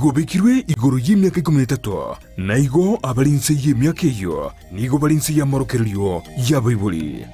Nigo obekirwe igoro y'emiaka ikomi na etato, na igo abare inse y'emiaka eyio nigo bare inse y'amorokererio y'abaibori.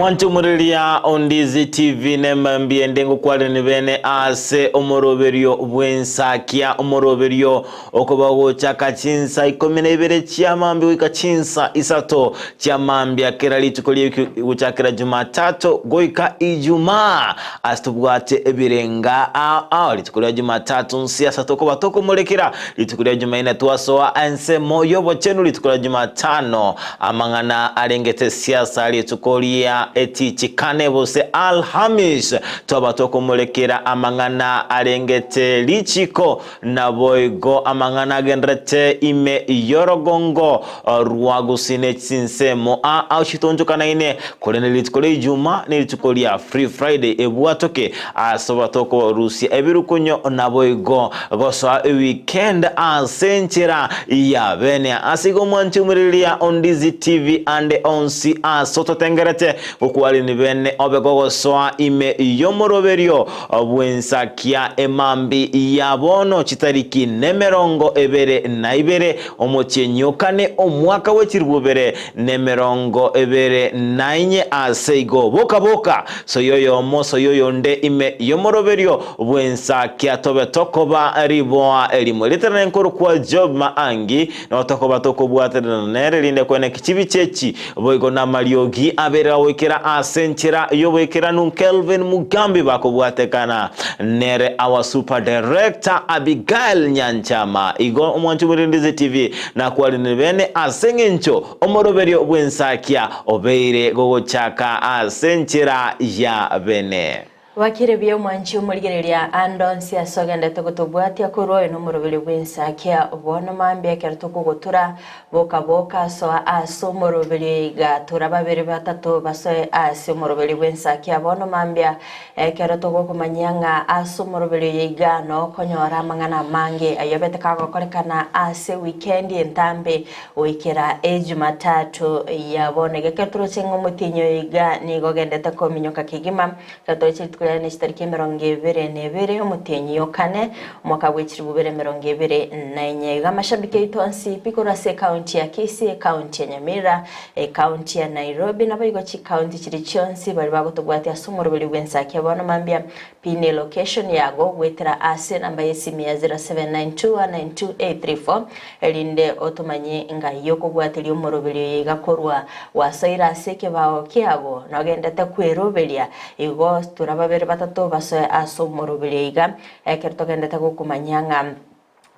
Mwanchumureria Ondizi TV nemambia ende ngokwarani bene ase omoroberio bw'ensakia omoroberio okoba gochaka chinsa ikomi na ibere chiamambia goika chinsa isato chiamambia kera rituko rie gochakera Jumatatu goika Ijumaa ase tobwate ebirenga ao ao rituko ria Jumatatu nsiasa tokoba tokomorekera rituko ria Jumaine twasoa ensemo y'obochenu rituko ria Jumatano Amang'ana arengete siasa rituko ria etichikane gose Alhamis, twaba tokomorekera amang'ana arengete richiko, naboigo amang'ana agenderete ime y'orogongo rwa gusii ne chinsemo aa ao chitonchokanaine, korende rituko ria Ijuma nerituko ria Free Friday ebwatoke ase oba tokorusia ebirukunyo naboigo gosoa eweekend ase enchera ya bene. Ase igo mwanche umiriria Ondizi TV ande onsi ase ototengerete gokwarini bene obe gogosoa ime y'omoroberio bw'ensakia emambi ya bono chitariki nemerongo ebere na ibere omotienyi okane omwaka bw'echiribu ibere nemerongo ebere na inye ase igo boka boka soyia oyomo soyia oyonde ime y'omoroberio bw'ensakia tobe tokoba riboa erimo ritarane nkorokwa Job Maangi, nabo tokoba tokobwaterana nere rinde kweneki chibicha echi, boigo namariogi abere agoikera ase enchera y'oboikeranu Kelvin Mugambi bakobwatekana nere our super director Abigail Nyanchama. Igo omwanchi bw'Omorindizi TV nakwarinire bene ase eng'encho omoroberio bw'ensakia obeire gogochaka ase enchera ya bene. Bwakire buya omwanchi omorigereria ande onsi ase ogendete gotobwatia korwa oyo nomoroberio bw'ensakia bono mambia ekero tokogotura boka boka soa ase omoroberio iga tura babere batato basoe ase omoroberio bw'ensakia bono mambia ekero togokomanyia ng'a ase omoroberio oyo iga nokonyora amang'ana amange ayio abete kagokorekana ase wikendi entambe Goikera Ejumatatu ya bono iga ekero toroche ng'a omotienyi oyo iga nigo ogendete kominyoka kegima, ekero toroche rituko riane chitariki emerongo ebere na ebere omotienyi o kane omwaka bwe chilifu bibere emerongo ebere na inye. Iga amashabiki aito onsi pi korwa ase ecounty ya Kisii, ecounty ya Nyamira, ecounty ya Nairobi naboigo chicounty chiria chionsi baria bagotobwatia ase omoroberi bw'ensaki ya bono mambia Pin elocation yago goetera ase enamba y'esimi ya 0792192834 erinde otomanye ng'ai okobwateria omoroberi oyo iga korwa gwasoire ase ekebao kiago nogendete kweroberia igo tura babere batato basoe ase omoroberi oyo iga ekero togendete gokomanyia ng'a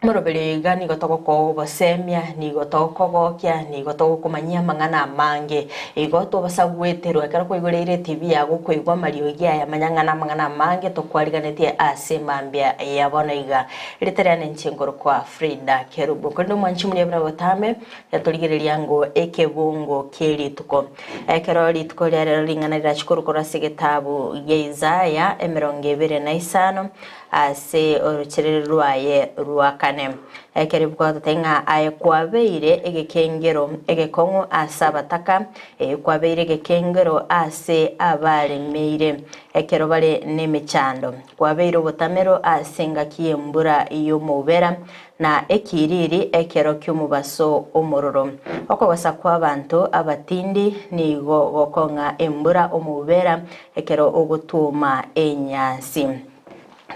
Omoroberi oyo iga nigo togokoa obosemia, nigo tokogokia, nigo togokomanyia amang'ana amange. Igo tobasa gweterwa ekero kwaigoreire etibi yago koigwa amariogi aya manya ng'a namang'ana amange tokwariganetie ase mambia ya bono iga. Erieta riane inche nkorokwa Frida Kerubo. Korende omwanchi omuya buna botambe, torigereria ango ekebungo kie rituko. Ekero rituko ria rero ring'ana rirachie korwa korwa ase egetabu gia Isaya emerongo ebere na isano, Ase orocherere rwaye rwa kane. Ekero ebuku ng'a aye kwabeire egekengero egekong'u ase abataka, ee, kwabeire egekengero ase abaremeire ekero bare nemechando, kwabeire obotamero ase engaki y'embura y'omoubera, na ekiiriri ekero ki'omobaso omororo. Okogosa kw'abanto abatindi nigo gokong'a embura omoubera ekero ogotwoma enyasi.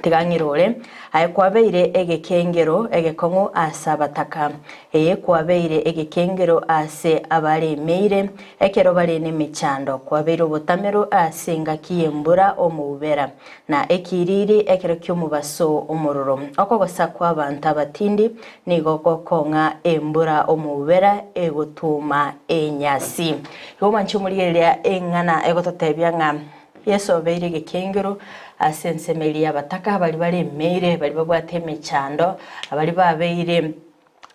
Tiga ng'irore, aye kwabeire egekengero egekong'u ase abataka, ee, kwabeire egekengero ase abaremeire ekero bare nemechando, kwabeire obotamero ase engaki y'embura omoubera, na ekiiriri ekero ki'omobaso omororo. Okogosa kw'abanto abatindi nigo gokong'a embura omoubera egotwoma enyasi. Igo mwanche omorigereria eng'ana egototebia ng'a Yeso obeire egekengero ase ensemo eria y'abataka, baria baremeire, baria babwate emechando, baria babeire.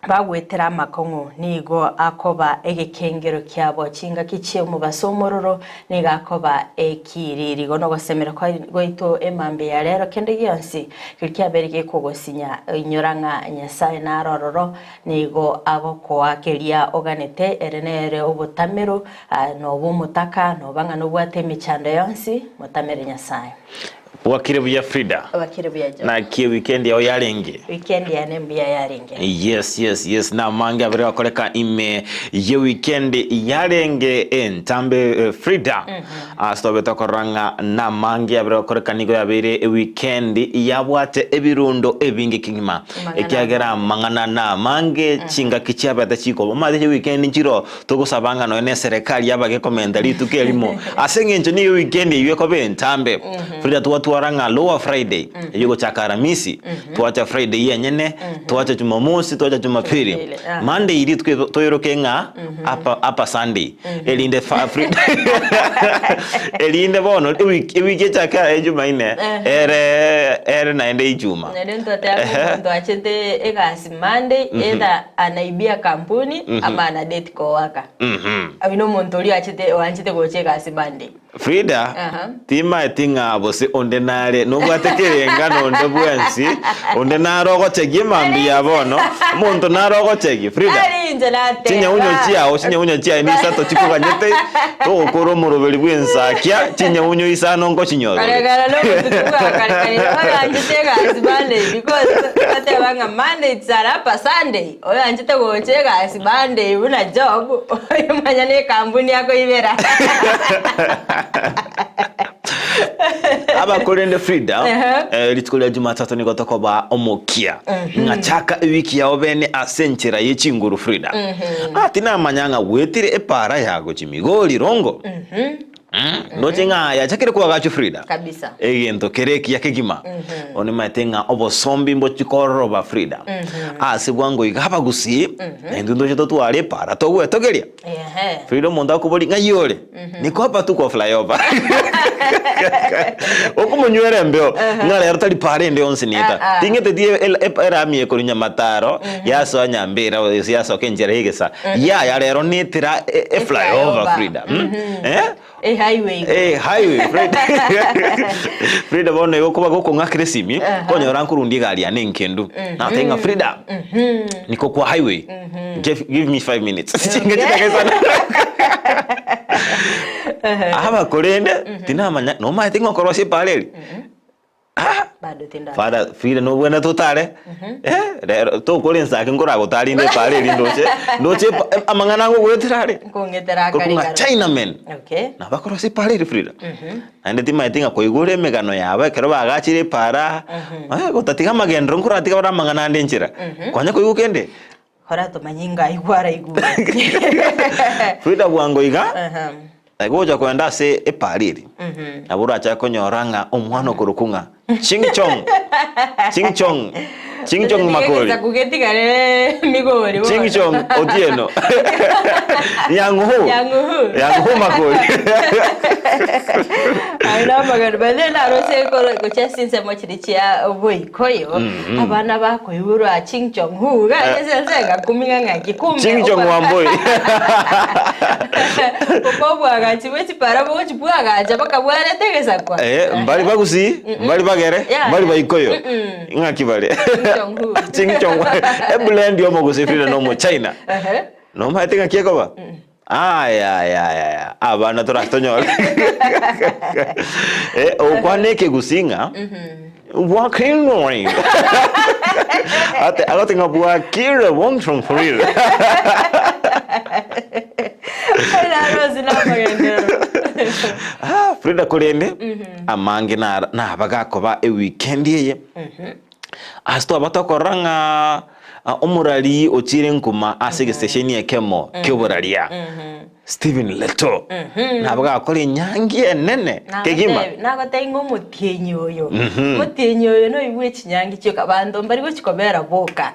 Bagwetera amakong'u nigo akoba egekengero kiabo, chingaki chi'omobaso omororo nigo akoba ekiiriri. Igo nogosemera gwaito emambia ya rero, kende gionsi keria kiabeire gekogosinya, inyora ng'a Nyasae nare ororo, nigo agokoa keria oganete, ere nere obotamero, noba omotaka, noba ng'a nobwate emechando yonsi, motamere Nyasae. Bwakire buya Frida. Bwakire buya John. Naki eweekend yao yarenge? Weekend yane mbuya yarenge. Yes, yes, yes. Namange abere gakoreka ime ye weekend yarenge entambe eh, Frida. Mm -hmm. Ase tobete okorora ng'a namange abere gakoreka nigo yabeire eweekend yabwate ebirundo ebinge kegima. Ekiagera amang'ana namange mm -hmm. chingaki chiabete chikoba. Omanyete che weekend nchiro Togosaba ng'a nonya neserekari yabage komenta rituko erimo, ase eng'encho nigo ewikendi eyio ekoba entambe. Frida twatwara ng'a Lower Friday, eyio egochaka Aramisi, twacha Friday yenyene, twacha Jumamosi, twacha Jumapili. Jumapili, ah. Monday rituko eri toiroke ng'a upper, upper Sunday, erinde fa- Frida erinde bono ewiki ewiki echake aye Jumaine, ere ere naende Ijuma. Naende ntoteba omonto achete egasi Monday either anaibia kampuni ama ana date kowaka. Oyio nomonto oria oachete oanchete gocha egasi Monday. Frida, Aha. timaeti ng'a gose onde nare nobwate kerenga nonde bwensi, onde nare ogochegia emambia ya bono, omonto nare ogochegia. Frida, Ari inche nateba. chinyaunyo chiao, chinyaunyo chiaye nisato chikoganyete, togokora omoroberi bw'ensakia, chinyaunyo isano nkochinyora ore. Kare kare nobotuko bwa kare kare oyoanchete egasi Monday because bateba ng'a Monday it's an upper Sunday oyoanchete gocha egasi Monday buna job oyomanya ne ekampuni akoibera. Abakorende Frida, Ehe. eh, rituko ria Jumatatu nigo tokoba omokia ng'a chaka ewiki yao bene ase enchera ye chinguru Frida. Ah, tinamanya ng'a gwetire epara ya gochia Migori Rongo. Mm, ndoche ng'a yachakire koagachwa Frida. Kabisa. Egento kere ekiya kegima. Onimaete ng'a obosombi mbochi kororoba Frida. Ase bwango iga abagusii, na intwe ntoche totware epara togwetogeria. Ehe. Frida omonto akobori ng'ai ore? Niko hapa tu kwa flyover. Okomonywera embeo ng'a rero tari para ende yonsi neta. Ah, ah. Ting'eteti e- e- erami ekorwa Nyamataro yasoa Nyambera gose yasoka enchera ya egesa. Yaya rero netera e- e flyover Eflyover. Frida. Mm? Eh? E highway igo. Eh, highway Frida. Frida bono igo koba gokong'akera esimi, konyora nkorundia egari yane enkendu. Nateba ng'a Frida, niko kwa highway. Give, give me 5 minutes. Chinga chidaka isano. Aba korende tinamanya nomaete ng'a okorosia epara eri. Ah! Bado tinda. Father, Frida nobwenerete otare eh, rero tokora ensake nkoragotarinde epara eri ndoche ndoche epa- em- amang'ana agogoetera are Nkong'etera korwa akare ng'a kare. Chinaman Okay. nabakorosia epara eri Frida naende timaeti ng'a koigure emegano yabo ekero bagachire epara eh, gotatiga amagenderero nkoratiga bare amang'ana ande enchera kwanya koigwa kende Kora tomanye ng'a aigwe araigure. Frida bwango iga Aha. gocha kogenda ase epara eri nabo orachake konyora ng'a omwana okorokwa ng'a Ching Chong Ching Chong Ching Chong Makori Egesaku getigare Migori bono. Ching Chong Otieno Nyang'uhu Nyang'uhu. Nyang'uhu Makori Aye namagano by the way narose koro gochia ase chinsemo chiria chia Boikoyo abana bakoiborwa Ching Chong Hu iga ase ense ngakumia ng'aki kumbe Ching Chong Wamboi okobwagachi bwe chipara bogochibwagacha bakabwarete egesakwa Eh, mbari bagusii mbari bagere Yeah. mbari baikoyo ng'aki bare Ching Chong Hu. Ching Chong eblend y'omogusii Frida na omochina Ehe. Nomaete ng'aki ekoba? Ayayayaya, abana toratonyore. Eh, okwana ekegusii ng'a bwakirwe. Ate agote ng'a bwakirwe bonchong for real. Narosi namagenderero. Ah, Frida korende amange nara naba gakoba eweekend eye. Ase twaba tokorora ng'a omorari ochiire nkuma ase egesitesheni ekemo ki'oboraria, Stephen Letoo, nabo gakora enyangi enene kegima. Nagotebia ng'a omotienyi oyo, omotienyi oyo noyo bwe chinyangi chioka, abanto mbari gochi kobera boka.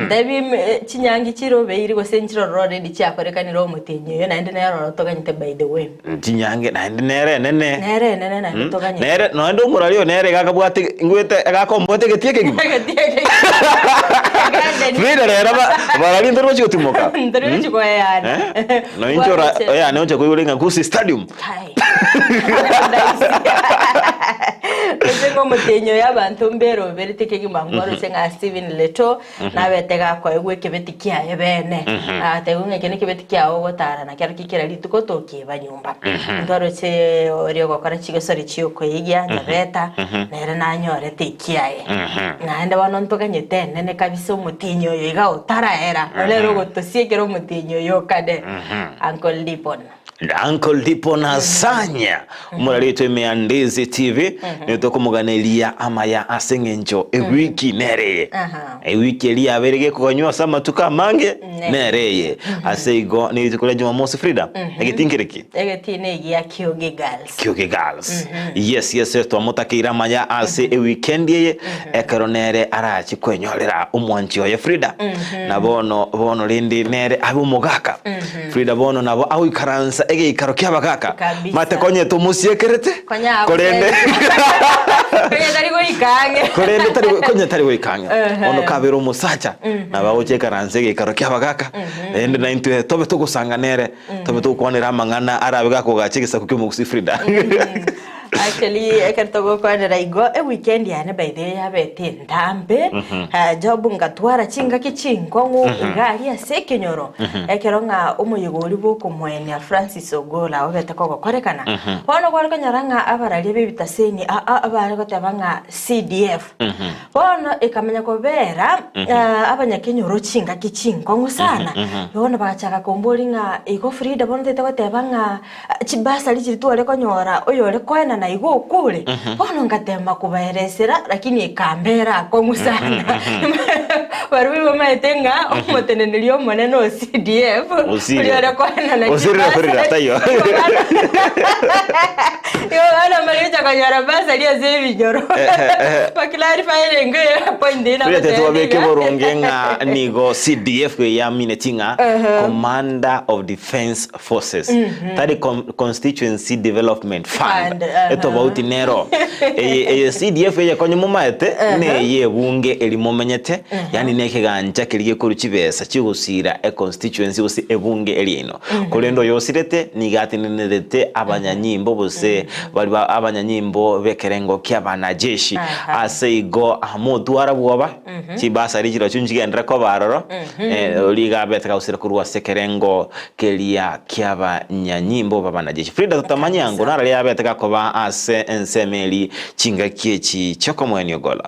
Ntebi chinyangi chirobeiri gose nchirororo already chiakorekanire omotienyi oyo naende nere oro toganyete by the way. Chinyangi naende nere enene. Nere enene naende toganyete. Nere naende omorari oyo nere iga akabwate ngwete agakomboete egetie ekegima. Egetie ekegima. Garden. Frida rero ba- barari ntori gochi gotimoka. Ntori gochi koeyana. Eh? No inche ora Bwate- oyane oche koigora ng'a Gusii Stadium. Kai. Gose ng'omotenyi oyo abanto mberoberete kegima nkwarose ng'a Stephen Leto nabete gakoegwa ekebeti kiaye bene. Agatebiwa ng'a eke nekebeti kiago ogotara nakero ki kera rituko tokieba nyomba. Ntwaroche oria ogokora chigosori chiokoegia Nyabeta nere nanyorete ekiaye. Naende bono ntoganyete enene kabisa omotienyi oyo iga otaraera, nere ogotosiekera omotienyi oyo okane. Uncle Dipon. Uncle Dipo na Sanya omorari oito ime ya Ndizi TV nigo tokomoganeria amaya ase eng'encho ewiki nere eye. Aha. Ewiki eria yabeire gekoganywa ase amatuko amange nere eye. Ase igo ni rituko ria Jumamosi Frida, egetii nkere ki? Egetii negia Kioge Girls. Kioge Girls. Yes, yes, yes, twamotakeire amaya ase eweekend eye ekero nere arache kwenyorera omwanchi oye Frida. Na bono bono rende nere abe omogaka. Frida bono nabo agoikaransa egeikaro ki'abagaaka, Kabisa. mate konye tomosiekerete, Konya korende Konya tari goika ang'e. korende tari konye tari goika ang'e. Ehe. Bono kabere omosacha, nabo agocha ekaransa egeikaro ki'abagaaka, rende naintwe tobe togosanga nere, tobe togokwanera amang'ana arabe gakogacha egesaku ki'omogusii Frida. Actually ekero togokwanera igo eweekend yane by the way yabete entambe job ngatwara chingaki chinkong'u iga aria ase ekenyoro ekero ng'a omoyega oria bwa okomoenia Francis Ogolla obete kogokorekana bono kware konyora ng'a abararia ba ebitaseni aa bare goteba ng'a CDF Bono ekamanya kobera abanyakenyoro chingaki chinkong'u sana, bono bagachaka komboria ng'a igo Frida bono tete goteba ng'a chibasari chiria tware konyora oyore koenana igo okure, bono ngatema kobaeresera lakini ekambera akong'u sana. Barabwo bamaete ng'a omoteneneri omonene o CDF Osire. oria ore koenana Osirire Frida, taiyo. Igo bono mbarigocha konyora bursary ase ebinyoro. Ba-clarifying point eye Frida nagotebia twabeke iga. boronge ng'a nigo CDF eyamineti ng'a Commander of Defence Forces tari Constituency Development Fund Fund, aha. etobauti nero. Eye eye CDF eye konya momaete neye ebunge eri momenyete yaani ne ekegancha keria gekorwa chibesa chiogosira econstituency gose ebunge eri yaino. Korende oyosirete nigo atenenerete abanyanyimbo gose baria ba abanyanyimbo b'ekerengo ki'abanajeshi. Aha. Ase igo motwara bwoba, chibasari chirochio nchigenderere koba aroro, oria iga abete kagosira korwa ase ekerengo keria ki'abanyanyimbo b'abanajeshi. Frida totamanya ango Kabisa. nararia yabete gakoba ase ensemo eria chingaki echi chi'okomoenia ogola.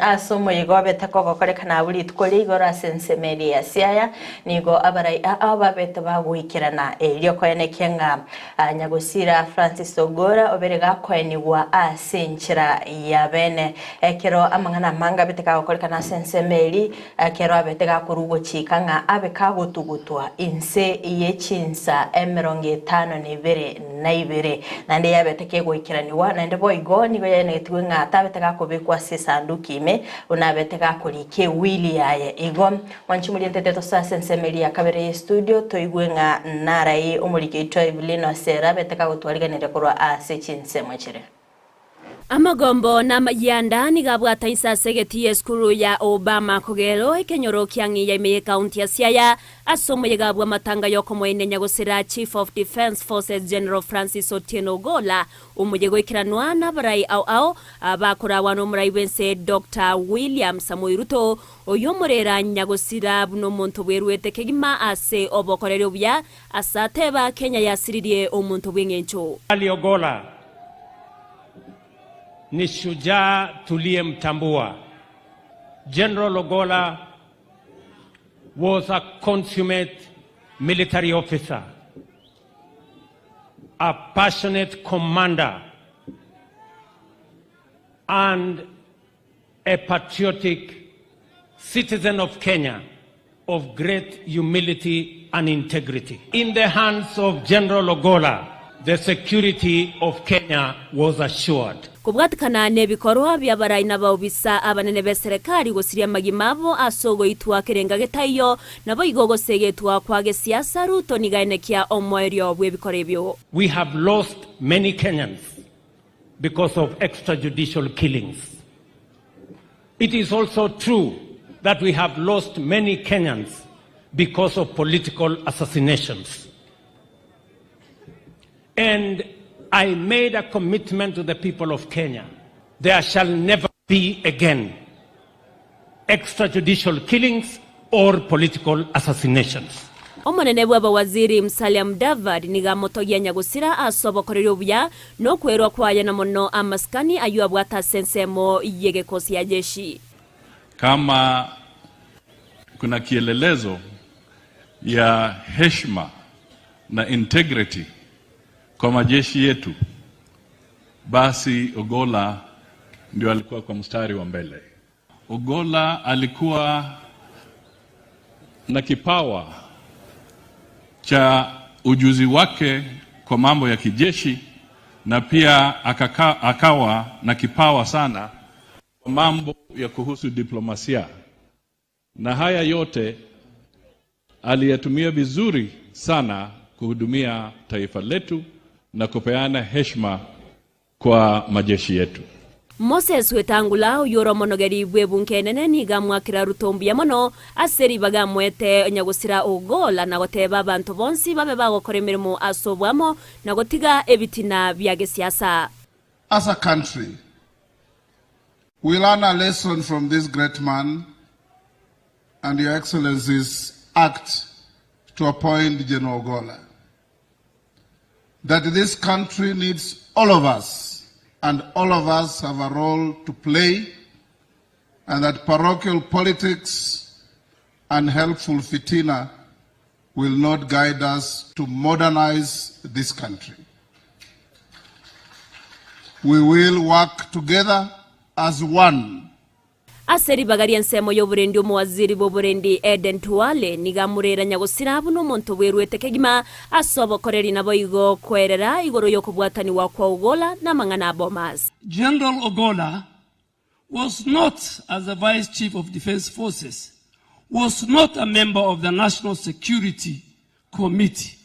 Ase omoyega obete kogokorekana abwo rituko ria igoro ase ensemo eria ya Siaya, Nigo abarai aa babete bagoikerana erio koenekia ng'a nyagosira Francis Ogolla obere gakoenigwa ase enchera ya bene. Ekero amang'ana amange abete kagokorekana ase ensemo eri, ekero abete gakorwa gochika ng'a abe kagotugutwa inse ye chinsa emerongo etano na ibere na ibere, naende yabete kegoikeranigwa, naende boigo nigo yaenegetigwe ng'a tabete gakobekwa ase esanduki ime, buna abete gakorika ewili yaye. Igo Mwanche morientete tosoe ase ensemo eria ya kabere ye studio toigwe ng'a narai omoriki oito Evelyn Osera abete kagotwariganeria korwa ase chinsemo chire. Amagombo na amayianda nigo abwata inse ase egetii y'esukuru ya Obama kogero ekenyoro kia Ng'iya ime y'ekaunti ya Siaya ase omoyega bw'amatanga y'okomoenia nyagosira Chief of Defence Forces General Francis Otieno Ogolla Omoyega oikeranwa nabarai ao ao abakoragwa nomorai bw'ense Doctor William Samoei Ruto Oyio omorera nyagosira buna omonto bweruete kegima ase obokoreri obuya, ase ateba Kenya yasiririe omonto bw'engencho. Ali Ogolla ni shujaa tuliyemtambua. General Ogolla was a consummate military officer, a passionate commander and a patriotic citizen of Kenya of great humility and integrity. In the hands of General Ogolla, the security of Kenya was assured. Kobwatikana nebikorwa bi'abarai na abaobisa abanene b'eserekari gosiria amagima abo ase ogoitwa kerenga getaiyo, naboigo ogosegetwa kwa gesiasa Ruto nigo aenekia omoerio bw'ebikora ebio. We have lost many Kenyans because of extrajudicial killings. It is also true. that we have lost many Kenyans because of political assassinations. And I made a commitment to the people of Kenya. There shall never be again extrajudicial killings or political assassinations. Omonene bw'abawaziri Musalia Mudavadi nigo amotogia nyagosira ase obokoreri obuya na okwerwa kwaye na mono amasikani ayio abwate ase ensemo y'egekosi ya jeshi. Kama kuna kielelezo ya heshima na integrity kwa majeshi yetu, basi Ogolla ndio alikuwa kwa mstari wa mbele. Ogolla alikuwa na kipawa cha ujuzi wake kwa mambo ya kijeshi na pia akaka, akawa na kipawa sana kwa mambo ya kuhusu diplomasia, na haya yote aliyatumia vizuri sana kuhudumia taifa letu na kupeana heshima kwa majeshi yetu. Moses Wetangula oyio ore omonogeri bw'ebunke enene nigo amwakera Ruto mbuya mono ase ribaga amoete nyagosira Ogolla na goteba abanto bonsi babe bagokora emeremo ase oboamo na gotiga ebitina bia gesiasa. As a country, we learn a lesson from this great man and Your Excellency's act to appoint General Ogolla. That this country needs all of us, and all of us have a role to play, and that parochial politics and helpful fitina will not guide us to modernize this country. We will work together as one. Ase ribaga ri'ensemo y'oborendi omowaziri bw'oborendi Eden Duale nigo amorera nyagosira buna omonto bweruete kegima ase obokoreri naboigo koerera igoro y'okobwataniwa kwa Ogolla na amang'ana a Bomas. General Ogolla was not, as the Vice Chief of Defense Forces, was not a member of the National Security Committee,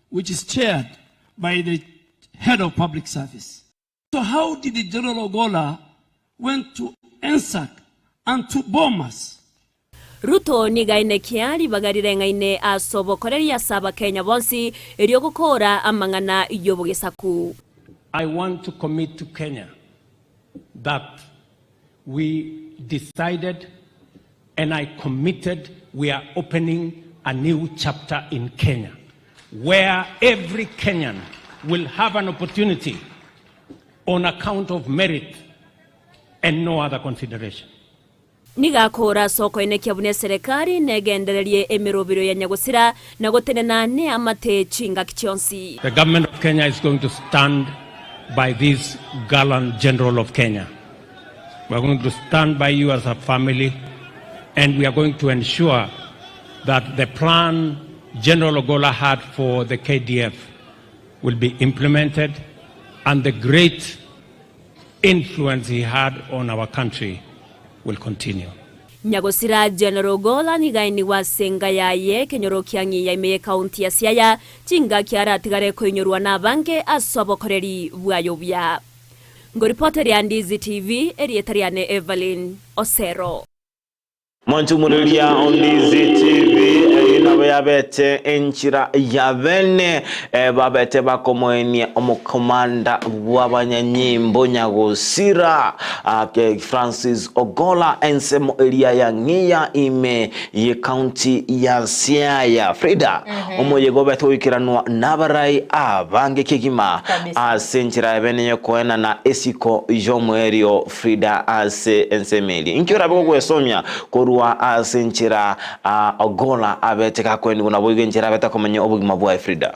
which is chaired by the head of public service. So how did the General Ogolla went to NSAC and to Bomas? Ruto nigo ainekia ribaga rireng'aine ase obokoreri ase Abakenya bonsi erio gokora amang'ana y'obogesaku. I want to commit to Kenya that we decided and I committed we are opening a new chapter in Kenya where every Kenyan will have an opportunity on account of merit and no other consideration. Nigo akora ase okoenekia buna eserekari negendererie emerobero ya nyagosira na gotenena neamate chingaki chionsi. The government of Kenya is going to stand by this gallant general of Kenya. We are going to stand by you as a family, and we are going to ensure that the plan General Ogolla had for the KDF will be implemented and the great influence he had on our country will continue. Nyagosira General Ogolla nigo ainigwe ase enga yaye ekenyoro kia Ng'iya ime y'ekaunti ya Siaya chingaki aratigare koinyorwa nabange ase obokoreri bwaye obuya. Ngoripoteria Ndizi TV, erieta riane Evelyn Osero. Mwanchumururia Ondizi TV eyio nabo yabete enchira ya bene eh, babete bakomoenia omokomanda bw'abanyanyimbo nyagosira ah, ke- Francis Ogolla ensemo eria ya Ng'iya ime ye county ya Siaya Frida omoyega obete goikeranwa nabarai abange kegima Kabisa. ase enchera ya bene yokoenana esiko y'omoerio Frida ase ensemo eria inki orabe gogwesomia korwa ase enchera ah, Ogolla abete gakwenigwa naboigo enchera abete komenya obogima bwaye Frida.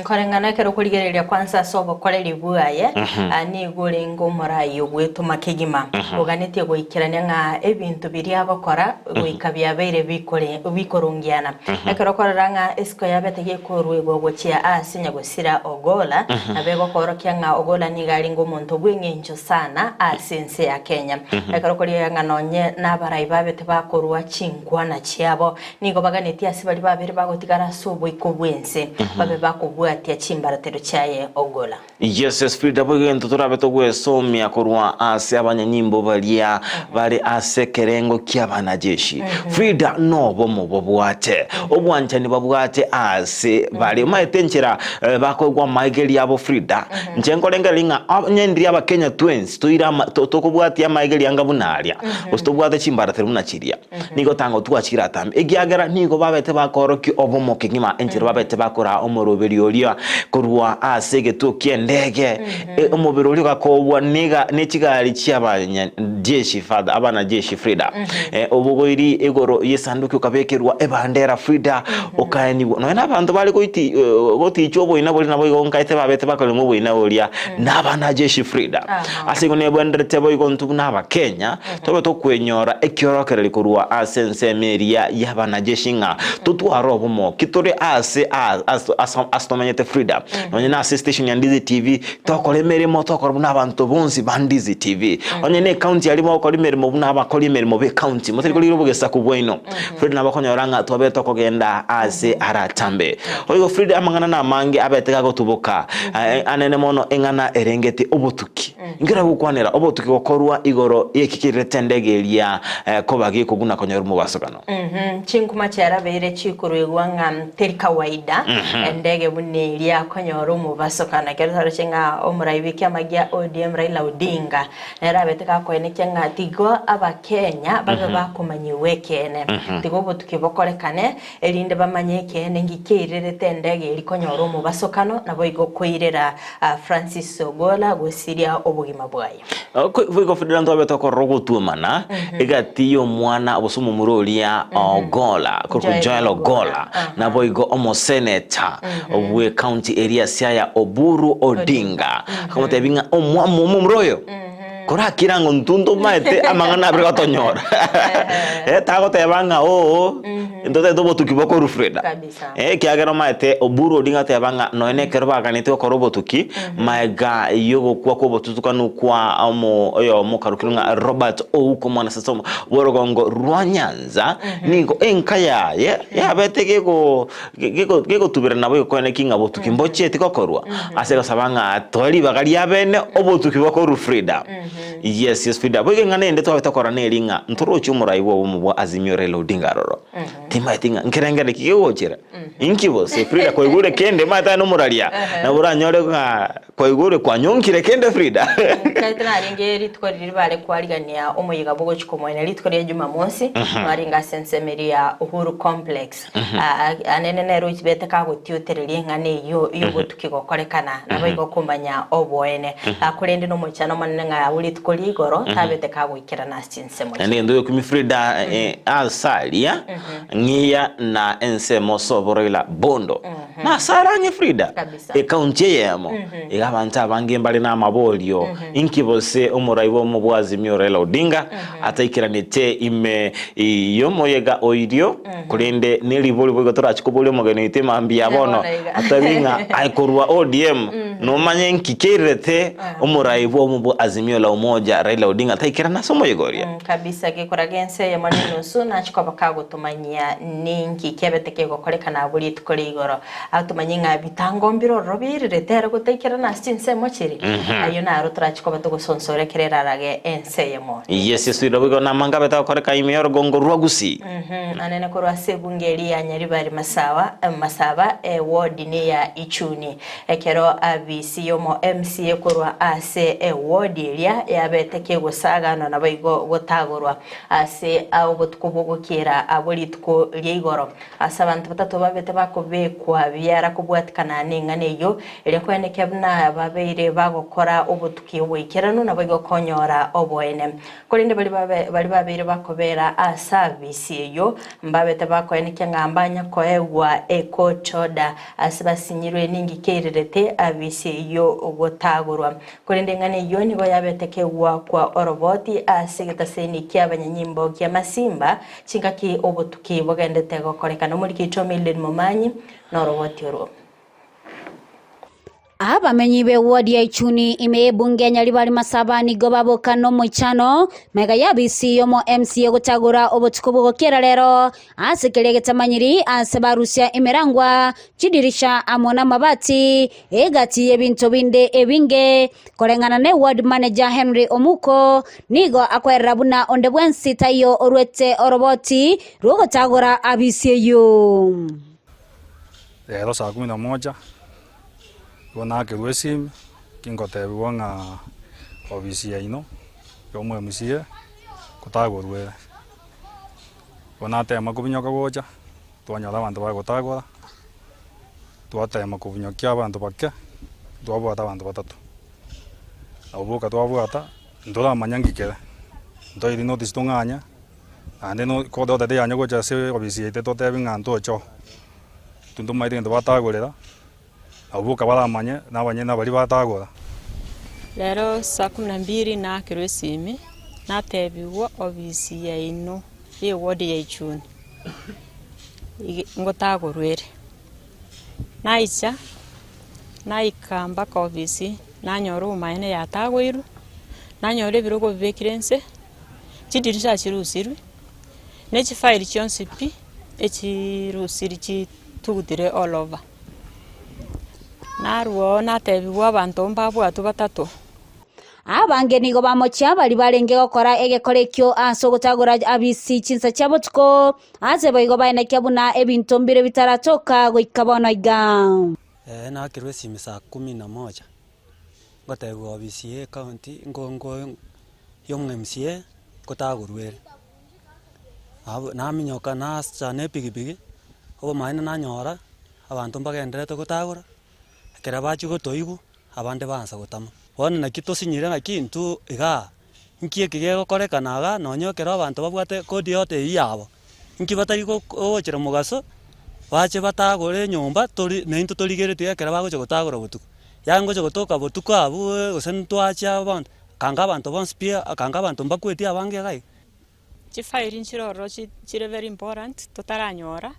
Koreng'ana ekero okorigereria kwansa ase obokoreri bwaye, ah, nigo orenge omorai ogwetoma kegima oganetie goikerania ng'a ebinto biria agokora goika biabeire bikore bikorongiana. Ekero okorora ng'a esiko yabete gekorwegwa gochia ase nyagosira Ogolla, nabo egokorokia ng'a Ogolla nigo arenge omonto bw'eng'encho sana ase ense ya Kenya. Ekero okorigereria ng'a nonye nabarai babete bakorwa chinkwana chiabo, nigo baganetie ase baria babere bagotigara ase oboiko bw'ense babe bakobwatia chimbaratero chiaye Ogola. Yes, yes, Frida, boigo egento torabe togwesomia korwa ase abanyanyimbo baria bare ase ekerengo ki'abanajeshi. Frida, nobomo bobwate, obwanchani babwate ase bare. Omanyete enchera eh, bakoegwa amaigerio abo Frida, inche nkorengereria ng'a onye ndiri abakenya twensi toire ama to- tokobwatia amaigerio anga buna aria, gose tobwate chimbaratero buna chiria, nigo tango twachire atambe, ekiagera nigo babete bakoorokia obomo kegima enchera babete bakoraa omoroberi oria korwa ase egetuo ki'endege, e, omobere oria ogakobwa nega ne chigari chi'abanyajeshi father abanajeshi Frida, eh, obogoiri igoro y'esanduki okabekerwa ebandera Frida, okaenigwa nonya na abanto bare goiti eh, gotichwa oboina boria naboigo nkaete babete bakorema oboina boria na abanajeshi Frida. Ase igo nebwenerete boigo intwe buna abakenya Tobe tokwenyora ekiorokererio korwa ase ensemo eria y'abanajeshi ng'a totware obomo ki tore ase ase tomenyete Frida. Nonye na ase station ya Ndizi TV tokora emeremo tokora buna abanto bonsi ba Ndizi TV. Onye ne county aria mogokora emeremo buna abakori emeremo be county motari korigia obogesaku bwaino. Frida nabo okonyora ng'a twabete tokogenda ase aratambe. Boigo Frida amang'ana namange abete gagotuboka anene mono eng'ana erengete obotuki. Nkera gokwanera obotuki gokorwa igoro y'ekikererete endege eria koba gekoguna konyora omobasokano. Chinkuma chiarabeire chikoruegwa ng'a teri kawaida endege buna eria konyora omobasokano. Ekero twaroche ng'a omorai bw'ekiama gia ODM Raila Odinga nere abete gakoenekia ng'a tigo abakenya babe bakomanyigwa ekeene, tiga obotuki bokorekane Erinde bamanye ekeene nki keirerete endege eria konyora omobasokano, naboigo koirera Francis Ogolla gosiria obogima bwaye. Boigo Ferdinand twabete okorora ogotuomana egati y'omwana gose omomura oria Ogolla, korokwa Joel Ogolla, naboigo omoseneta bwe county eria ya Siaya Oburu Odinga, akamotebia ng'a omomura oyo Korakire ang'o intwe ntomaete amang'ana abere gotonyora. Eh, tagoteba ng'a oo, ntotagete obotuki bwa korwa Freda. Kabisa. Eh, ekiagera omaete Oburu Odinga ateba ng'a nonya na ekero baganete gokora obotuki, maega y'ogokwa kw'obotutukanu kwa omo oyomo okarokirwe ng'a Robert Ouko omwanasasa omo bw'orogongo rwa Nyanza, nigo enka yaye yabete gego Gegotuberana nabo egokwana ki ng'a botuki mbochieti gokorwa? Ase gosaba ng'a toe ribaga ria bene obotuki bokorwa Frida. Yes, yes Frida. Boigo eng'ana ende twabe tokora neri ng'a ntoroche omorai bwa obomo bwa Azimio Raila Odinga aroro. Timaeti ng'a nkerengere ki gegochera. Inki gose Frida kwaigure kende omanyete aye nomoraria nabo oranyore ng'a Kwaigure kwanyonkire kende Frida? Nkaete narenge rituko riria bare kwarigania omoyega bw'ogochia komoenia rituko ria Jumamosi, narenge ase ensemo eria ya Uhuru Complex. Ah, anene nere ochibete kagotiotereria eng'ana eyio y'obotuki gokorekana, naboigo komanya oboene. Ah, korende nomochano omonene ng'a abwo rituko ria igoro tabete kagoikerana ase chinsemo Naende chiria. egento giokumia Frida eh, ase aria ng'iya na ensemo sobo Raila Bondo. Nase are ang'e Frida, Kabisa. ekaunti eyemo, iga abanto abange mbare namaborio, inki gose omorai bw'omo bwa Azimio Raila Odinga ataikeranete ime y'omoyega oirio, korende neribori boigo torachi koboria omogeni oito emambia ya bono, Bono iga. atoebie ng'a aye korwa ODM nomanye nki keirerete omorai bw'omo bwa Azimio la Umoja Raila Odinga ataikerana ase omoyega oria. Kabisa gekoraga ense eyemo nenusu nachi koba kagotomanyia Ninki kiabete kegokorekana abwo rituko ria igoro? Atomanye ng'a ebitango mbire ororo biairerete ere gotaikerana ase chinsemo chiria. Ayio naro torache koba togosonsora ekero erarage ense eyemo. Yes, Yesu naboigo namanga abete agokoreka ime y'orogongo rwa Gusii. Anene korwa ase ebunge eria ya Nyaribari Masawa, Masaba, eward neya Ichuni. Ekero abisi y'omo MCA korwa ase eward eria yabete kegosaganwa naboigo gotagorwa. Ase obotuko bw'ogokiera abwo rituko ria igoro, ase abanto batato babete bakobekwa biara kobwatikana neng'ana eyio, eria koenekia buna babeire bagokora obotuki oboikeranu naboigo konyora oboene. Korende baria baria babeire bakobera ase abisi eyio, mbabete bakoenekia ng'a mbanya koegwa ecourt order ase basinyirwe nengika eirerete abisi eyio gotagorwa. Korende eng'ana eyio nigo yabete kegoakwa oroboti ase egetaseni ki'abanyanyimbo ki'amasimba, chingaki obotuki bogendete gokorekana. Omoriki Tommy Lin Momanyi noroboti orwo. Abamenyi b'ewodi ya Ichuni ime y'ebunge ya Nyaribari Masaba nigo baboka nomoichano magega y'abisi y'omo MCA gotagora obotuko bw'ogokiera rero ase keria getamanyiri ase barusia emerangwa, chidirisha amo namabati egati y'ebinto binde ebinge. Koreng'ana ne ward manager Henry Omuko nigo akoerera buna onde bwensi taiyo orwete oroboti rw'ogotagora abisi eyio. Rero saa kumi na moja. Igo nakerwa esimi, gingotebiwa ng'a ofisi yaino ya omo MCA kotagorwa ere. Igo natema kobinyoka gocha, twanyora abanto bagotagora, twatema kobinyokia abanto bake, twabwata abanto batato. Nabo boka twabwata, ntoramanya nki kere, ntoiri notice tong'anye, naende no koteba totari yanya gocha ase ofisi yaito totebi ng'a ntoche oo. Intwe ntomaete egento batagorera, Abwo boka baramanye nabanyene baria batagora. Rero saa kumi na mbili naakerwa esimi, natebigwa obisi yaino y'eward ya Ichuni ngotagorwa ere. Naicha, naika mpaka ofisi, nanyora obomaene yatagoirwe, nanyora ebirogo bibekire nse, chidirisha chirusirwe, na echifaili chionsi pi, echirusiri chitugutire all over. Narwo oo natebigwa abanto mbabwatwe batato. Abange nigo bamochia baria barenge gokora egekora ekio ase ogotagora abisi chinsa chia botuko, ase boigo baenekia buna ebinto mbire bitaratoka goika bono iga. Ee nakerwa esimi saa kumi na moja, ngotebiwa obisi ya ecounty nko nko ya omo MCA nkotagorwa ere. Abwo naminyoka nasa na epikipiki, obomaene nanyora. Abanto mbagendererete gotagora, ekero bachia gotoigwa, abande baansa gotama. Bono naki tosinyire ng'aki intwe igaa, nki eke gegokorekana igaa nonye ekero abanto babwate kodi yote eyio yabo, nki batari gochera mogaso, bache batagore enyomba tori naintwe torigeretie ekero bagocha gotagora botuko. Yaani ngocha gotoka botuko abwo gose ntwachia bono, kanga abanto bonsi pi, kanga abanto mbakweti abange iga iga. Chifairi nchire ororo chire very important totaranyora,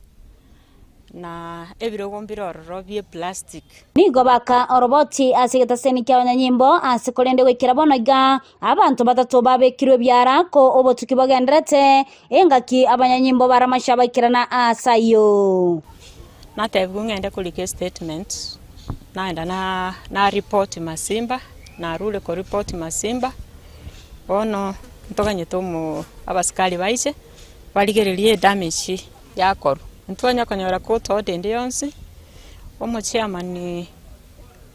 na ebirogo mbire ororo bie plastic. Nigo baka oroboti ase egetaseni ki'abanyanyimbo ase korende goikera bono iga abanto batato babekirwe ebiara ko obotuki bogenderete, engaki abanyanyimbo baramasha baikerana aase ayio. Natebigwe ng'ende korika estatement, naenda na naripoti Masimba, narure koripoti Masimba, Bono ntoganyete omo abasikari baiche, barigererie edamage yakorwa. Ntwanya konyora court order ende yonsi, omochairman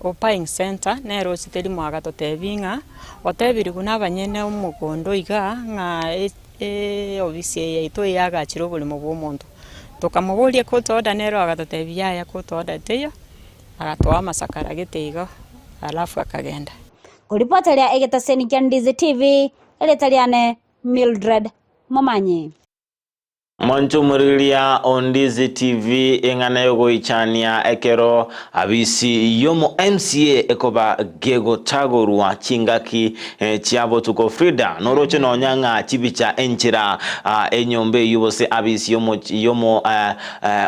o buying centre nere ochete rimo agatotebia ng'a, otebiriwe na abanyene omogondo igaa ng'a eofisi eye yaito eyagachire oboremo bwa omonto. Tokamoboria court order nere agatotebia yaya court order teiyo, agatoa amasakara gete igo, alafu akagenda. Koripoteria egetaseni kia Ndizi TV, erieta riane Mildred Momanyi. Monto omorigereria o Ndizi TV eng'ana yogoichania ekero abisi yomo MCA ekoba gegotagorwa chingaki chia botuko Frida noroche nonya ng'a chibicha enchera enyomba eyio gose abisi yomo yomo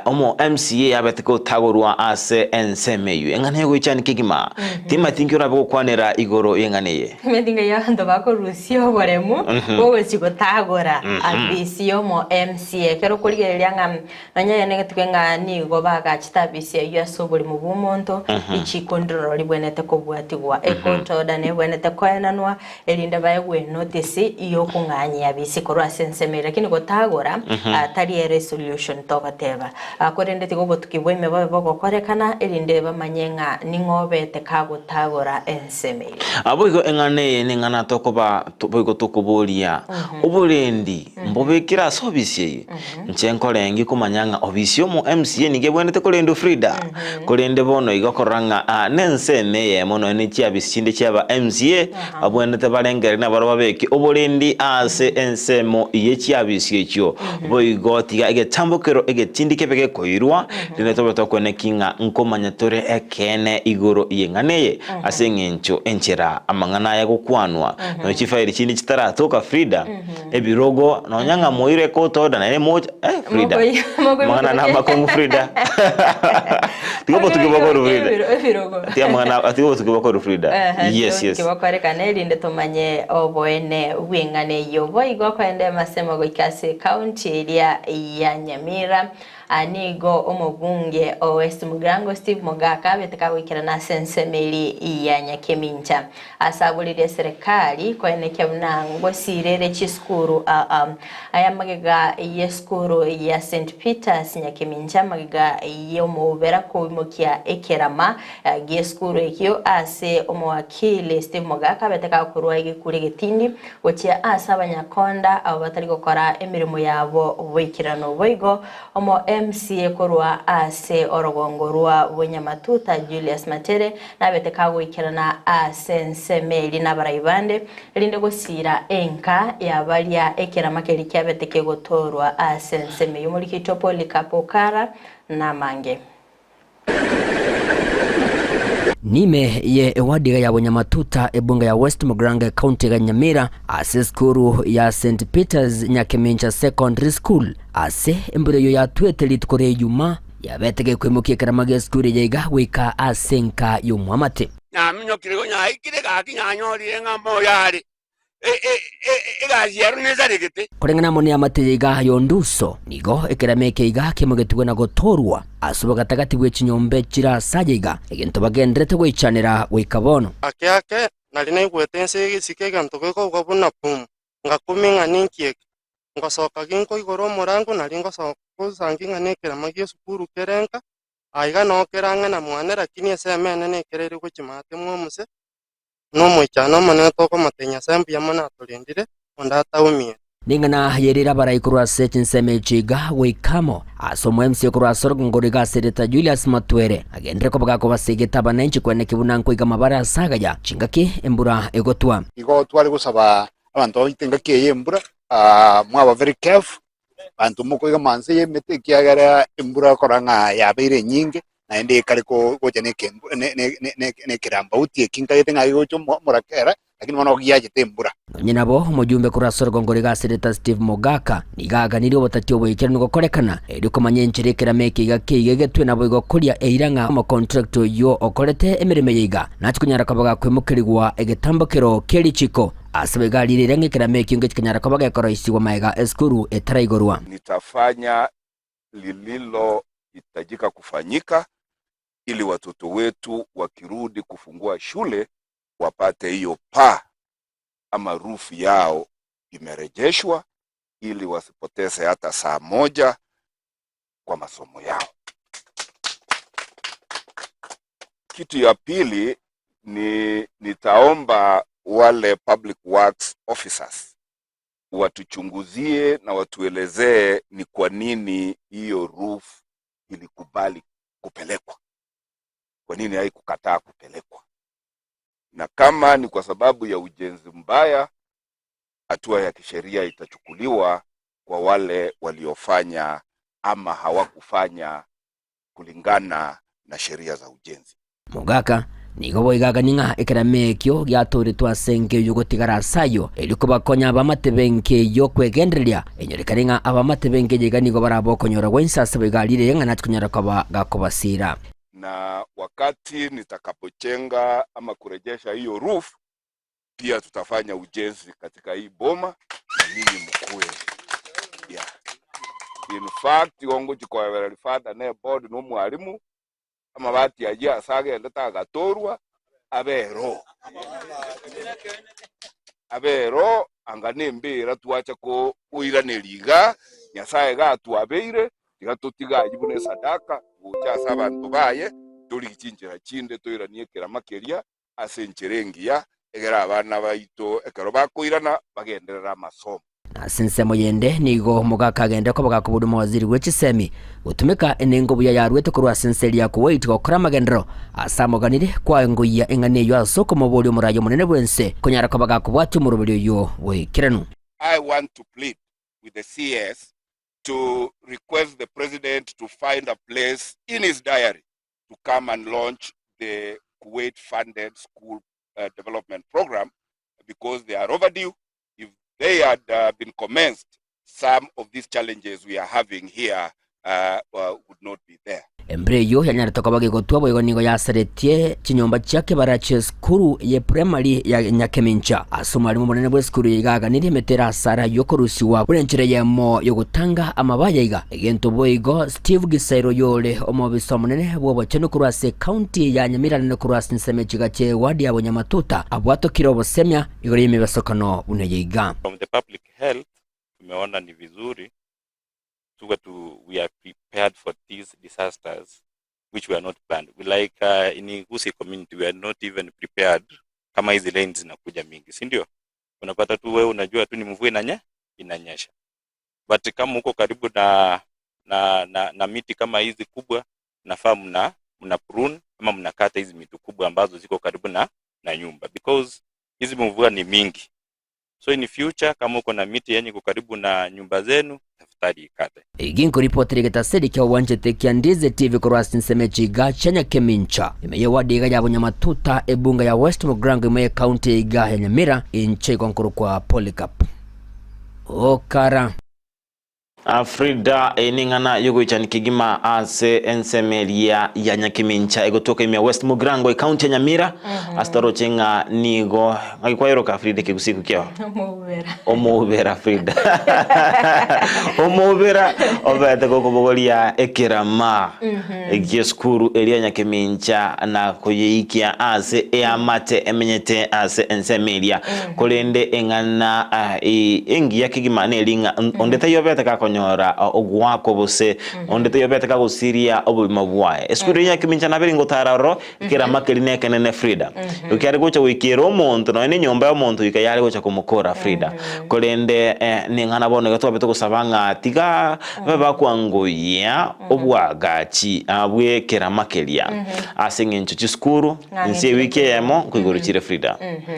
Omo MCA abete gotagorwa ase ensemo eyio. Eng'ana egoichani kegima. Timati inki orabe gokwanera igoro y'eng'ana eye. Timati ng'ai abanto bakorusia oboremu bogochia gotagora abisi y'omo MCA. Ekero okorigereria ng'a nonya aye negetuko ng'a nigo bagachete abisi eyio ase oboremo bw'omonto, richiko ndiroro ribwenerete kobwatigwa. Ecourt order nebwenerete koenanwa erinde baegwe enotisi y'okong'anyia abisi korwa ase ensemo eye, lakini gotagora tari ere esolution togoteba. Korende tiga obotuki bwaime bobe bogokorekana, erinde bamanye ng'a ning'o obete kagotagora ensemo eye. Boigo eng'ana eye neng'ana tokoba boigo tokoboria, Oborendi mbobekire ase obisi eye? Inche nkorenge komanya ng'a obisi y'omo MCA nigo ebwenerete korendwa Frida. Korende bono igo okorora ng'a aa nensemo eyemo nonya ne chiabisi chinde chiaba MCA babwenerete barengererie nabarabwo babeke oborendi ase ensemo ye chiabisi echio. Boigo tiga egetambokero egetindi kebe gekoirwa, rende tobe tokoeneki ng'a nkomanya tore ekeene igoro y'eng'ana eye ase eng'encho enchera amang'ana aya gokwanwa. Nonya chifairi chinde chitaratoka Frida, Ebirogo, nonya ng'a moire kotoda, naende Emocha eh Frida. Mokoyi- mokoyi- Mang'ana na amakongu Frida. Tiga obotuki bokoru Frida. Ebirogo. Tiga amang'ana tiga obotuki bokoru Frida. Yes yes. Kibokorekana erinde tomanye oboene bw'eng'ana eyio. Boigo koenda emasemo goika ase ekaunti eria ya Nyamira. Aa nigo omobunge o West Mugirango Steve Mogaka abete kagoikerana ase ensemo eria ya Nyakemincha ase aboririe eserekari koenekia buna ngosirere chisukuru aa aya magega y'esukuru ya St Peters Nyakemincha magega y'omoubera koimokia ekerama gi'esukuru ekio ase omowakili Steve Mogaka abete kagokorwa egekuri egetindi Gochia ase abanyakonda abo batari gokora emeremo yabo boikeranu. Boigo omo MCA korwa ase orogongo rwa Bonyamatuta Julius Matere nabete kagoikerana ase ensemo eria nabarai bande, erinde gosiira enka ya baria ekerama keria kiabete kegotoorwa ase ensemo eyio. Omorikito Polycarp Okara namange. Nime ye eward iga ya Bonyamatuta ebunge ya West Mugirango ecounty iga Nyamira ase esukuru ya St Peters Nyakemincha Secondary School ase embura eyio yatwete rituko ria Ijumaa yabete gekoimokia ekerama gi'esukuru eye iga goika ase enka y'omwamate. Naminyokire igo nyaikire gaki nyanyorire ng'a moyo are, egasi ero nesaregete. Koreng'ana amo neamate ya iga y'onduso, nigo ekerama eke iga kemogetigwe na gotoorwa ase obogatagati bwe chinyomba chire ase aye iga, egento bagendererete goichanera goika bono. Ake ake nari naigwete ense egesike egento gekogwa buna boom, ngakumia ng'a ninki eke. Ngosoka ginkoigora omorango nari ngosoka gosangi ng'a nekerama gi'esukuru kere nka, aiga noo kere ang'e na mwane lakini esemo enene ekere ere gochia maate mw'omose, Nomoichano omonene tokomotebia Nyasae mbuya mono atorendire, onde ataumie. Ning'ana yerire abarai korwa ase chinsemo echi iga goika amo ase omo-MC korwa ase orogongo rw'iga ase erieta Julius Matwere agenderere koba gakobasegeta abananchi kweneki buna nkoiga amabare ase agaya chingaki embura egotwa. Igo tware gosaba abanto baito engaki eye y'embura, mwaba very careful, abanto mokoiga manse y'emete ekiagera embura okora ng'a yabeire enyinge, naende ekare ko gocha na ekembu ne- ne- ne- ne- na ekerambauti eki nkagete ng'a gegocha omo omorakera, lakini bono giachete embura. Nonye nabo, omojumbe korwa ase orogongo riga ase erieta Steve Mogaka nigo aganirie obotati oboikeranu gokorekana erio komanya enchera ekerama eke iga keigegetwe naboigo koria eira ng'a omocontractor oyio okorete emeremo eye iga nachi konyara koba gakoimokerigwa egetambokero kie richiko Ase boigo ariire ng'a ekerama ekio ngechikanyara koba gekoroisigwa magega esukuru etaraigorwa. Nitafanya lililohitajika kufanyika ili watoto wetu wakirudi kufungua shule wapate hiyo paa ama roof yao imerejeshwa ili wasipoteze hata saa moja kwa masomo yao. Kitu ya pili ni nitaomba wale public works officers watuchunguzie na watuelezee ni kwa nini hiyo roof ilikubali kupelekwa, kwa nini haikukataa kupelekwa, na kama ni kwa sababu ya ujenzi mbaya, hatua ya kisheria itachukuliwa kwa wale waliofanya ama hawakufanya kulingana na sheria za ujenzi. Mogaka nigo boigo aganie ng'a ekerama ekio giatoretwe ase enka eyio gotigara ase ayio, erio kobakonya abamate b'enka eyio kwegendereria, enyorekane ng'a abamate b'enka eyio iga nigo barabe okonyora gwa inse ase boigo arire ng'a nachi konyara koba gakobasiira. Na wakati nitakapojenga ama kurejesha hiyo roof, pia tutafanya ujenzi katika hii boma na ninyi mkue yeah. In fact igo ngochi koebereri father ne board na omwalimu amabati ayio ase agendete agatorwa abe ero abe ero anga nembera twacha koiraneria iga Nyasaye gatwabeire tiga totige ayio buna esadaka gocha ase abanto baye torigie chinchera chinde toiranie ekerama keria ase enchera engiya, egere abana baito ekero bakoirana bagenderere amasomo. Na ase ensemo yende nigo omogaka agende koba gakoboria omowaziri bwe chisemi gotumeka enengo buya yaruete korwa ase ense eria ya Kuwait gokora amagenderero ase amoganire kwaengoyia eng'ana eyio ase okomoboria omorai omonene bw'ense konyara koba gakobwatia omoroberi oyio boikeranu. I want to plead with the CS to request the president to find a place in his diary to come and launch the Kuwait funded school uh, development program because they are overdue. If they had uh, been commenced some of these challenges we are having here would not be there. Embura eyio yanyarete koba gegotwa boigo nigo yasaretie chinyomba chia kebara chi'esukuru ye primary ya Nyakemincha. Ase omwalimu omonene bw'esukuru eye iga aganirie emete ere asara y'okorusigwa buna enchera eyemo y'ogotanga amabaya iga. Egento boigo Steve Gisairo oyore omobisa omonene bw'obochenu korwa ase ekaunti ya Nyamira naende korwa ase ensemo echiga chie ward ya Bonyamatuta abwatokire obosemia igoro y'emebasokano buna eye iga. From the public health tumeona ni vizuri tuwe tu, we are prepared for these disasters which were not planned. We like uh, in Gusii community we are not even prepared kama hizi rains zinakuja mingi, si ndio? Unapata tu wewe unajua tu ni mvua inanye inanyesha, but kama uko karibu na na, na, na miti kama hizi kubwa, nafaa mna mna prune ama mnakata hizi miti kubwa ambazo ziko karibu na na nyumba because hizi mvua ni mingi So in future kama uko na miti yenye iko karibu na nyumba zenu tafadhali ikate. Egi nkoripotera egetaseri kia obwanchete kia Ndizi TV korwa ase ensemo echiga chia Nyakemincha, ime y'ewadi iga ya Bonyamatuta, ebunga ya West Mugirango ime y'ecounty iga ya Nyamira, inche igo nkorokwa Polycarp Okara. Frida, eye neng'ana y'ogoichania kegima ase ensemo eria ya Nyakemincha egotoka ime ya West Mugirango ekaunti ya Nyamira ase toroche ng'a nigo ng'aki kwayeroka Frida ekegusii kiao Omoubera. omoubera Frida omoubera obete gokobogoria ekerama gi'esukuru eria ya Nyakemincha na koyeikia ase eamate emenyete ase ensemo eria Korende eng'ana engiya kegima neri ng'a onde taiyo obete gakonyora ogoakwa gose onde taiyo obete gagosiria obogima bwaye. Esukuru eye ya Kimincha nabere ngotara ororo, ekerama keria nekenene Frida. Goika are gocha goikera omonto nonya na enyomba y'omonto goika yare gocha komokora Frida. Korende neng'ana bono iga twabete gosaba ng'a tiga babe bakwangoyia obwagachi bw'ekerama keria ase eng'encho chisukuru Inse ewiki eyemo nkoigoro chire Frida.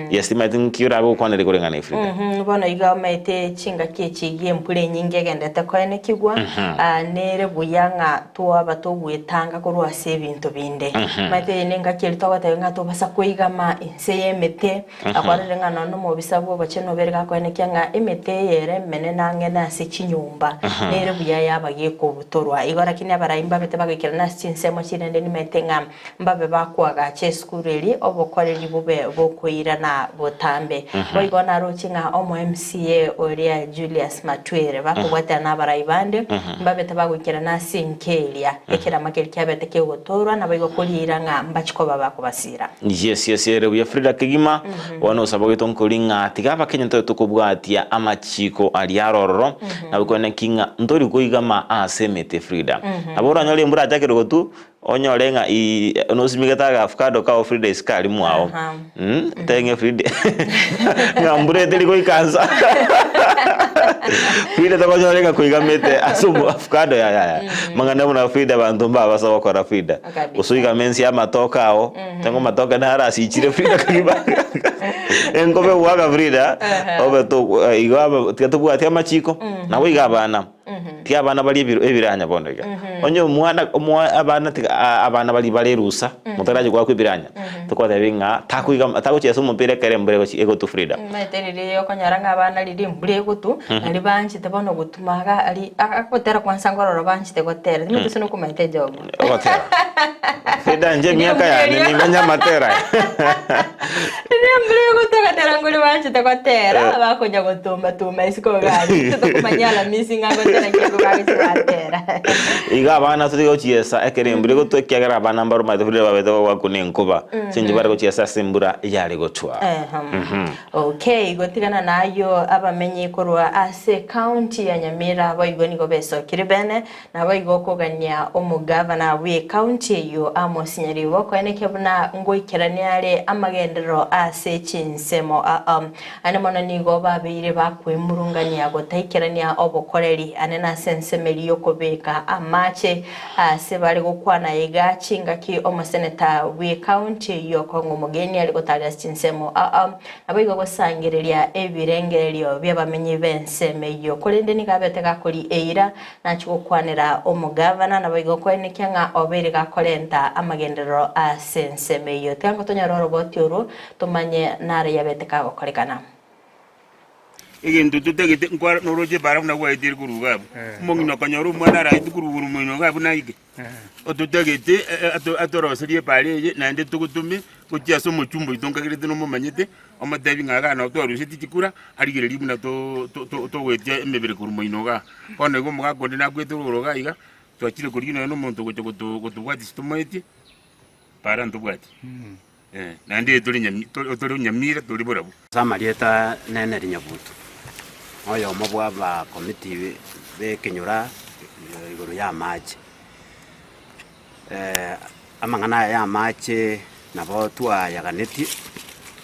Yes, timanyeti nki orabe gokwanera igoro eng'ana eye Frida. Mhm, bono iga omanyete chingaki echi iga embura enyinge egendete koenekigwa, ah, nere buya ng'a twaba togwetanga korwa ase ebinto binde. Omanyete eye nengaki eria togoteba ng'a tobasa koigama inse y'emete, akwarorire ng'a nonya nomobisa bw'obochenu obere gakoenekia ng'a emete eye ere emenene ang'e nase chinyomba, nere buya yaba gekobutorwa. Igo rakini abarai mbabete bagoikerana ase chinsemo chirende nimanyete ng'a Mbabe bakoagacha esukuru eria obokoreri bobe bokoirana botambe. Boigo naroche ng'a omo MCA oria Julius Matwere bakobwatana na abarai bande mbabete bagoikerana ase enka eria ekerama keria kiabete kegotorwa naboigo koriira ng'a mbachi koba bakobasira. Yes yes ere buya Frida kegima bono osaba gwaito nkori ng'a tiga abakenya ntobe tokobwatia amachiko aria are ororo nabo kore naki ng'a ntori koigama ase emete Frida nabo oranyore embura achakire gotwa Onyore ng'a ii nosimegete aga avocado kao Frida isiko aria mwao Aha. mm, otebe ng'a Frida ng'a mbura eteri goika nsa Frida tokonyora ng'a koigamete ase omo avocado yaya yaya mang'ana buna Frida abanto mbabasa gokora Frida Kabisa. gose oigame nse ya amatoke ao tango amatoke naro asichire Frida kagima enkobe goaka Frida obe to igo aba tiga tobwati amachiko nabo iga abana. Tiga abana barie ebiro ebiranya bono iga. Onye omwana omwa abana tiga a- abana baria bare erusa, motarachi goakwa ebiranya, tokobatebi ng'a takoiga tagochiesa omopira ekero embura egochi egotwa Frida. Omanyete riria okonyora ng'a abana riria embura egotwa, naria baanchete bono gotuma iga aria agotera kwansa nkorora baanchete gotera, timanyeti gose nokomanyete ejob. Ogotera. Frida inche emiaka yane nimanye amatera aya. Riria embura egotwa ogatera ngori banchete gotera, bakonya gotumba tumba isiko iga aria. Intwe tokomanya Alamisi ng'a gotera ki abwo bagochia batera. Iga abana turi gochiesa ekero embura egotwa ekiagera abana mbaromanyete buna babete goakwa na enkuba, ase eng'encho bare gochiesa ase embura yare gotwa. Ehe. Okay, gotigana nayio abamenyi korwa ase ekaunti ya Nyamira boigo nigo besokire bene Naboigo okogania omogavana bw'ecounty eyio Amos Nyaribo koenekia buna ngoikerania are amagenderero ase chinsemo aa. Ande mono nigo babeire bakwemurungania gotaikerania obokoreri ane nase ensemo eria yokobeka amache ase bare gokwana iga chingaki omoseneta bw'ecounty eyio Okong'o Omogeni are gotarera ase chinsemo aa. Naboigo gosangereria ebirengererio bi'abamenyi b'ensemo eyio korende nigo abete gakori eira Nachie gokwanera omogavana, naboigo koenekia ng'a obeire gakorenta amagenderero ase ensemo eyio. Tiga ngo tonyore oroboti orwo, tomanye nare yabete kagokorekana. Egento totagete nkwara noroche ebara buna gwaetire korwa iga abwo. Omong'ina okonyora omwana araetwe korwa igoro moino iga abwo naike. Ototagete atoroserie ebara eye naende togotome gochia ase omochumba oito nkagerete nomomanyete, omotebi ng'a igaa nabo twarusetie chikura, arigererie buna togoetia emebere korwa moino igaa. Bono igo omogaka onde nakwete rogoro igaa iga, twachire korigia nonye na omonto ogocha gotobwatia tomoetie, bara ntobwati. Naende tore nyami tore nyamira tore barabwo. Ase amarieta nene rinyabutu, oyomo bw'abakomiti b'ekenyora igoro y'amache. Amang'ana aya y'amache nabo twayaganetie,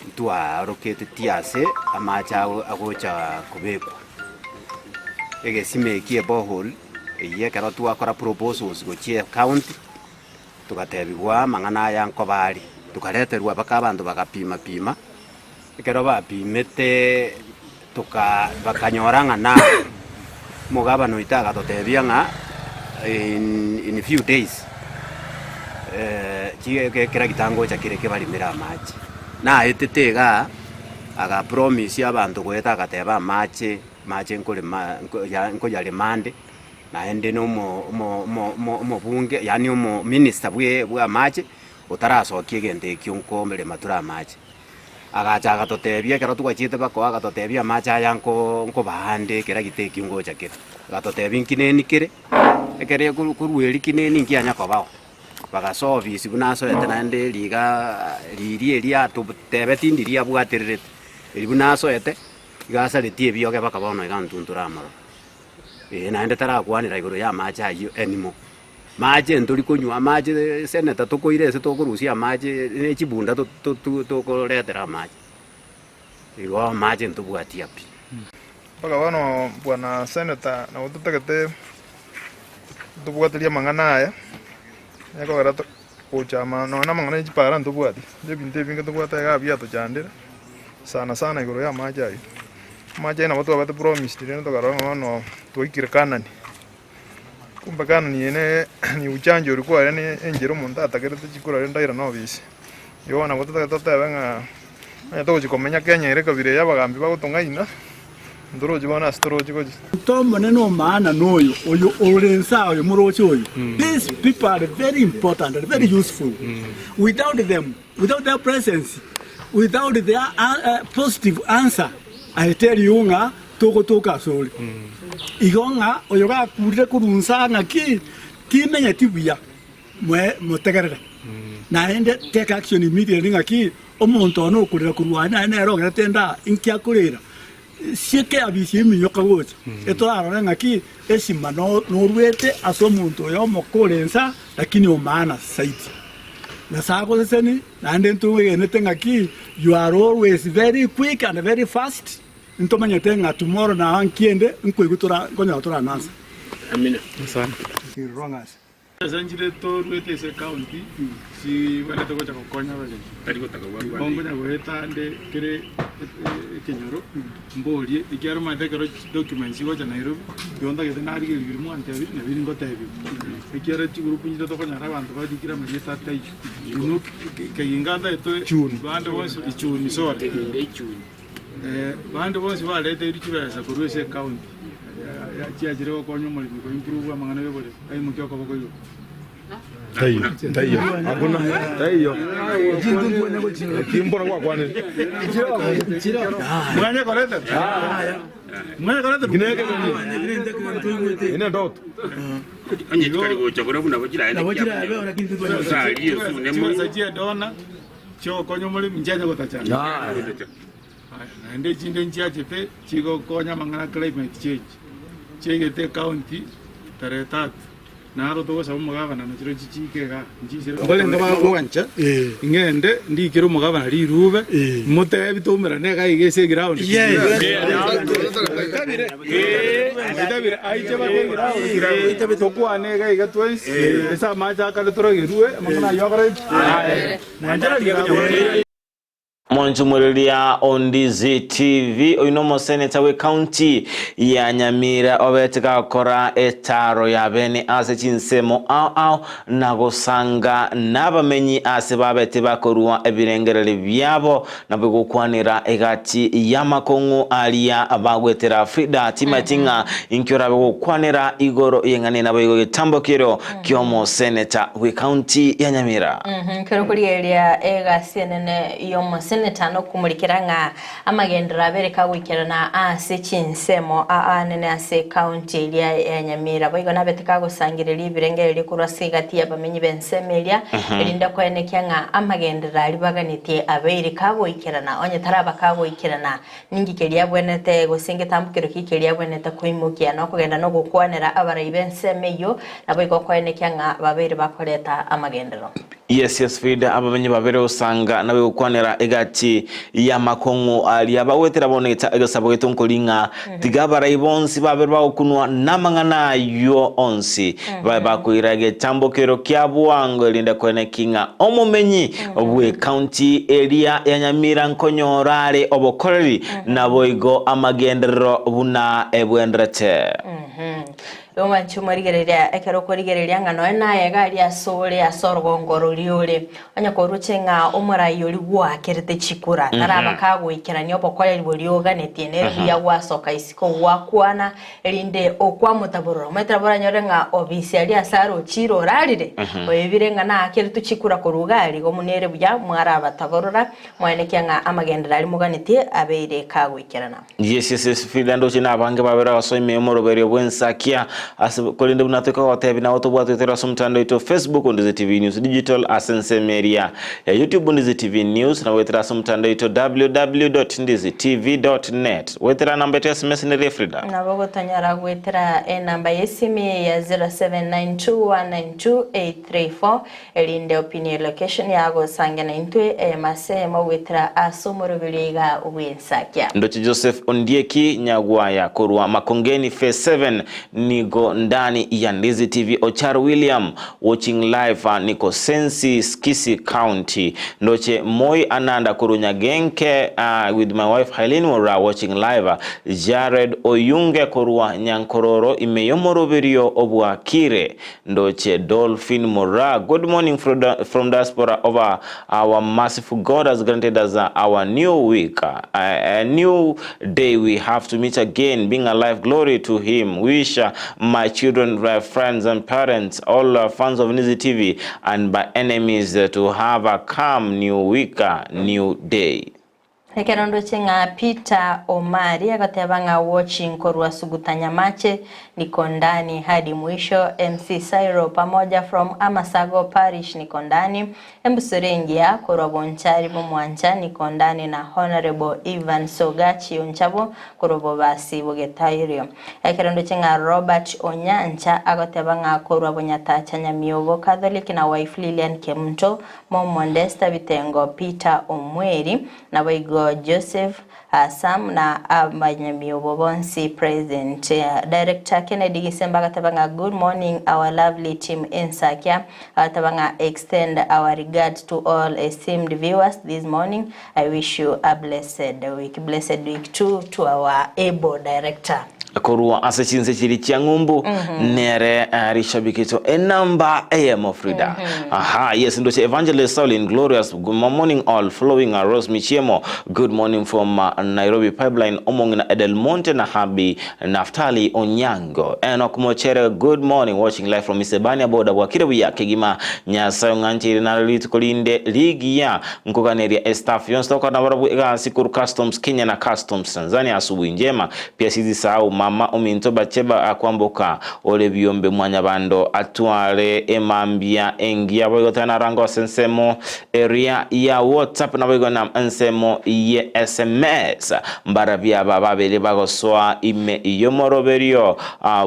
ntwaoroketie ase amache agocha kobekwa. Egesima eki eborehole eyio ekero twakora proposals gochia ecounty. Togatebigwa amang'ana aya nkoba are, tokareterwa mpaka abanto bagapima-pima, ekero bapimete toka bakanyora ng'a na omogabana oito agatotebia ng'a in in few days chi kera gitangocha kere kebaremere amache. Naetete igaa, aga promise abanto goeta agateba amache, amache nkorema nkoya nkoyarema ande. Naende nomobunge, yaani omominister bw'amache, otarasokia egento ekio nkomerema tore amache. Agacha agatotebia ekero twachiete bakoa agatotebia amache aya nkobaa ande ekera gete ekio ngocha kere. Agatotebia nkineni kere, ekere korwa erio kineni nkianya kobao. Bagasoa ofisi buna asoete naende rigaa riria eria atotebeti ndiria abwatererete, erio buna asoete, iga asaretie ebioge mpaka bono iga ntunture amororo. Ee, naende tarakwanera igoro y'amache ayio anymore. Mache ntori konywa, amache senator tokoira ase tokorusia amache ne chibunda tokoretera amache. Igo amache ntobwatia pi. Mpaka bono bwana senator nabo totagete tobwaterie amang'ana aya, ekogera gocha ama nonya na amang'ana ya chipara ntobwati, ebinto ebinge tobwate iga biatochandire, sana sana igoro ya amache aywo. Amache aywo nabo twabete promised rende tokarora ng'a bono twaikire Canaan, kumbe Canaan eye ne ni uchanjo oria kware ne enchera omonto atakerete chikura rende airane obisi. Igo bono nabo totagete totebe ng'a onye togochia komenya Kenya ere ekabira eye abagambi bagotong'aina, ntorochi bono ase torochi gochia. Omonto omonene o maana noyo, oyo ore inse aa, oyo moroche oyo. These people are very important and very useful. Without them, without their presence, without their positive answer, I tell you ng'a togotoka asore. Igo ng'a oyo gakurire korwa inse aa ng'aki, timenyeti buya, mwe motegerere. Naende take action immediately ng'aki, omonto one okorera korwa aa naye nere ogerete ende aa, inki akorera? Sieke abisi eminyoka gocha, etorarore ng'aki esima noruete ase omonto oyo omoke ore insa, lakini o maana zaidi. Nyasae agoseseni, naende ntwegenete ng'aki you are always very quick and very fast, ntomanyete ng'a tomorrow na nkiende nkoigwa tora nkonyora toranansa. Amina. Ase nchire toruete ase ecounty chibwenerete gocha gokonya abaremi. Igo nkonya goeta ande kere ekenyoro mborie ekiagera omanyete ekero documents chigocha Nairobi igo ntagete narigereria biria mwantebirie na biria ngotebiwa. Ekiagera chigroup nchire tokonyora abanto barikire amarieta ataiyo. Inwe keginga ntagete bande bonsi ichuni sorry. Bande bonsi bareteirwe chibesa korwa ase ecounty chiachire gokonya omoremi ko improve amang'ana y'oboremi, aimokie okoboko igoro. Taiyo, taiyo, hakuna, taiyo. Kimbora gwakwanire. Mwanye koreta? Mwanye koreta? Ine ndoto. Onye chikari gocha buna nabo chiraende Chibesa chiedona Chiogokonya omoremi nchiacha gotachana. Naende echinde nchiachete chigokonya amang'ana climate change. Chiaigete ecounty tarehe tatu. Naro togosaba omogabana nachiro chichike igaa nchisire. Mbarenge bagwancha ing'ende ndikere omogabana rirube motebi toumerane iga iga ase eground. Oitabire aiche baka eground tokwane iga iga twensi ase amache akare toragerwe amang'ana ayio akore ki? Aye. Monchumureria Ondizi TV, oyu nomoseneta bwe county ya Nyamira obete gakora etaro ya bene ase chinsemo ao ao na gosanga nabamenyi ase babete bakorua ebirengereri biabo nabo gokwanera egati y'amakong'u aria bagwetera Frida timati ng'a inki orabe gokwanera igoro y'eng'ana nabo igo getambo kero kiomoseneta bwe county ya Nyamira. Kero korigereria egasi enene y'omoseneta nokomurikera ng'a amagenderero abere kagoikerana ase chinsemo aanene ase ekaunti eria ya Nyamira. Boigo nabete kagosangereria ebirengererio korwa ase egati y'abamenyi b'ensemo eria, erinde koenekia ng'a amagenderero aria baganetie abeire kagoikerana. Onye taraba kagoikerana, ninki keria abwenerete gose ngetambukero ki keria abwenerete koimokia? Nokogenda nogokwanera abarai b'ensemo eyio, naboigo koenekia ng'a babeire bakoreta amagenderero. Yes yes Frida abamenyi babere osanga nabe gokwanera egati y'amakong'u aria bagwetera bono egesabo geto nkori ng'a tiga abarai bonsi babere bagokunwa namang'ana ayio onsi babe bakoira egetambokero kia bwango erinde koeneki ng'a omomenyi bw'ecounty eria ya Nyamira nkonyora are obokoreri naboigo amagenderero buna ebwenderete. Omwanchi omorigereria, ekero okorigereria ng'a nonya naye iga aria asore ase orogongo roria ore, onye koruche ng'a omorai oria gwakerete chikura taraba kagoikerania obokoreri boria oganetie, nere buya gwasoka isiko gwakwana, erinde okwamotaborora. Omanyete nabo oranyore ng'a obisi aria ase arochire orarire, oebire ng'a naakeretwe chikura korwa iga aria, igo nere buya mwarabataborora, mwaenekia ng'a amagenderero aria moganetie abeire kagoikerana. Yes, yes, yes, Frida ndoche na abange babere abasomi ime omoroberio bw'ensakia ase korende buna tokagotebi nabo tobwatwetera ase omotandao oito Facebook Ondizi TV News Digital ase ensemo eria ya YouTube Ondizi TV News na goetera ase omotandao oito www.ndizitv.net goetera namba yetu ya SMS nere Frida. Nabo gotonyora goetera enamba y'esimi ya 0792192834 Erinde opinie location yagosangia naintwe eyemo ase eyemo goetera ase omoroberio iga bw'ensakia. Ndoche Joseph Ondieki Nyagwaya korwa Makongeni Phase 7 nigo ndani ya Ndizi TV Ocharo William watching live niko Sensi Kisii County Ndoche Moi Ananda korwa Nyagenke with my wife Helen Mura watching live Jared Oyunge korwa Nyankororo ime y'omoroberio obwakire Ndoche Dolphin Mura good morning from, from diaspora over our merciful God has granted us our new week a new day we have to meet again being alive glory to him wish my children friends and parents all fans of Nizi TV and by enemies to have a calm new week new day. Ekero ndoche ng'a Peter Omari agoteba ng'a watching korwa Suguta Nyamache niko ndani hadi mwisho, MC Cyril pamoja from Amasago Parish niko ndani, Embusuro engiya korwa Bonchari Bomwancha niko ndani na Honourable Ivan Sogachi Onchabo korwa Bobasi Bogetairio. Ekero ndoche ng'a Robert Onyancha agoteba ng'a korwa Bonyatacha Nyamiobo Catholic na wife Lilian Kemunto Momondesta Bitengo Peter Omweri, naboigo Joseph Sam na abanyamiobo bonsi present. Director Kennedy Gisemba agateba ng'a good morning our lovely team Ensakia, agateba ng'a extend our regards to all esteemed viewers this morning, I wish you a blessed week. Blessed week too to our able director. Korwa ase chinse chiria chia ng'umbu nere rishabikito enamba eyemo Frida. Aha, yes, ndoche Evangelist Saulin Glorious, good morning all following Rose Michiemo, good morning from Nairobi Pipeline, Omong'ina Edelmonte na Habi Naftali Onyango. Enoch Mochere, good morning, watching live from Isebania boda bwakire buya kegima Nyasaye ong'ancheire naro rituko rinde rigiya nkoganeria estaff yonsi tokora nabarabwo egasi korwa Customs Kenya na Customs Tanzania asubuhi njema Pia sizisahau mama ominto Batsheba akwamboka ore biombe mwanyabando atware emambia engiya boigo tari narango ase ensemo eria ya WhatsApp naboigo na ensemo ye SMS mbarabia aba babere bagosoa ime y'omoroberio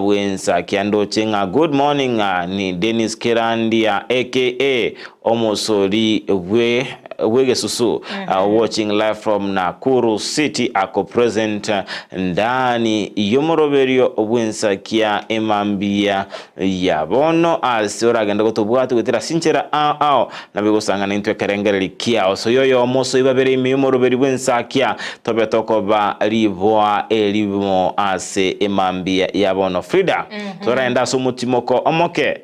bwensa kiandoche ng'a good morning ni Dennis Kerandia aka omosori bwe. Bwegesusu watching live from Nakuru City ako present ndani y'omoroberio bw'ensakia emambia ya bono ase oragende gotobwati goetera ase inchera ao ao nabo egosang'ana intwe ekerengereri kiao. Soyia oyomo soyia babere ime y'omoroberi bw'ensakia tobe tokoba riboa erimo ase emambia ya bono. Frida, toragende ase omotimoko omoke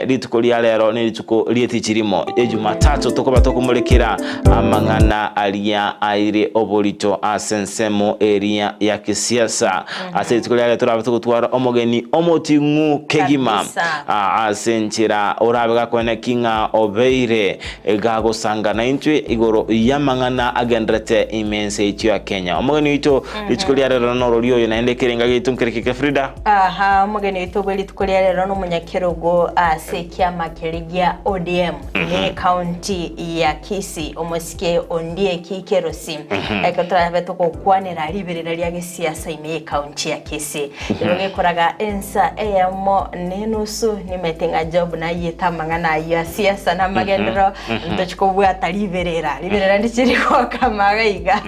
rituko ria rero nerituko ri'etichi rimo Ejumatatu tokoba tokomorekera amang'ana aria aire oborito ase ensemo eria ya kisiasa. Ase rituko ria rero torabe togotwara omogeni omoting'u kegima ase enchera orabe gakoeneki ng'a obeire gagosanga naintwe igoro y'amang'ana agenderete ime ense yaito ya Kenya. Omogeni oito rituko ria rero norori oyo naende ekerenga giaito nkereke ke Frida. Aha, omogeni oito bwe rituko ria rero nomonyakerogo ase ekiama keria gia ODM ime ekaunti ya Kisii omosike Ondieki Kerosi. Ekero torabe togokwanera riberera ria gesiasa ime y'ekaunti ya Kisii. Igo gekoraga ensa eyemo nenusu nimete ng'a Job nayiete amang'ana ayio a siasa na amagenderero ntochi kobwata riberera. Riberera ndichiri gokama iga iga.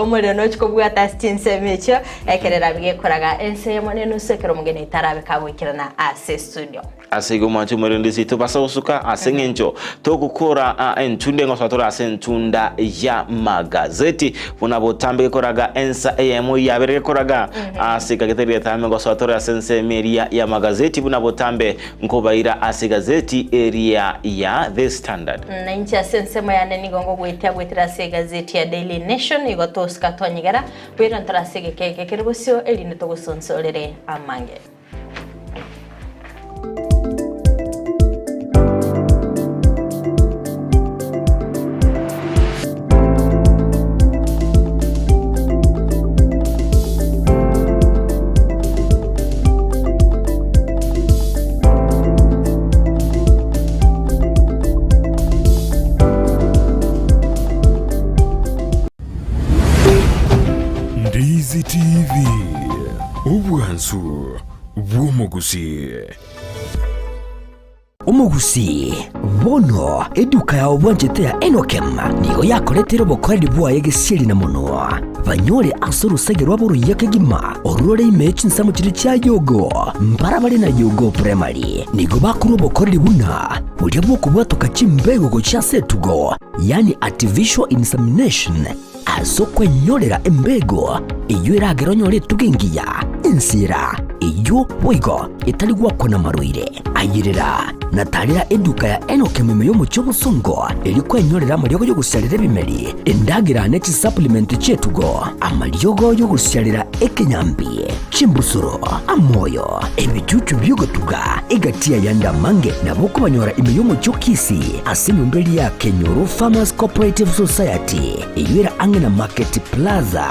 Omorero nochi kobwata ase chinsemo echio ekero erabe gekoraga ensa eyemo nenusu ekero omogeni oito arabe kagoikerana ase estudio. Ase igo mwanche omorende seito basa gosuka, ase eng'encho togokora entunda eng'osoa tore ase entunda y'amagazeti, buna botambe gekoraga ensa eyemo yabere gekoraga ase ekagete rigetame ngosoa tore ase ensemo eria y'amagazeti buna botambe nkobaira ase egazeti eria ya The Standard. Na inche ase ensemo yane nigo ngogoetia goetera ase egazeti ya Daily Nation, igo tosuka twanyegera, bwera ntore ase egeka eke kere bosio, erinde togosonsorere amange. Ndizi TV, obwansu bw'omogusii. Omogusii, bono eduka yao bwanchete ya Enokem nigo yakoretire obokoreri bwaye gesieri na monwa, banyore ase orosege rwabo oruya kegima orure ime chinsemo chiria chia Yogo, mbarabare na Yogo Primary. Nigo bakorwa obokoreri buna boria bw'okobwatoka chimbego gochia ase etugo, yaani artificial insemination, ase okwenyorera embego eyio eragere onyore etugo engiya, ensira eyio boigo etari gwakwa namarwaire. Ayerera na tarera eduka ya Enock ime y'omochie obosongo erio kwenyorera amariogo y'ogosiarera ebimeri, endagera ne chisupplement chi'etugo, amariogo y'ogosiarera ekenyambi, chimbusuro, amoyo, ebichuchu bi'ogotuga, egati y'ayande amange nabo okobanyora ime y'omochie o Kisii ase enyomba eria ya Kenyoro Farmers Cooperative Society eyio ere ang'e na Market Plaza.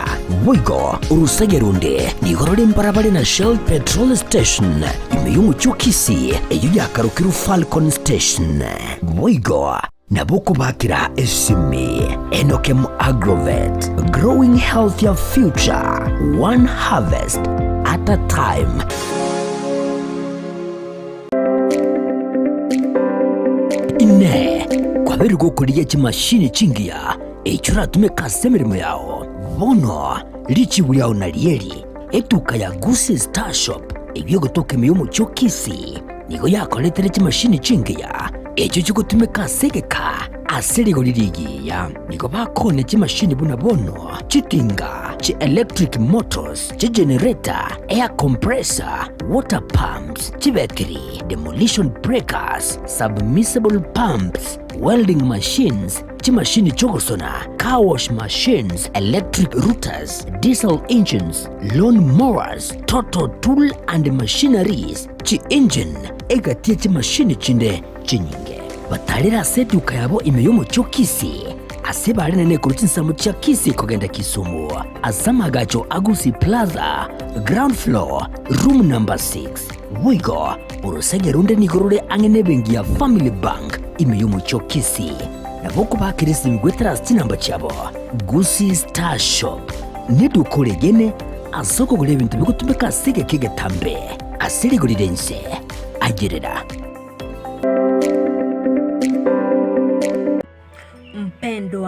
Boigo orosege ronde nigo rore mbarabare na Shell Petrol Station ime y'omochie o Kisii eyio yakarokirwe Falcon Station. Boigo Nabo okobakera esimi. Enokem Agrovet, growing healthier future, one harvest at a time. Inee! Kwabeire gokorigia chimashini chingiya echio oratumeke ase emeremo yao? Bono richibu riao narieri, etuka ya Gusii Star Shop eyio egotoka ime y'omochie o Kisii. Nigo yakoretere chimashini chingiya, echio chigotumeka ase egeka ase rigori rigiya. Nigo bakoonia chimashini buna bono, chitinga, chi electric motors, chigenerator, air compressor, water pumps, chibetiri, demolition breakers, submersible pumps, welding machines, chimashini chi'ogosona, car wash machines, electric routers, diesel engines, lawn mowers, total tool and machineries, Chi-engine egati ye chimashini chinde chinyinge. Batarire ase eduka yabo ime y'omochie o Kisii, ase barenene korwa chinsemo chia Kisii kogenda Kisumu, ase amagacho a Gusii Plaza, ground floor, room number 6. Boigo, orosege ronde nigo rore ang'e nebenki ya Family Bank ime y'omochie o Kisii. Nabo okobakera esimi goetera ase chinamba chiabo. Gusii Star Shop neduka oregene ase okogora ebinto bigotumeka ase egeka egetambe. Ase rigori ri'ense, ayerera.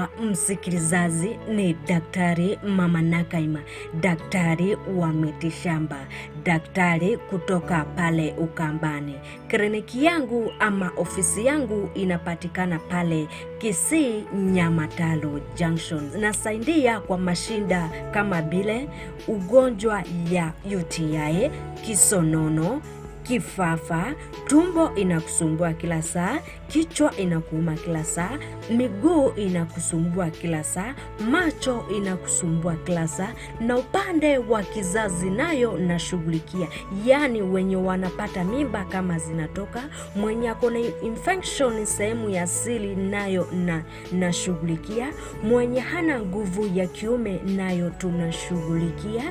Mpendwa msikilizaji, ni Daktari Mama Nakaima, daktari wa mitishamba, daktari kutoka pale Ukambani. Kliniki yangu ama ofisi yangu inapatikana pale Kisii Nyamatalo Junction. Nasaidia kwa mashinda kama vile ugonjwa ya UTI, kisonono, kifafa, tumbo inakusumbua kila saa, kichwa inakuuma kila saa, miguu inakusumbua kila saa, macho inakusumbua kila saa, na upande wa kizazi nayo nashughulikia, yaani wenye wanapata mimba kama zinatoka, mwenye ako na infection sehemu ya siri nayo na nashughulikia, mwenye hana nguvu ya kiume nayo tunashughulikia,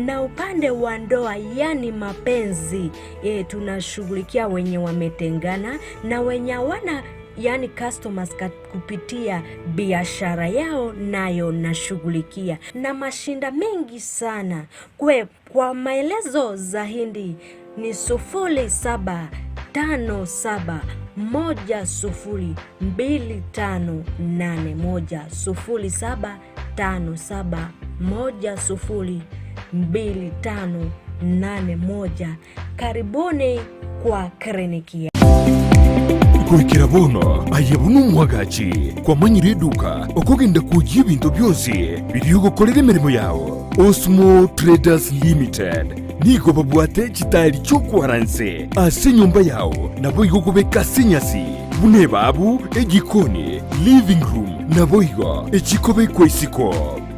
na upande wa ndoa yani mapenzi e, tunashughulikia wenye wametengana na wenye hawana yani customers kupitia biashara yao nayo nashughulikia, na mashinda mengi sana kwe. Kwa maelezo zaidi ni 0757102581 0757102581. Karibuni kwa kliniki. Goikera bono aye buna omwagachi kwamanyire eduka okogenda kwoyia ebinto bionsi biria ogokorera emeremo yao. Osmo Traders Limited nigo babwate chitari chi'okwara nse ase enyomba yao, naboigo okobeka ase enyasi buna ebabu, ejikoni, living room, naboigo echikobekwa isiko.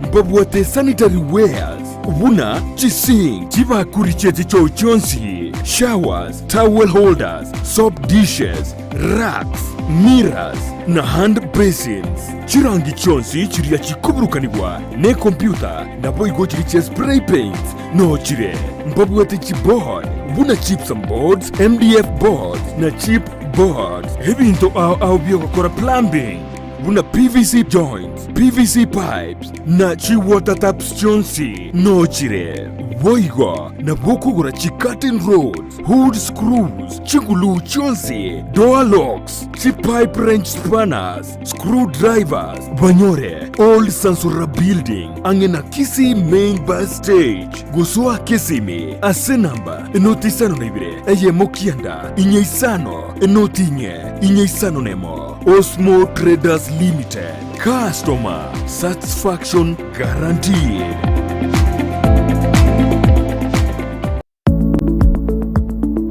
Mbabwate sanitary wares buna chisink, chibakuri chie chichoo chionsi, showers, towel holders, soap dishes, racks, mirrors, na hand basins. Chirangi chionsi chiria chikoburukanigwa nekompyuta naboigo chiria chia spray paints noo chire. Mbabwate chiboard buna gypsum boards, MDF boards, na chip boards. Ebinto ao ao biogokora plumbing buna PVC joints, PVC pipes, na chi-water taps chionsi noo chire. Boigo nabo okogora chi-curtain rods, hood screws, chiguluu chionsi, door locks, chi-pipe wrench spanners, screw drivers, banyore Old Sansora Building ang'e na Kisii Main Bus Stage. Gosoa Kisimi ase namba enoti isano na ibere eyemo kianda inye isano enoti inye inye isano nemo. Osmo Traders Limited, customer satisfaction guaranteed.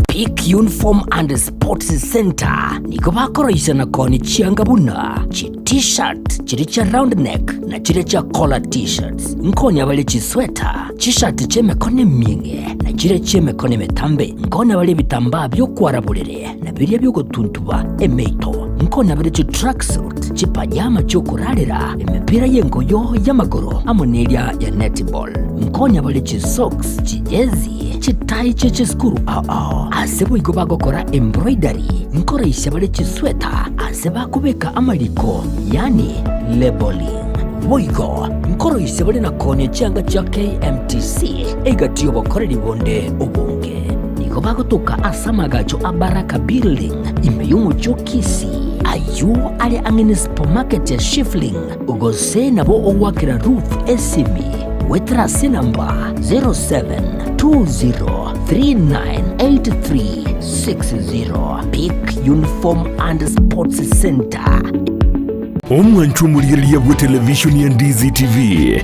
Peak Uniform and Sports Center nigo bakoroisana koni chianga buna chi t-shirt chiria chia round neck na chiria chia collar t-shirts. Nkonya bare chisweta, chishati chi'emekono emieng'e na chiria chi'emekono emetambe. Nkonya bare ebitambaa bi'okwara borere na biria bi'ogotuntuba emeito. Nkonya bare chitracksuit, chipajama chi'okorarera, emepira y'engoyo y'amagoro amo neria ya netball. Nkonya bare chisocks, chijezi, chitai chie chisukuru ao ao. Ase boigo bagokora embroidery, nkoraisia bare chisweta ase bakobeka amariko, yaani labelling. Boigo nkoroisia bare na koonia chianga chia KMTC egati y'obokoreri bonde obonge. Nigo bagotoka ase amagacho a Baraka Building ime y'omochie o Kisii, ayio are ang'e ne supermarket ya Shifling, gose nabo ogoakera Ruth esimi goetera ase enamba 0720398360. Peak Uniform and Sports Center. Omwancho omorigereria bw'etelevishoni ya Ndizi TV,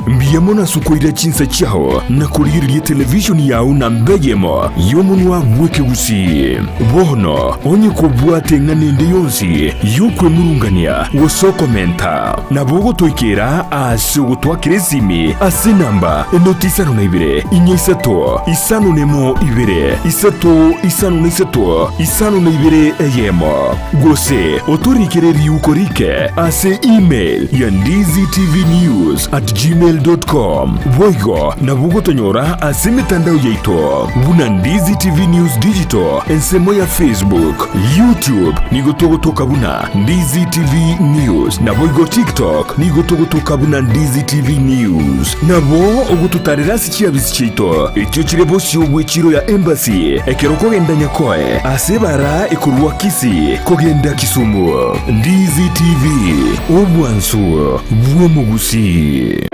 mbuya mono ase okoira chinsa chiao na korigereria etelevishoni yao namba eyemo y'omonwa bw'ekegusii. Bono onye kobwate eng'ana ende yonsi y'okwemurungania gose okomenta, nabo ogotoikera ase ogotwakera esimi ase enamba enoti isano na ibere, inye isato, isano nemo ibere, isato isano na isato, isano na ibere eyemo. Gose otorikere riuko rike ase email ya ndizitvnews@gmail.com. Boigo nabo ogotonyora ase emetandao yaito buna Ndizi TV News Digital ensemo ya Facebook, YouTube nigo togotoka buna Ndizi TV News, naboigo TikTok nigo togotoka buna Ndizi TV News. Nabo ogototarera ase chiabisi chiaito echio chire bosio bw'echiro ya Embassy ekero okogenda Nyakoe ase ebara ekorwa Kisii kogenda Kisumu. Ndizi TV. Obwansu bw'omogusii.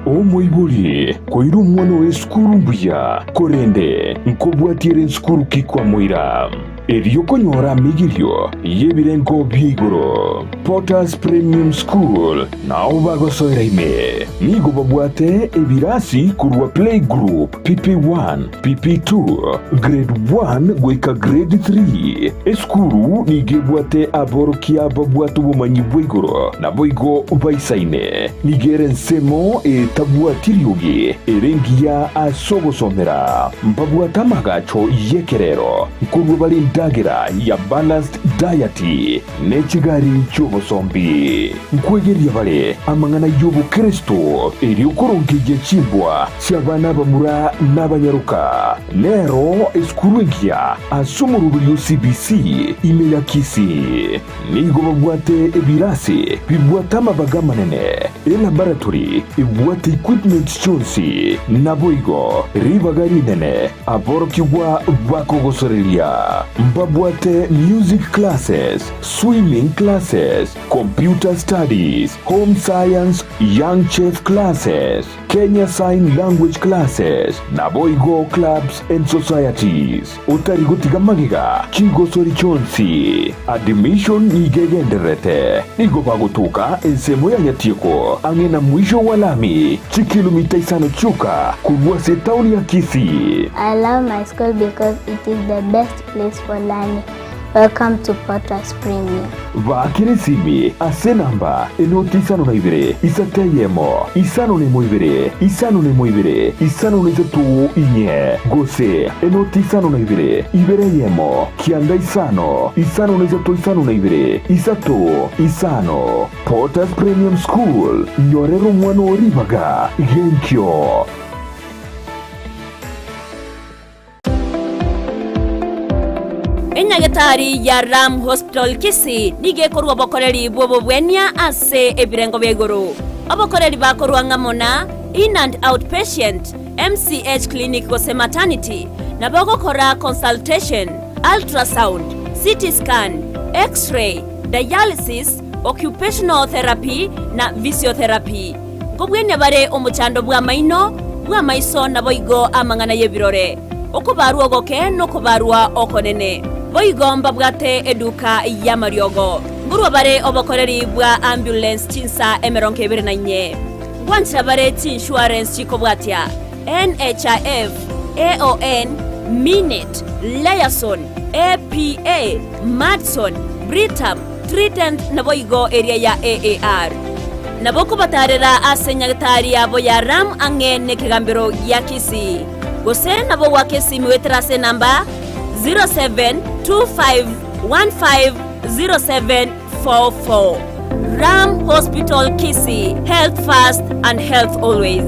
Omoibori koira omwana oye esukuru mbuya, korende nkobwatia ere nsukuru ki kwamoira? Erio konyora amigirio y'ebirengo bia igoro. Potters Premium School nao bagosoera ime. Nigo babwate ebirasi korwa Playgroup, PP1, PP2, Grade 1 goika Grade 3. Esukuru nigo ebwate aborokia babwate obomanyi bwa igoro naboigo baisaine. Nigo ere ensemo etabwati riogi ere engiya ase ogosomera. Mbabwate amagacho y'ekerero nkorua bare endagera ya balanced diet ne chigari chi'obosombi. Nkwegeria bare amang'ana y'obokeresto erio korongeyia chimbwa chi'abana abamura n'abanyaroka. Nero esukuru engiya ase omoroberio o CBC ime ya Kisii. Nigo babwate ebirasi bibwate amabaga amanene, elaboratory ebwate equipment chionsi, naboigo ribaga rinene aborokigwa bakogosoreria. Mbabwate music classes, swimming classes, computer studies, home science, young chef classes, Kenya Sign Language Classes, naboigo clubs and societies. Otari gotiga magega chigosori chionsi. Admission nigo egendererete. Nigo bagotoka ensemo ya Nyatieko ang'e na mwisho wa lami, chikilomita isano chioka korwa ase etaoni ya Kisii. I love my school because it is the best place for learning. Welcome to Potters Premium. Baakera esimi ase enamba enoti 52 isato eyemo 51 ibere 51 ibere 53 inye gose enoti 52 ibere eyemo kianda isano 53 52 3 5. Potters Premium School, nyorera omwana oo ribaga genkio. Enyagetari ya Ram Hospital Kisii nigo ekorua obokoreri bw'obobwenia ase ebirengo bia igoro. Obokoreri bakorua ng'amo na In and Out Patient, MCH Clinic gose Maternity, nabo ogokora consultation, ultrasound, CT scan, X-ray, dialysis, occupational therapy na physiotherapy. Nkobwenia bare omochando bw'amaino, bw'amaiso naboigo amang'ana y'ebirore, okobarwa ogoke nokobarwa okonene. Boigo mbabwate eduka y'amariogo. Nkorwa bare obokoreri bwa ambulance chinsa 24. Ngwanchera bare chiinsurance chikobwatia, NHIF, AON, Minet, Liaison, APA, Madison, Britam, Trident naboigo eria ya AAR. Nabo okobatarera ase nyagetari yabo ya Ram ang'e nekegambero gia Kisii. Gose nabo goaka esimi goetera ase enamba 0725150744. Ram Hospital Kisii, health first and health always.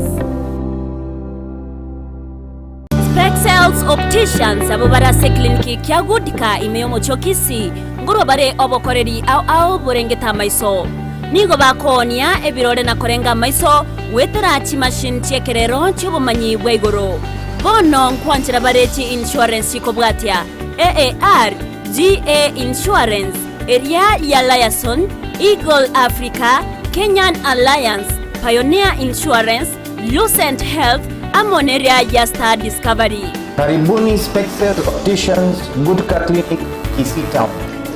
Spexels Opticians abwo bare ase ekliniki kia Goodka ime y'omochie o Kisii nkorwa bare obokoreri ao ao borengete amaiso. Nigo bakoonia ebirore na korenga amaiso goetera chimachine chi'ekerero chi'obomanyi bwa igoro. Bono nkwanchera bare chi insurance chikobwatia AAR, GA Insurance, eria ya Liaison, Eagle Africa, Kenyan Alliance, Pioneer Insurance, Lucent Health amo neria ya Star Discovery. Karibuni Spexel Opticians Gutka Clinic Kisii Town.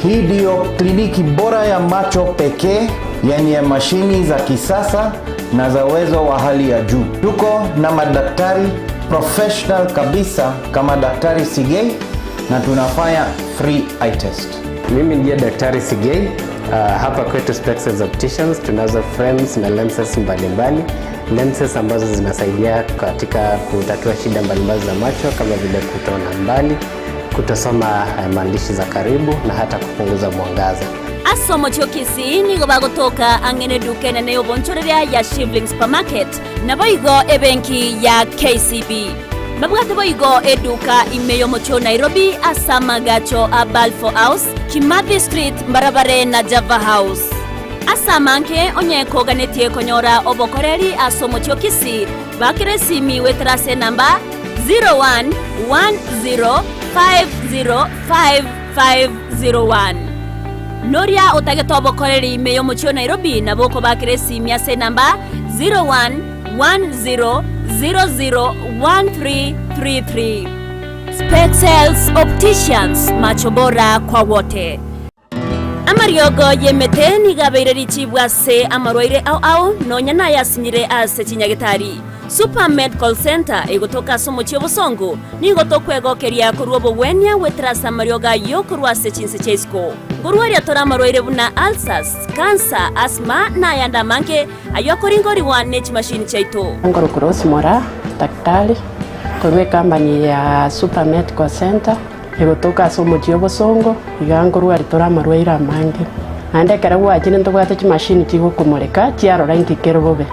Hii ndiyo kliniki bora ya macho pekee yenye mashini za kisasa na za uwezo wa hali ya juu. Tuko na madaktari professional kabisa kama Daktari Sigei na tunafanya free eye test. Mimi ndiye Daktari Sigei. Hapa kwetu Spexels Opticians tunazo frames na lenses mbalimbali, lenses ambazo zinasaidia katika kutatua shida mbalimbali za macho kama vile kutoona mbali, kutosoma maandishi za karibu na hata kupunguza mwangaza. Ase omochie o Kisii nigo bagotoka ang'e neduka enene y'obonchoreria ya Shivling Supermarket, naboigo ebenki ya KCB. Babwate boigo eduka ime y'omochie o Nairobi ase amagacho a Balfour House, Kimathi Street mbarabare na Java House. Ase amange onye koganetie konyora obokoreri ase omochie o Kisii, bakera esimi goetera ase enamba 0110505501. Noria otagete obokoreri ime y'omochie o Nairobi nabo okobakera esimi ase enamba 0110001333. Specsales Opticians, macho bora kwa wote. Amariogo y'emete nigo abeire richibu ase amarwaire ao ao, nonya nayasinyire ase chinyagetari. Super Medical Centre egotoka ase omochie o Bosongo, nigo tokwegokeria korwa obogwenia goetera ase amariogo ayio korwa ase chinse chia isiko. Nkorwaria tore amarwaire buna ulcers, cancer, asthma na ayande amange ayio akoringorigwa ne chimashini chiaito. Nkorokwa Rose Moraa, daktari korwa ecompany ya Super Medical Centre. Egotoka ase omochie obosongo, iga nkorwaria tore amarwaire amange. Naende ekero gwachire ntobwate chimashini chigokomoreka chiarora inki kere bobe.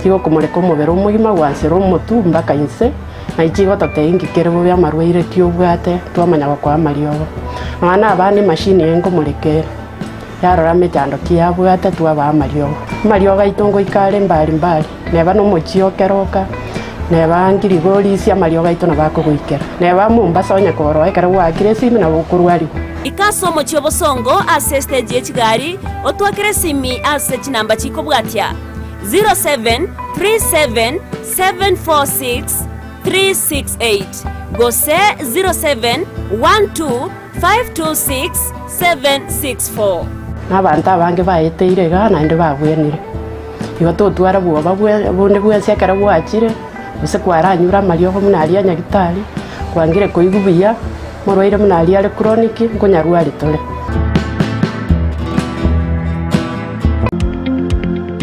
Chigokomoreka omobere omogima gwansera omotwe mpaka inse, naye chigototebia inki kere bobe amarwaire ki obwate twamanya gokoa amariogo. Nonya na abana emashini eye nkomoreka ere, yarora emechando ki yabwate twabaa amariogo. Amariogo aito ngoika are mbari mbari. Neba nomochie o keroka, neba ngirigorisia amariogo aito nabo akogoikera, neba Mombasa onye koroa ekero gwaakire esimi nabo okorwarigwa. Ika ase omochie obosongo ase estage ye chigari, otwakere esimi ase chinamba chikobwatia, 0737746368 gose 0712526764. Na abanto abange baeteire igaa naende babwenire. Igo totwara bwoba bonde bwensi ekero gwachire, gose kwaranyure amariogo buna aria a nyagitari, kwangire koigwa buya, omorwaire buna aria are chronic, nkonyarwari tore.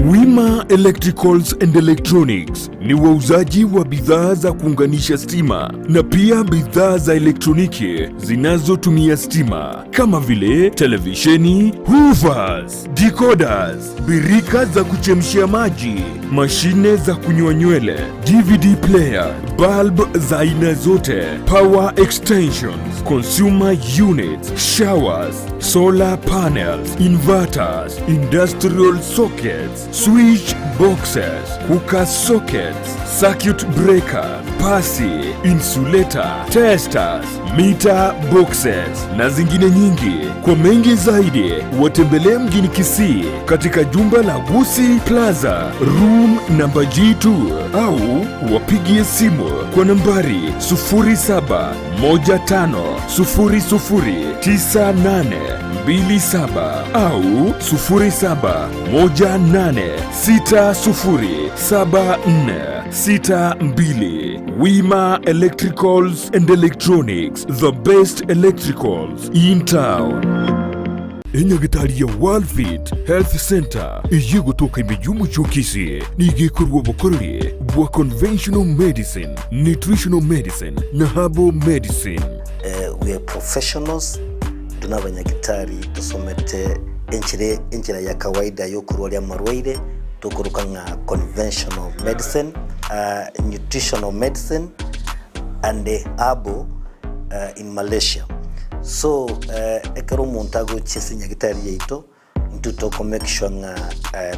Wima Electricals and Electronics ni wauzaji wa bidhaa za kuunganisha stima na pia bidhaa za elektroniki zinazotumia stima kama vile televisheni, hoovers, decoders, birika za kuchemshia maji, mashine za kunyoa nywele, DVD player, bulb za aina zote, power extensions, consumer units, showers, solar panels, inverters, industrial sockets, switch boxes, cooker sockets, circuit breaker, pasi, insulator, testers, meter boxes na zingine nyingi. Kwa mengi zaidi watembelee mjini Kisii katika jumba la Gusii Plaza room namba G2 au wapigie simu kwa nambari 0715009827 au 0718607462. Wima Electricals and Electronics, the best electricals in town. Enyagitari ya Worldfit Health Center eyio egotoka ime y'omochie o Kisii nigo ekorua obokoreri bwa conventional medicine, nutritional medicine na herbal medicine. We are professionals, intwe nabanyagitari tosomete enchera enchera ya kawaida yokorwaria amarwaire tokoroka ng'a conventional medicine, nutritional medicine and herbal in Malaysia. So ekero omonto agochia ase nyagitari yaito, intwe toko make sure ng'a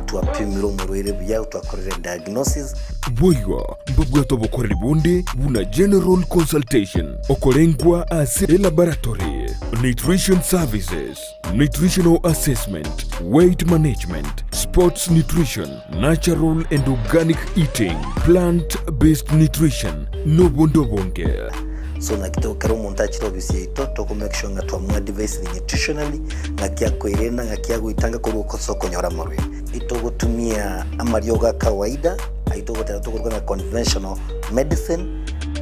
twapimire omorwaire buya, twakorire diagnosis. Boigo mbabwate obokoreri bonde buna general consultation, okorengwa ase elaboratory, nutrition services, nutritional assessment, weight management, sports nutrition, natural and organic eating, plant based nutrition, nobonde obonge. So naki to ekero omonto achire ofisi yaito toko make sure ng'a twamoadvisire nutritionally, ng'aki akoerenda, ng'aki agoitanga korwa ase okonyora amarwaire. Itogotumia amariogo a kawaida ayio togoteba tokoruga ng'a conventional medicine,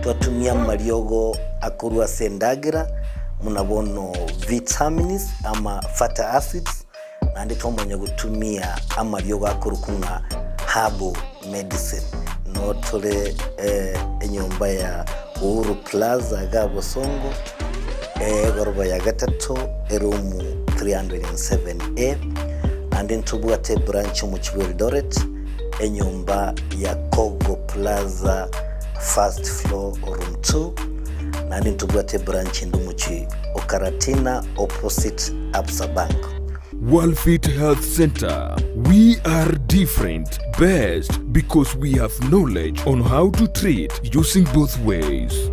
twatumia amariogo akorwa ase endagera buna bono vitamins ama fatty acids, naende twamanya gotumia amariogo akorokwa ng'a herbal medicine. Noo tore enyomba ya Uhuru Plaza iga Bosongo, egoroba ya gatato, eroom 307A, naende ntobwate ebranch omochie bwa Eldoret, enyomba ya Kogo Plaza first floor room 2, naende ntobwate ebranch ende omochie o Karatina opposite Absa Bank. Worldfit Health Center, we are different, best because we have knowledge on how to treat using both ways.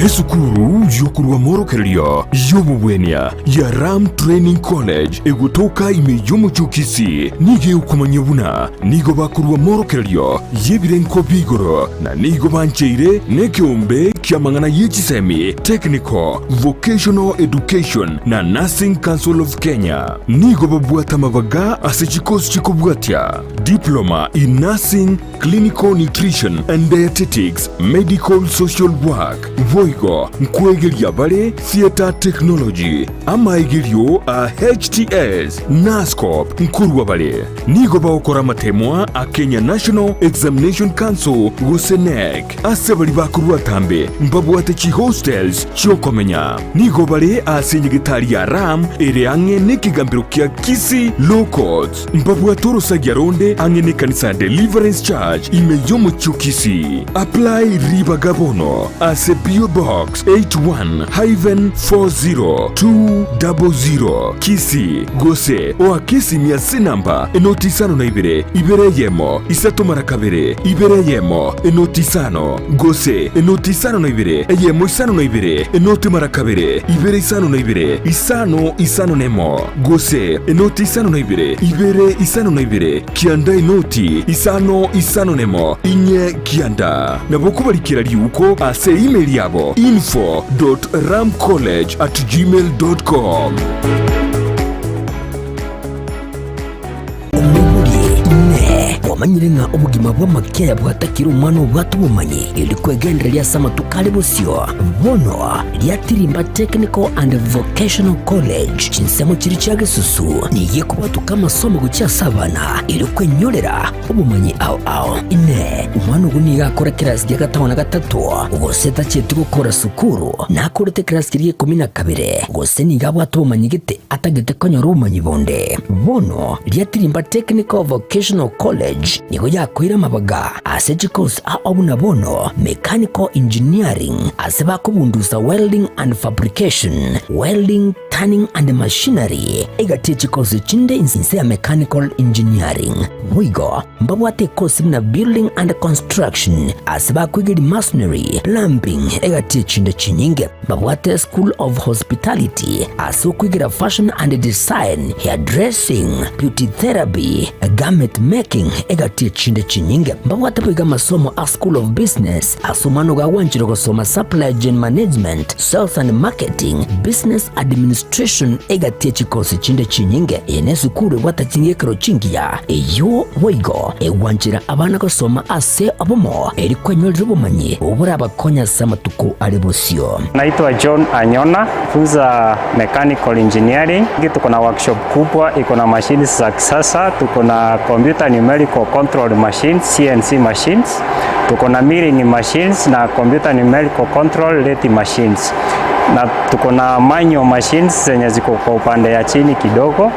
Nesukuru y'okorwa amorokererio y'obobwenia ya Ram Training College egotoka ime y'omochie o Kisii nigo egokomanyia buna nigo bakorwa amorokererio y'ebirengo bia igoro na nigo bancheire nekeombe ki'amang'ana ye chisemi, Technical, Vocational Education na Nursing Council of Kenya. Nigo babwate amabaga ase chikosi chikobwatia, Diploma in Nursing, Clinical Nutrition and Dietetics, Medical Social Work, boigo nkwegeria bare Theatre Technology, amaegerio a HTS, Nursecorp nkorwa bare. Nigo bagokora amatemwa a Kenya National Examination Council gose KNEC. Ase baria bakorwa atambe mbabwate chihostels chi'okomenya. Nigo bare ase enyegetari ya Ram ere ang'e nekegambero kia Kisii Law Courts. Mbabwate orosagia ronde ang'e nekanisa ya Deliverance Church ime y'omochie o Kisii. Apply ribaga bono ase P.O. Box 81-40200 Kisii gose oake esimi ase enamba enoti isano na ibere, ibere eyemo, isato mara kabere, ibere eyemo, enoti isano, gose enoti isano na ibere, eyemo isano na ibere, enoti mara kabere, ibere isano na ibere, isano isano nemo, gose enoti isano na ibere, ibere isano na ibere, kianda enoti isano isano nemo, inye kianda. Nabo okobarikera riuko ase email yabo info dot ramcollege at gmail dot com. Omoibori, Inee! Kwamanyire ng'a obogima bw'amakiaya bwatakire omwana obwate obomanyi, erio kwegendereria ase amatuko are bosio? Bono riatirimba Technical and Vocational College, chinsemo chiria chia gesusu, nigo ekobwatoka amasomo gochia ase abana, erio kwenyorera obomanyi ao ao. Inee! Omwana ogo nigo akore kerasi gia gatano na gatato, gose tachieti gokora sukuru, nakorete ekerasi keria gia ikomi na kabere, gose nigo abwate obomanyi gete atagete konyora obomanyi bonde. Bono riatirimba Technical Vocational College nigo yakoire amabaga ase chikosi ao buna bono Mechanical Engineering ase bakobundusa Welding and Fabrication, Welding, Turning and Machinery, egati ye chikosi chinde inse ya Mechanical Engineering. Boigo mbabwate ekosi buna Building and Construction ase bakoigeria Masonry, Plumbing egati ye chinde chinyinge. Babwate School of Hospitality ase okoigera Fashion and Design, Hairdressing, Beauty Therapy, Garment Making egati echinde chinyinge. Mbabwate boigo amasomo a School of Business ase omwana ogo agwanchire gosoma Supply Chain Management, Sales and Marketing, Business Administration egati echikosi chinde chinyinge. Eye nesukuru ebwate ching'ekero chingiya eyio boigo egwanchera abana gosoma ase obomo eri kwenyorera obomanyi oborabakonye ase amatuko are bosio. Naitwa John Anyona, funza mechanical engineering. Tuko na workshop kubwa, iko na machines za kisasa, tuko na computer numerical control machines, CNC machines, tuko na milling machines na computer numerical control lathe machines, na tuko na manual machines zenye ziko kwa upande ya chini kidogo.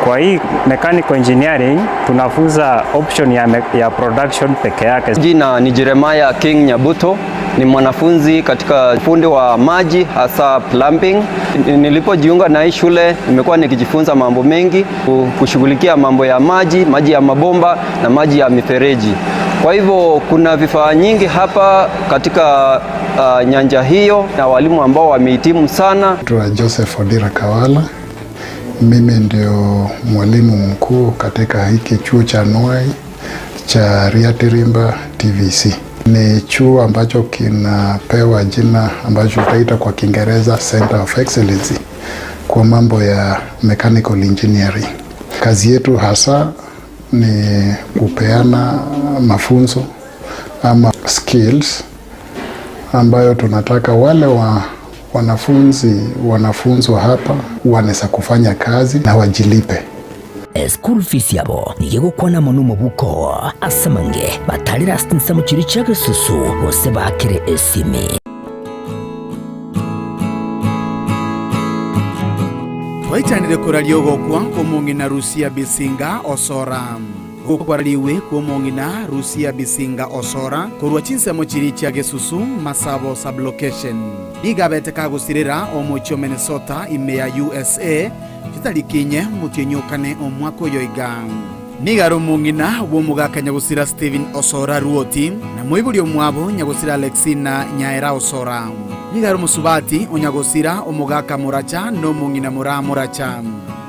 Kwa hii mechanical engineering tunafunza option ya production peke yake. Jina ni Jeremiah King Nyabuto, ni mwanafunzi katika fundi wa maji hasa plumbing. Nilipojiunga na hii shule nimekuwa nikijifunza mambo mengi, kushughulikia mambo ya maji, maji ya mabomba na maji ya mifereji. Kwa hivyo kuna vifaa nyingi hapa katika nyanja hiyo na walimu ambao wamehitimu sana. Naitwa Joseph Odira Kawala. Mimi ndio mwalimu mkuu katika hiki chuo cha Nuai cha Riatirimba TVC. Ni chuo ambacho kinapewa jina ambacho tutaita kwa Kiingereza Center of Excellency kwa mambo ya mechanical engineering. Kazi yetu hasa ni kupeana mafunzo ama skills ambayo tunataka wale wa wanafunzi wanafunzwa hapa wanaweza kufanya kazi na wajilipe. School fees yabo nigo egokwana mono omobuko ase amange batarire ase chinsemo chiria chia gesusu gose baakire esimi. Twaichanire koraria ogokwa kw'omong'ina Rusia Bisinga Osora. Gokwarariwe kw'omong'ina Rusia Bisinga Osora korwa chinsemo chiria chia Gesusu, Masabo Sub-location. Nigo abete kagosirera omochie o Minnesota ime ya usa chitariki inye omotienyi o kane omwaka oyo iga. Nigo are omong'ina bw'omogaka nyagosira Stephen Osora Ruoti, na moibori omwabo nyagosira Alexina Nyaera Osora. Nigo are omosubati o nyagosira omogaka Moracha na omong'ina Moraa Moracha.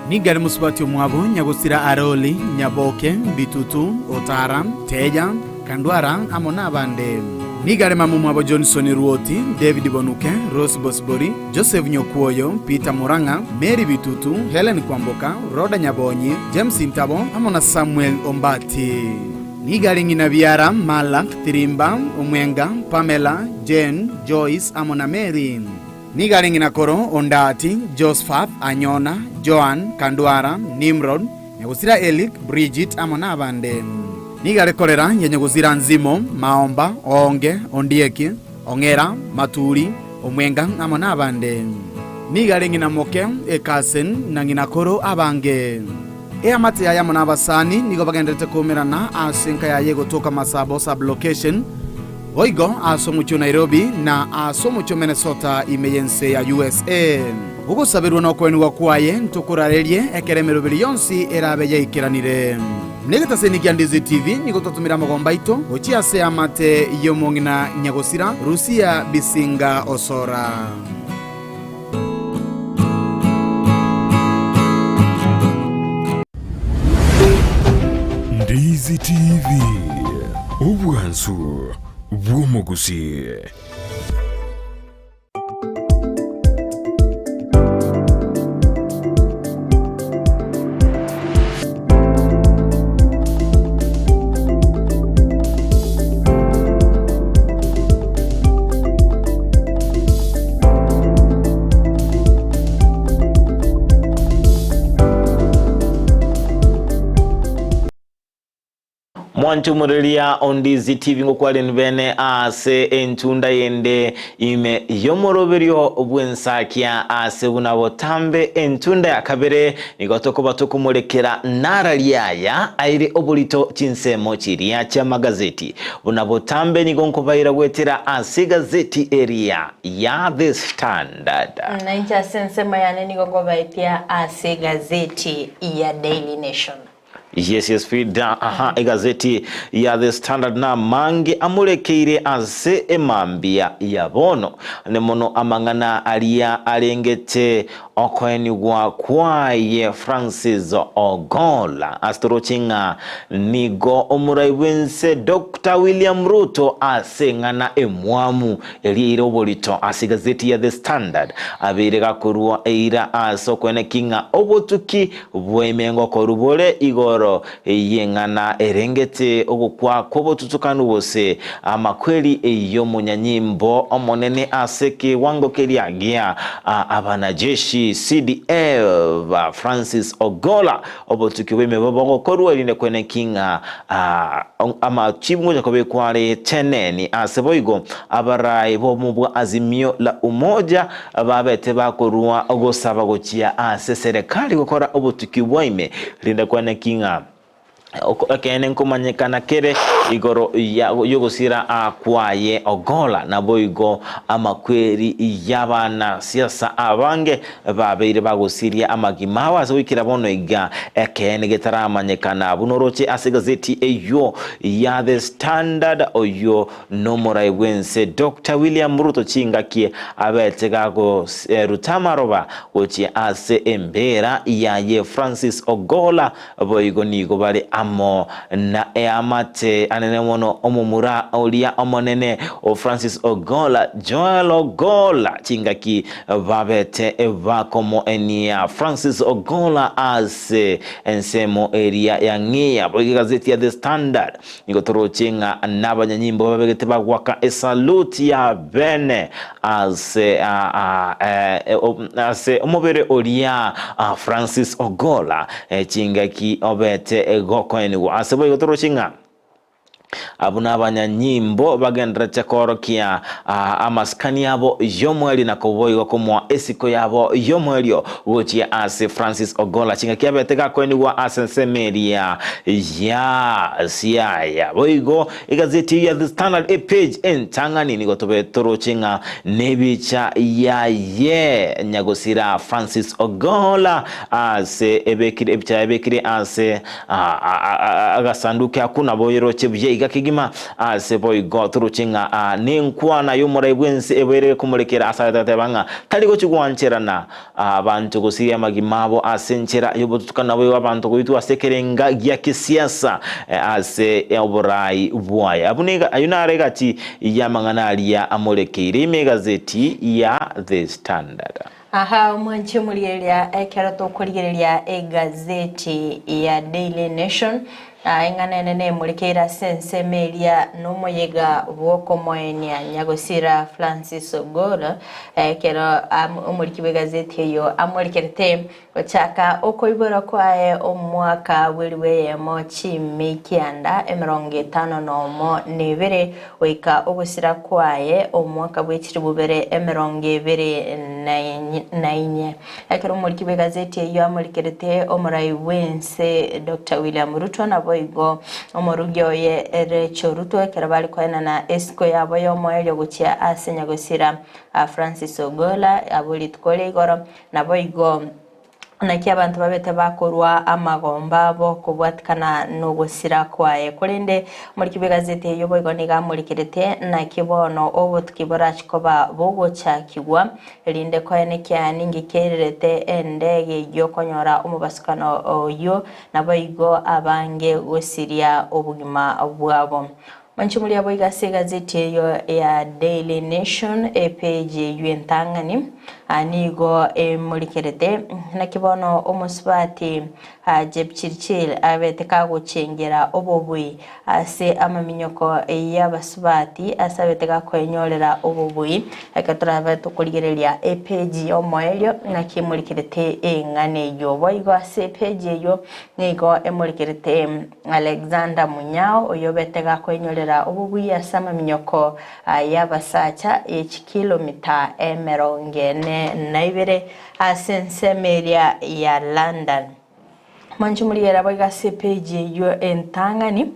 Nigo are mosubati omwabo nyagosira Aroli, Nyaboke, Bitutu, Otara, Teya, Kandwara amo nabande. Nigo are mama omwabo Johnson Ruoti, David Bonuke, Rose Bosibori, Joseph Nyokwoyo, Peter Murang'a, Mary Bitutu, Helen Kwamboka, Rhoda Nyabonyi, James Ntabo amo na Samuel Ombati. Nigo are ng'ina biara Malak, Tirimba, Omwenga, Pamela, Jane, Joyce amo na Mary. Nigo are ng'ina koro Ondati, Josphat, Anyona, Joan, Kandwara, Nimrod, Nyagosira Elik, Brigit amo nabande. Nigo are korera ya Nyagosira Nzimo, Maomba, Oonge, Ondieki, Ong'era, Maturi, Omwenga amo nabande. Nigo are ng'ina moke, ekasen, na ng'ina koro abange. Eamate yaye amo nabasani nigo bagendererete koumerana ase enka yaye egotoka Masabo Sub-location, boigo ase omochie o Nairobi na ase omochie o Minnesota ime y'ense ya USA. Ogosaberwa na okoenigwa kwaye ntokorarerie ekero emeroberi yonsi erabe yaikeranire. Negetaseni kia Ndizi TV nigo twatomire amagomba aito gochia ase eamate y'omong'ina nyagosira Rusia Bisinga Osora. Ndizi TV, obwansu bw'omogusii. Mwanchumureria Ondizi TV ngokwareni bene ase entunda yende ime y'omoroberio bw'ensakia ase buna botambe entunda ya kabere nigo tokoba tokomorekera nara riaya aire oborito chinsemo chiria chi'amagazeti buna botambe nigo nkobaira goetera ase egazeti eria ya The Standard. Na inche ase ensemo yane nigo nkobaetia ase egazeti ya Daily Nation. Yes, yes, Frida. Aha, egazeti ya The Standard na amange amorekeire ase emambia ya bono. Ne mono amang'ana aria arengete okoenigwa kwaye Francis Ogolla ase toroche ng'a nigo omorai bw'ense Doctor William Ruto ase eng'ana emwamu eria eire oborito ase egazeti ya The Standard abeire gakorua eira ase okoeneki ng'a obotuki Bw'emengo korwa bore igoro y'eng'ana erengete ogokwa kw'obotutukanu gose amakweri y'omonyanyimbo omonene ase ekewango keria gia abanajeshi, CDF, Francis Ogolla. Obotuki bw'emebo bogokorwa erinde kweneki ng'a amachibu ngocha kobekwa are cheneni ase boigo abarai b'obomo bwa Azimio la Umoja Babete bakorua ogosaba gochia ase serekari gokora obotuki bwa ime, rinde kwane ki ng'a ekeene nkomanyekana kere igoro y'ogosira kwaye Ogolla, naboigo amakweri y'abanasiasa abange babeire bagosiria amagima abo ase goikera bono iga ekeene getaramanyekana. Buna oroche ase egazeti eyio ya The Standard, oyio Nomorai bw'ense Doctor William Ruto chingaki abete gagoruta amaroba gochia ase embeera yaye Francis Ogolla boigo nigo bare amo na eamate anene mono omomura oria omonene o Francis Ogolla Joel Ogolla chingaki babete bakomoenia Francis Ogolla ase ensemo eria ya ng'iya boigo egazeti ya The Standard Nigo toroche ng'a nabanyanyimbo babegete bagoaka esaluti ya bene ase ase omobere oria Francis Ogolla chingaki obete gokoenigwa. Ase boigo toroche ng'a. Abwo nabanyanyimbo bagendererete koorokia amasikani abo y'omoerio na koboigwa komoa esiko yabo y'omoerio gochia ase Francis Ogolla chingaki abete gakoenigwa ase ensemo eria ya Siaya. Boigo egazeti eyio ya The Standard epage entang'ani nigo tobe toroche ng'a nebicha yaye nyagosira Francis Ogolla ase ebekire ebicha ebekire ase Agasanduki akwo nabo oyeroche buya iga kegima, ase boigo toroche ng'a nenkwana y'omorai bw'ense eboire gekomorekera ase agateba ng'a tari gochia gwancherana abanto gosiria amagima abo ase enchera y'obotutukanu naboigo abanto goitwa ase ekerenga gia kesiasa ase oborai bwaye. Abwo nigo ayio naro egati y'amang'ana aria amorekeire ime egazeti ya The Standard. Aha omwanche omorigereria ekero tokorigereria egazeti ya Daily Nation, eng'ana ene nemorekeire ase ensemo eria nomoyega bw'okomoenia nyagosira Francis Ogolla ekero omoriki bw'egazeti eyo amorekerete gochaka okoiborwa kwaye omwaka bw'eribu eyemo chimi kianda emerongo etano nomo na ebere Goika ogosira kwaye omwaka bwe chilifu bibere emerongo ebere na inye. Ekero omoriki bw'egazeti eyio amorikerete omorai bw'ense Doctor William Ruto naboigo omorugi oye Rachel Ruto ekero bare koenana esiko yabo y'omoerio gochia ase nyagosira Francis Ogolla abwo rituko ria igoro naboigo Naki abanto babete bakorua amagomba abo kobwatikana nogosira kwaye. Korende omoriki bw'egazeti eyio boigo nigo amorikerete, Naki bono obotuki borachi koba bogochakigwa, erinde koenekia ninki keirerete endege eyio konyora omobasukano oyio, naboigo abange gosiria obogima bwabo. Manche moria boigo ase egazeti eyio ya Daily Nation epeji eyio entang'ani nigo emorikerete naki bono omosubati Jepchirchir abete kagochengera obobui ase amaminyoko y'abasubati ase abete gakoenyorera obobui ekero torabe tokorigereria epeji y'omoerio naki emorikerete eng'ana eyio boigo ase epeji eyio nigo emorikerete Alexander Munyao, oyobete gakoinyorera obobui ase amaminyoko y'abasacha ye chikilomita emerongo ene na ibere ase ensemo eria ya London. Mwanche moriere boigo ase epeji eyio entang'ani,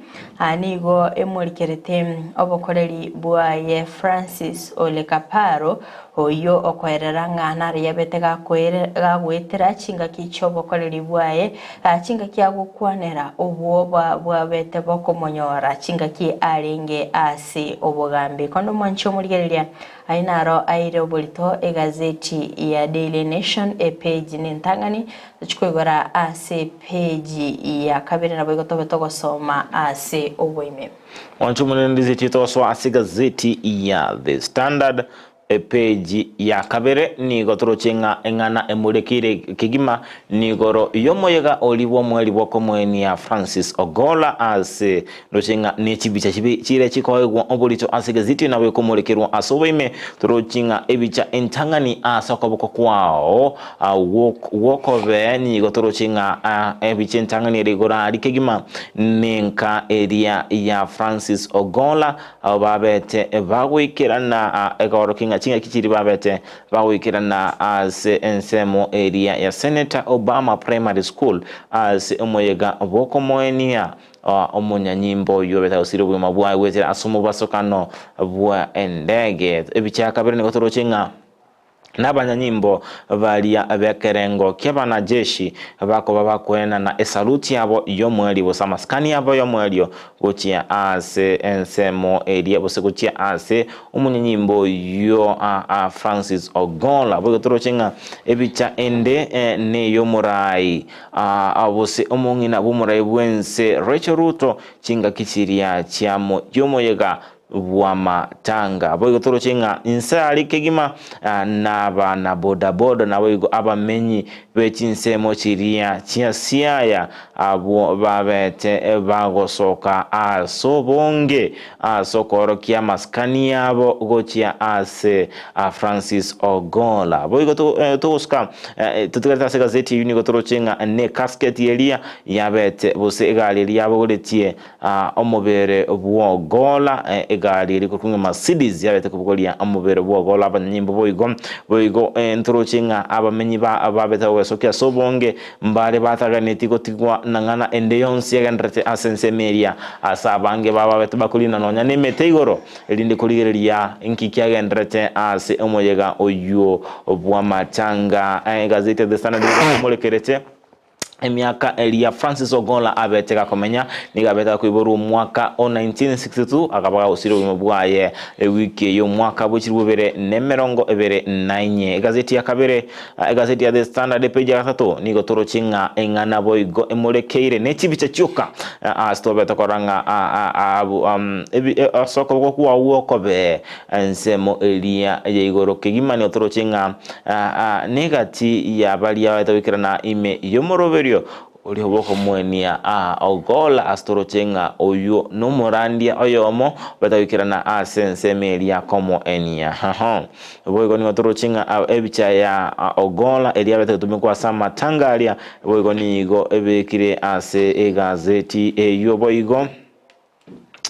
nigo emorikerete obokoreri bwaye Francis Ole Kaparo, oyio okoerera ng'a naro yabete gagoetera chingaki chi'obokoreri bwaye Chingaki agokwanera obwoba bwabete bokomonyora chingaki arenge ase obogambi. Konde omwanchi omorigereria, ayio naro aire oborito egazeti ya Daily Nation epeji nentang'ani, tochia koigora ase epeji ya kabere naboigo tobe togosoma ase oboime. Mwanchi omonene ndizeti togosoa ase egazeti ya The Standard Epeji ya kabere nigo toroche ng'a eng'ana emorekeire kegima nigoro y'omoyega oria bw'omweri bw'okomoenia Francis Ogolla ase ndoche ng'a ne chibicha chibe chire chikoegwa oborito ase egazeti nabo ekomorekerwa ase oboime. Torochi ng'a ebicha entang'ani ase okoboko kwao gw'okobee nigo toroche ng'a ebicha entang'ani ere igoro aria kegima nenka eria ya Francis Ogolla Abwo babete bagoikerana egaorokia ng'a chingaki chiria babete bagoikerana ase ensemo eria ya Senator Obama Primary School ase omoyega bw'okomoenia omonyanyimbo oyio obete agosiria obogima bwaye goetera ase omobasokano bwa endege. Ebicha ya kabere nigo toroche ng'a Nabanyanyimbo baria b'ekerengo ki'abanajeshi bakoba bakoenana esaluti yabo y'omoerio gose amasikani abo y'omoerio gochia ase ensemo eria gose gochia ase omonyanyimbo oyio Francis Ogolla. Boigo toroche ng'a ebicha ende ney'omorai gose omong'ina bw'omorai bw'ense Rachel Ruto chingaki chiria chi'omoyega. Bw'amatanga. Boigo toroche ng'a inse aria kegima nabana bodaboda naboigo abamenyi be chinsemo chiria chia Siaya abwo babete bagosoka ase obonge ase okoorokia amasikani abo gochia ase Francis Ogolla. Boigo togosuka totigarete ase egazeti eyio nigo toroche ng'a nekasketi eria yabete gose egari eria yabogoretie Omobere bw'Ogola, egari eria ekorokwa ng'a Mercedes yabete kobogoria omobere bw'Ogola abanyanyimbo boigo. Boigo ntoroche ng'a abamenyi ba babete gogesokia ase obonge mbare bataganeti gotigwa na ng'ana ende yonsi yagendererete ase ensemo eria, ase abange babo babete bakorina nonya nemete igoro, erinde korigereria inki kiagendererete ase omoyega oyio bw'amatanga. Egazeti ya The Standard nigo emorekerete. Emiaka eria Francis Ogolla abete gakomenya, nigo abete gakoiborwa omwaka o 1962, akaba gagosira obogima bwaye ewiki eye omwaka bwe chilifu ibere na emerongo ebere na inye. Egazeti ya kabere, egazeti ya The Standard epeji ya gatato, nigo toroche ng'a eng'ana boigo emorekeire ne chibicha chioka ase twabete korora ng'a ase okoboko kwao gw'okobee ensemo eria ya igoro kegima nigo toroche ng'a negati ya baria baete goikerana ime y'omoroberio oria bw'okomoenia Ogola, ase toroche ng'a oyio nomorandia oyomo obete goikerana ase ensemo eria komoenia. Boigo nigo toroche ng'a ebicha ya Ogola eria abete gotumekwa ase amatanga aria, boigo nigo ebekire ase egazeti eyio boigo.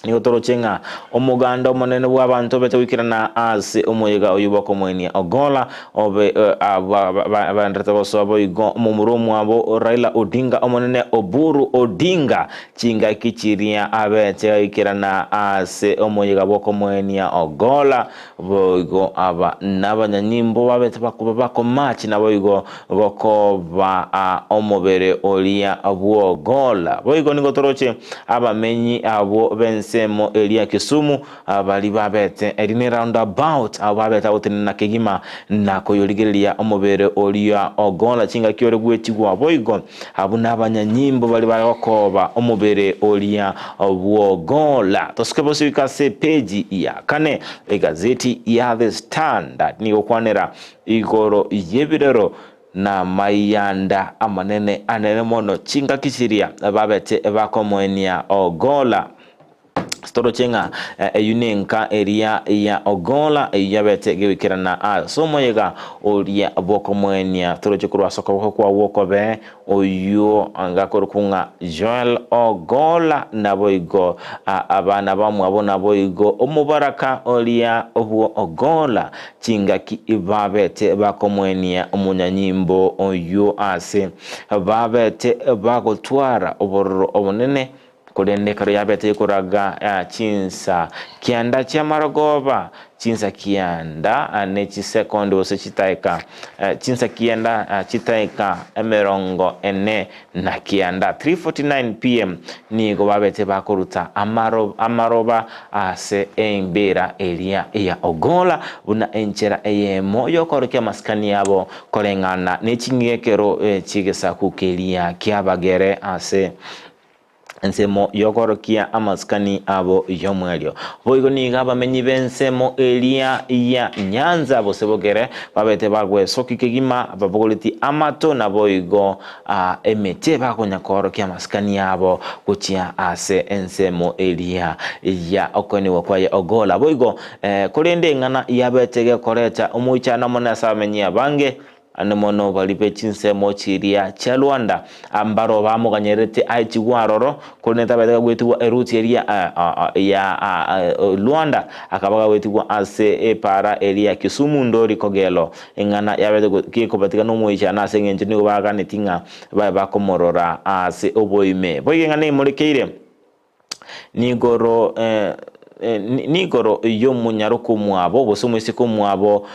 Nigo toroche ng'a omoganda omonene bw'abanto obete goikerana ase omoyega oyio bw'okomoenia Ogolla, obe bagendererete gosoa boigo momura omwabo Raila Odinga omonene Oburu Odinga chingaki chiria abete goikerana ase omoyega bw'okomoenia Ogolla. Boigo aba nabanyanyimbo babete bakoba bakomachi naboigo gokoba omobere oria bw'Ogolla. Boigo nigo toroche abamenyi abwo b'ensemo eria Kisumu baria babete eri ne roundabout abwo babete agotenena kegima na koyorigereria omobere oria Ogolla chingaki ore gwetigwa boigo abwo nabanyanyimbo baria bare gokoba omobere oria bw'Ogolla. Tosuke bosio goika ase epeji ya kane egazeti ya The Standard nigo ekwanera Igoro y'ebirero namayianda amanene anene mono chingaki chiria babete bakomoenia Ogola. Toroche ng'a eyio nenka eria ya Ogola eyio yabete gegoikerana ase omoyega oria bw'okomoenia. Toroche korwa ase okoboko kwao gw'okobee Oyio ngakorokwa ng'a Joel Ogolla, naboigo abana bamwabo naboigo omobaraka oria bwo Ogolla, chingaki babete bakomoenia omonyanyimbo oyio ase babete bagotwara obororo obonene Korende ekero yabete ekoraga chinsa kianda chi'amarogoba, chinsa kianda ne chisekondi gose chitaeka, chinsa kianda chitaeka emerongo ene na kianda, 3:49 PM, nigo babete bakoruta amaroba ase embera eria ya Ogola buna enchera eyemo y'okorokia amasikani abo koreng'ana ne ching'ekero chi'egesaku keria ki'abagere ase ensemo y'okorokia amasikani abo y'omwerio. Boigo nigo abamenyi b'ensemo eria ya Nyanza gose Bogere babete bagwesokia kegima babogoretie amato naboigo emete bakonya koorokia amasikani abo gochia ase ensemo eria ya okoenigwa kwaye Ogola. Boigo korende eng'ana yabete gekoreta omoichano omonene ase abamenyi abange Ande mono baria be chinsemo chiria chia Lwanda mbaro bamoganyerete aetigwe aroro, korende tabete gagwetigwa eruti eria ya Lwanda, akaba gagwetigwa ase epaara eria ya Kisumu Ndori Kogelo. Eng'ana yabete gekobatigana nomoichano ase engencho nigo baganetie ng'a babe bakomorora ase oboime. Boigo eng'ana emorekeire. Nigoro nigoro y'omonyaroka omwabo, gose omoiseke omwabo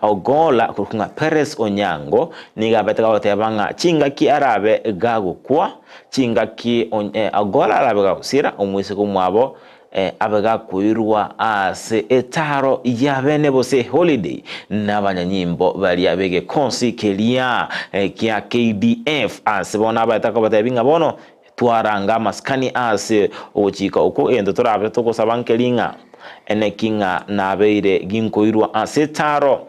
Ogola, okorokwa ng'a Peres Onyango, nigo abete gagoteba ng'a chingaki arabe gagokwa, chingaki Ogola arabe gagosira, omoiseke omwabo abe gakoirwa ase etaaro y'abene gose eholiday nabanyanyimbo baria b'egekosi keria kia KDF ase bono abaete akobatebia ng'a bono Twarange amasikani ase ogochika okwo, egento torabe togosaba nkeri ng'a. Eneki ng'a nabeire ginkoirwa ase etaaro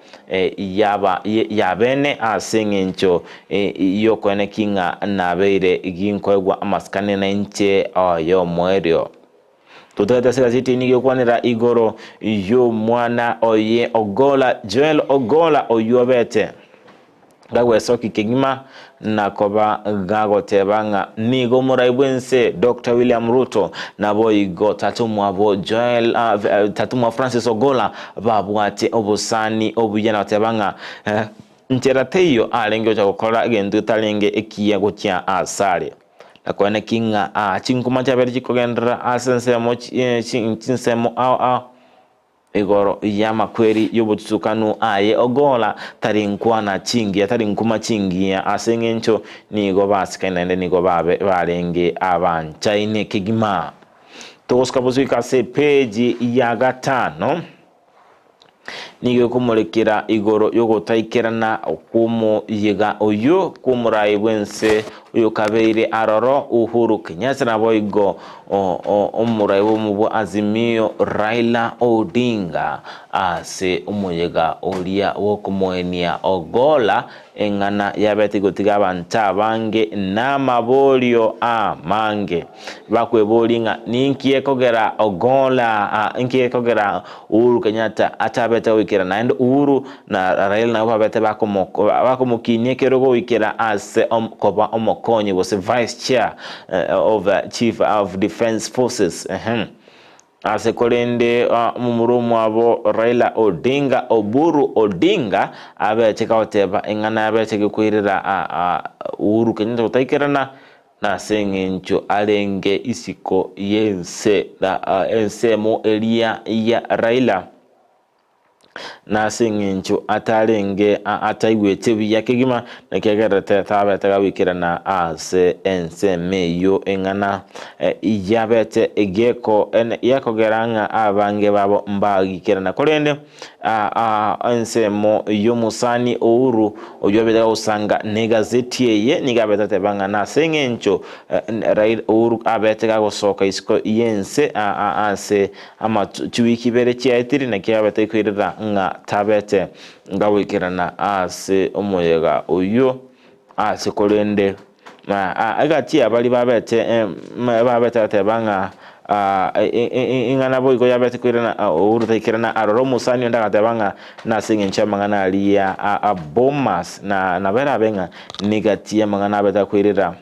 yaba y'abeene ase engencho y'okoeneki ng'a nabeire ginkoegwa amasikani nainche oyomoerio. Totagete ase egazeti eye nigo egokwanera igoro y'omwana oye Ogolla, Joel Ogolla oyio obete gagwesokia kegima na koba gagoteba ng'a nigo omorai bw'ense Doctor William Ruto naboigo tata omwabo Joel tata omwabo Francis Ogolla babwate obosani obuya na goteba ng'a nchera teiyo arenge gocha gokora egento getarenge ekiya gochia asare. Na koeneki ng'a chinkuma chiabere chikogenderera ase ensemo chinsemo ao ao. Igoro y'amakweri y'obotutukanu aye Ogola, tari nkwana chingiya, tari nkuma chingiya, ase engencho nigo basikaine naende nigo babe barenge abanchaine kegima. Togosuka bosuika ase epeji ya gatano, nigo ekomorekera igoro y'ogotaikerana kw'omoyega oyio kw'omorai bw'ense oyokabeire aroro Uhuru Kenyatta naboigo Omorai bw'omo bwa Azimio Raila Odinga ase omoyega oria bw'okomoenia Ogolla eng'ana yabete gotiga abanto abange namaborio amange. Bakweboria ng'a ninki gekogera Ogolla inki gekogera Uhuru Kenyatta atabete goikera naende Uhuru na Raila nabo babete bakomokinia ekerogo goikera ase koba omokonyi gose vice chair of chief of defence forces. Ase korende omomura omwabo Raila Odinga, Oburu Odinga, abeche gagoteba ing'ana abeche gekoirera Uhuru Kenyatta gotaikerana nase eng'encho arenge isiko y'ense na ensemo eria ya Raila. Nase engencho atarenge ataigwete buya kegima, naki agerete tabete gagoikerana ase ensemo eyio eng'ana yabete egeko gekogera ng'a abange babo mbagikerana. Korende ensemo y'omosani Uhuru oyio obete gagosanga negazeti eye nigo abete ateba ng'a nase engencho Raila Uhuru abete gagosoka isiko y'ense ase Chiwiki ibere chiaetire, naki abete koirera ng'a tabete ngagoikerana ase omoyega oyio ase korende egati ya baria babete babete bateba ng'a ing'ana boigo yabete koirana Uhuru taikerana aroro omosani onde agateba ng'a nase eng'encho y'amang'ana aria a Bomas na nabo erabe ng'a negati y'amang'ana abete akoirera.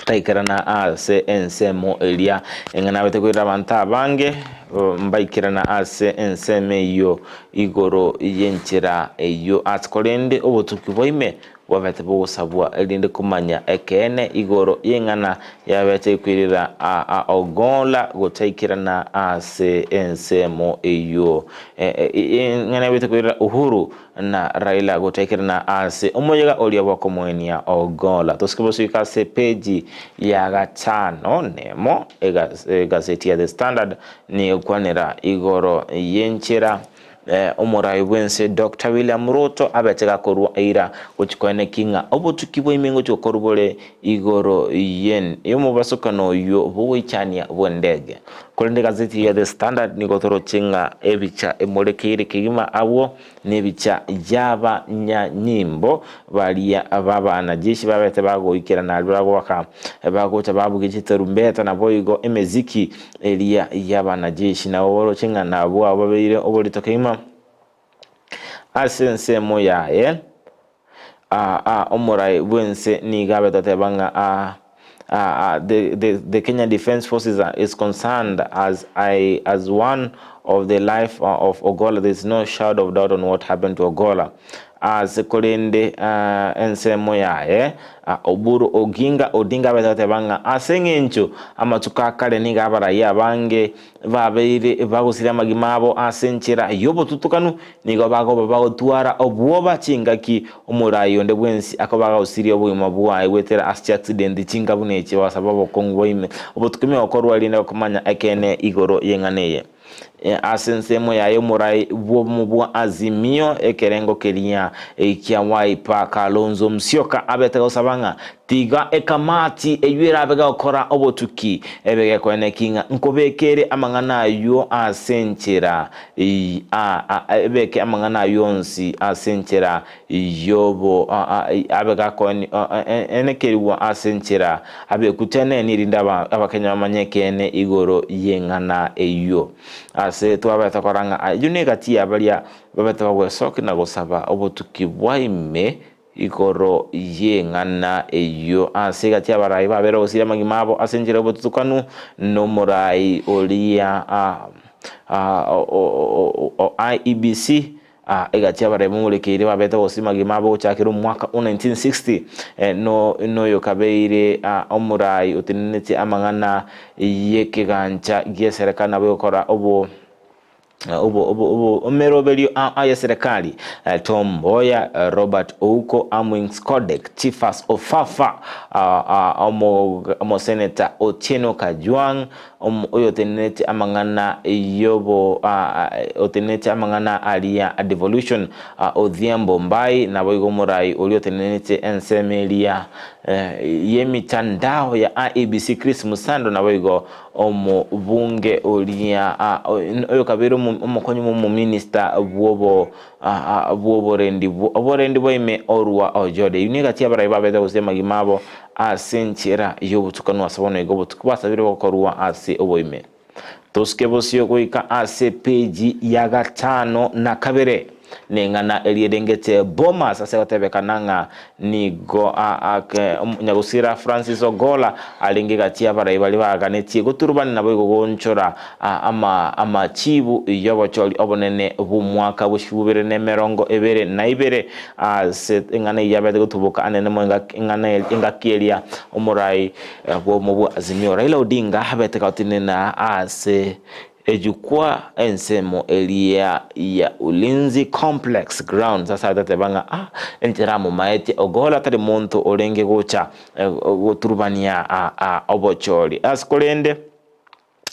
Taikerana ase ensemo eria eng'ana abete koirera abanto abange mbaikerana ase ensemo eyio igoro y'enchera eyio ase korende obotuki bwaime bwabete bogosabwa erinde komanya ekeene igoro y'eng'ana yabete koirera Ogola gotaikerana ase ensemo eyio eng'ana yabete koirera Uhuru na Raila gotaikerana ase omoyega oria bw'okomoenia Ogolla. Tosike bosuika ase peji ya gatano nemo egazeti ya The Standard negokwanera igoro y'enchera omorai bw'ense Doctor William Ruto abete gakorwa eira gochia koeneki ng'a obotuki bwa ime ngochia gokorwa bore igoro y'omobasokano oyio bw'ogoichania bw'endege. Korende egazeti ya The Standard nigo toroche ng'a ebicha emorekeire kegima abwo nebicha y'abanyanyimbo baria b'abanajeshi babete bagoikerana aria bagoaka bagocha babugia chitarumbeta naboigo emeziki eria y'abanajeshi. Nabo oroche ng'a nabwo abwo babeire oborito kegima ase ensemo yaye. Omorai bw'ense nigo abete oteba ng'a the Kenya Defence Forces is concerned as I as one of the life of Ogolla there is no shadow of doubt on what happened to Ogolla ase korende ensemo yaye Oburu Oginga Odinga abete oteba ng'a ase eng'encho amatuko akare nigo abarai abange babeire bagosiria amagima abo ase enchera y'obotutukanu, nigo bakoba bagotwara obwoba chingaki omorai onde bwensi akoba agosiria obogima bwaye goetera ase chiaccident chinga buna echi bagasaba obokong'u bwa ime obotuko ime gokorwa erinde komanya ekeene igoro y'eng'ana eye. Ase ensemo yaye omorai bw'obomo bwa Azimio ekerengo keria kia Wiper Kalonzo Musyoka abete gosaba ng'a tiga ekamati eyio erabe gokora obotuki ebe gekoeneki ng'a nkobeka ere amang'ana ayio ase enchera ebeke amang'ana ayio onsi ase enchera yobo abe gakoenekerigwa ase enchera abekwe teneni erinde Abakenya bamanye ekeene igoro y'eng'ana eyio. Ase twabete kora ng'a ayio negati ya baria babete bagwesokia na gosaba obotuki bwa ime igoro y'eng'ana eyio. Ase egati y'abarai babere gosiria amagima abo ase enchera y'obotutukanu, nomorai oria o IEBC Egati y'abarai momorekeire babete gose magima abo gochakera omwaka o 1960, no noyo kabeire omorai otenenetie amang'ana y'ekegancha gi'eserekari nabo egokora obo obo obo obo emeroberio y'eserekari, Tom Mboya, Robert Ouko, Amwings Kodek, Tifas Ofafa, omoseneta Otieno Kajwang', Oyotenenetie amang'ana yobo otenenetie amang'ana aria a devolution, Odhiambo Mbai, naboigo omorai oria otenenetie ensemo eria yemitandao ya IEBC Chris Musando, naboigo omobunge oria oyokabeire omokonyi bw'omominista bwobo bw'oborendi oborendi bwaime orwa Ojode. Eyio negati y'abarai babete gose amagima abo Ase enchera y'obotukanu ase bono iga obotuko bwasabire gokorwa ase oboime. Tosuke bosio goika ase epeji ya gatano na kabere neng'ana eria erengete Bomas ase gotebekana ng'a nigo nyagusira Francis Ogolla arenge gati y'abarai baria baganetie goturubani naboigo goonchora amachibu y'obochori obonene bw'omwaka bw'echibubere na emerongo ebere na ibere Ase eng'ana eyio yabete gotuboka anene mo eng'ana engaki eria omorai bw'omo bwa Azimio Raila Odinga abete gotenena ase ejukwaa ensemo eria ya Ulinzi Complex Grounds ase atateba ng'a ah enchera amomaetie Ogolla tari monto orenge gocha goturubania obochori ase korende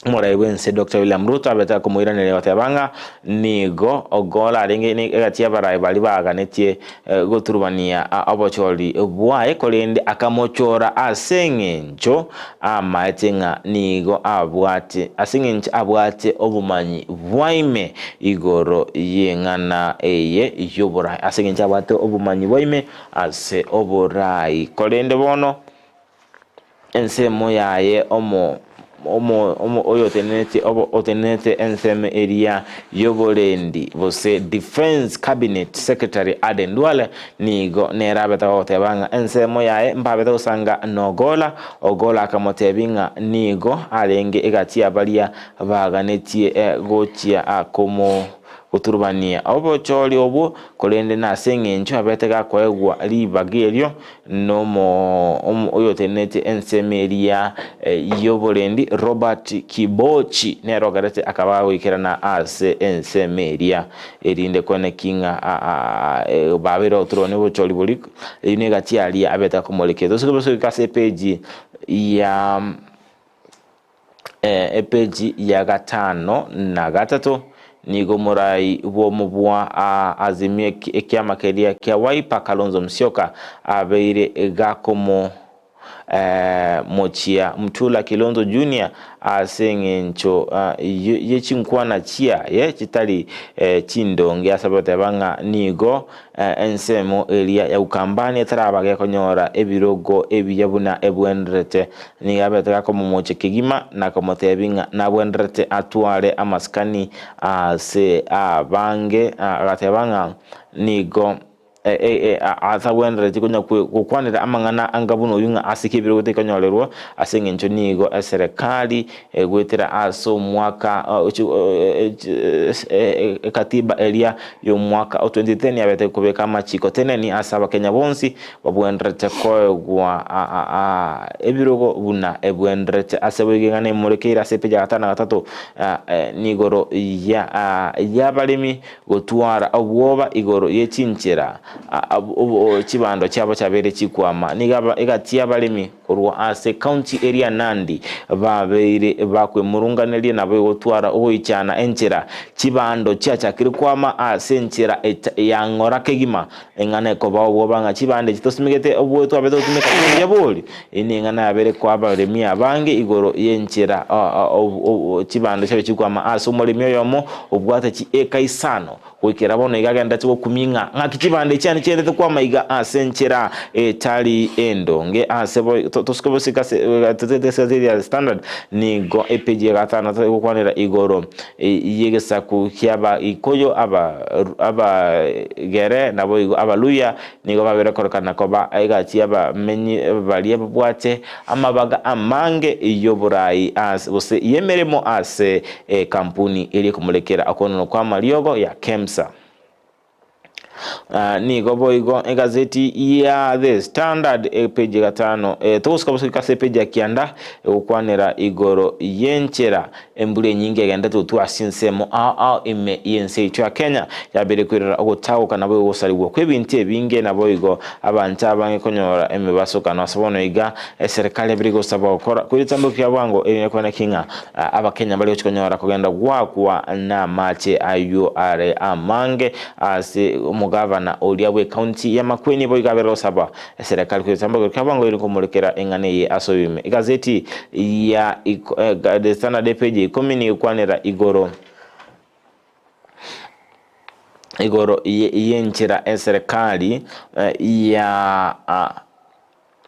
Omorai bw'ense Doctor William Ruto abete akomoiraneria goteba ng'a nigo Ogolla arenge egati y'abarai baria baganetie goturubania obochori bwaye korende akamochora ase eng'encho amaete ng'a nigo abwate ase eng'encho abwate obomanyi bwaime igoro y'eng'ana eye y'oborai ase eng'encho abwate obomanyi bwaime ase oborai korende bono Ensemo yaye omo omo omo oyotenenetie obo otenenerete ensemo eria y'oborendi gose Defence Cabinet Secretary Aden Duale nigo nere abete goteba ng'a ensemo yaye mbabete gosanga na Ogolla. Ogolla akamotebia ng'a nigo arenge egati ya baria baganetie gochia komo goturubania obochori obwo korende nase eng'encho abete gakoegwa ribaga erio Nomo oyotenenetie ensemo eria y'oborendi, Robert Kibochi, nere ogerete akaba agoikerana ase ensemo eria, erinde koeneki ng'a babeire ogoturwa nobochori boria, eyio negati aria abete akomorekia. Tosoke bosa goika ase epeji ya Epeji ya gatano na gatato, nigo omorai bw'omobua Azimio ekiama keria kia Wiper Kalonzo Musyoka abeire gakomo mochia Mutula Kilonzo Junior ase eng'encho ye chinkwana chiaye chitari chindonge ase goteba ng'a nigo Ensemo eria ya Ukambani etaraba gekonyora ebirogo ebiya buna ebwenerete, nigo abete gakomomochia kegima na komotebia ng'a nabwenerete atware amasikani ase abange, agateba ng'a nigo atabwenereti konya gokwanera amang'ana anga buna oyio ng'a ase ki ebirogo tikonyorerwa, ase engencho nigo eserekari goetera ase omwaka ekatiba eria y'omwaka o 2010 yabete kobeka amachiko teneni ase abakenya bonsi babwenerete koegwa ebirogo buna ebwenerete ase boigo eng'ana emorekeire ase epeji ya gatano na gatato nigoro y'abaremi gotwara obwoba igoro ye chinchera. Chibando chiabo chiabeire chikwama. Nigo egati y'abaremi korwa ase county eria Nandi babeire bakwemurunganeria nabo egotwara ogoichana enchera chibando chiachakire kwama ase enchera ya ng'ora kegima. Eng'ana ekobao obwoba ng'a chibando echi tosimegete obwo twabete gotumeka chibuya bori. Eye neng'ana yabere koa abaremi abange igoro y'enchera chibando chiabe chikwama ase omoremi oyomo obwate chieka isano. Goikera bono iga agenderete gokumia ng'a ng'aki chibando echiane chiairete kwama iga ase enchera etari endonge. Ase bo tosuke bosike ase egazeti ya The Standard nigo epeji ya gatano egokwanera igoro y'egesaku ki'Abaikuyu, Abagere naboigo Abaluya nigo babere kororekana koba egati y'abamenyi baria babwate amabaga amange y'oborai gose y'emeremo ase ekampuni eria ekomorekera okoenanwa kw'amariogo ya Kemsa. Nigo boigo egazeti ya The Standard epeji ya gatano togosuka bosuke ase epeji ya kianda egokwanera igoro y'enchera Embura enyinge egenderete gotwa ase ensemo ao ao ime y'ense yaito ya Kenya, yabeire koirera ogotagoka naboigo ogosarigwa kw'ebinto ebinge naboigo abanto abange konyora emebasokano. Ase bono iga eserekari yabeire gosaba gokora kw'egetambo kia bwango erinde koeneki ng'a Abakenya mbari gochia konyora kogenda goakwa namache ayio are amange ase omogavana oria bw'ecounty ya Makueni boigo abeire gosaba Eserekari kw'egetambo kia bwango ere komorekera eng'ana eye ase oyoime. Egazeti ya The Standard epeji ya ikomi nigo ekwanera igoro igoro y'enchera eserekari ya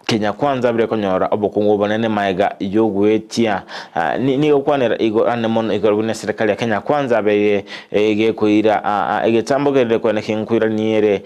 Kenya Kwanza bire konyora obokungu obonene maega y'ogoetia. Nigo ekwanera igoro ande mono igoro buna eserekari ya Kenya Kwanza abeire gekoira egetambo kerire kweneki nkoiranie ere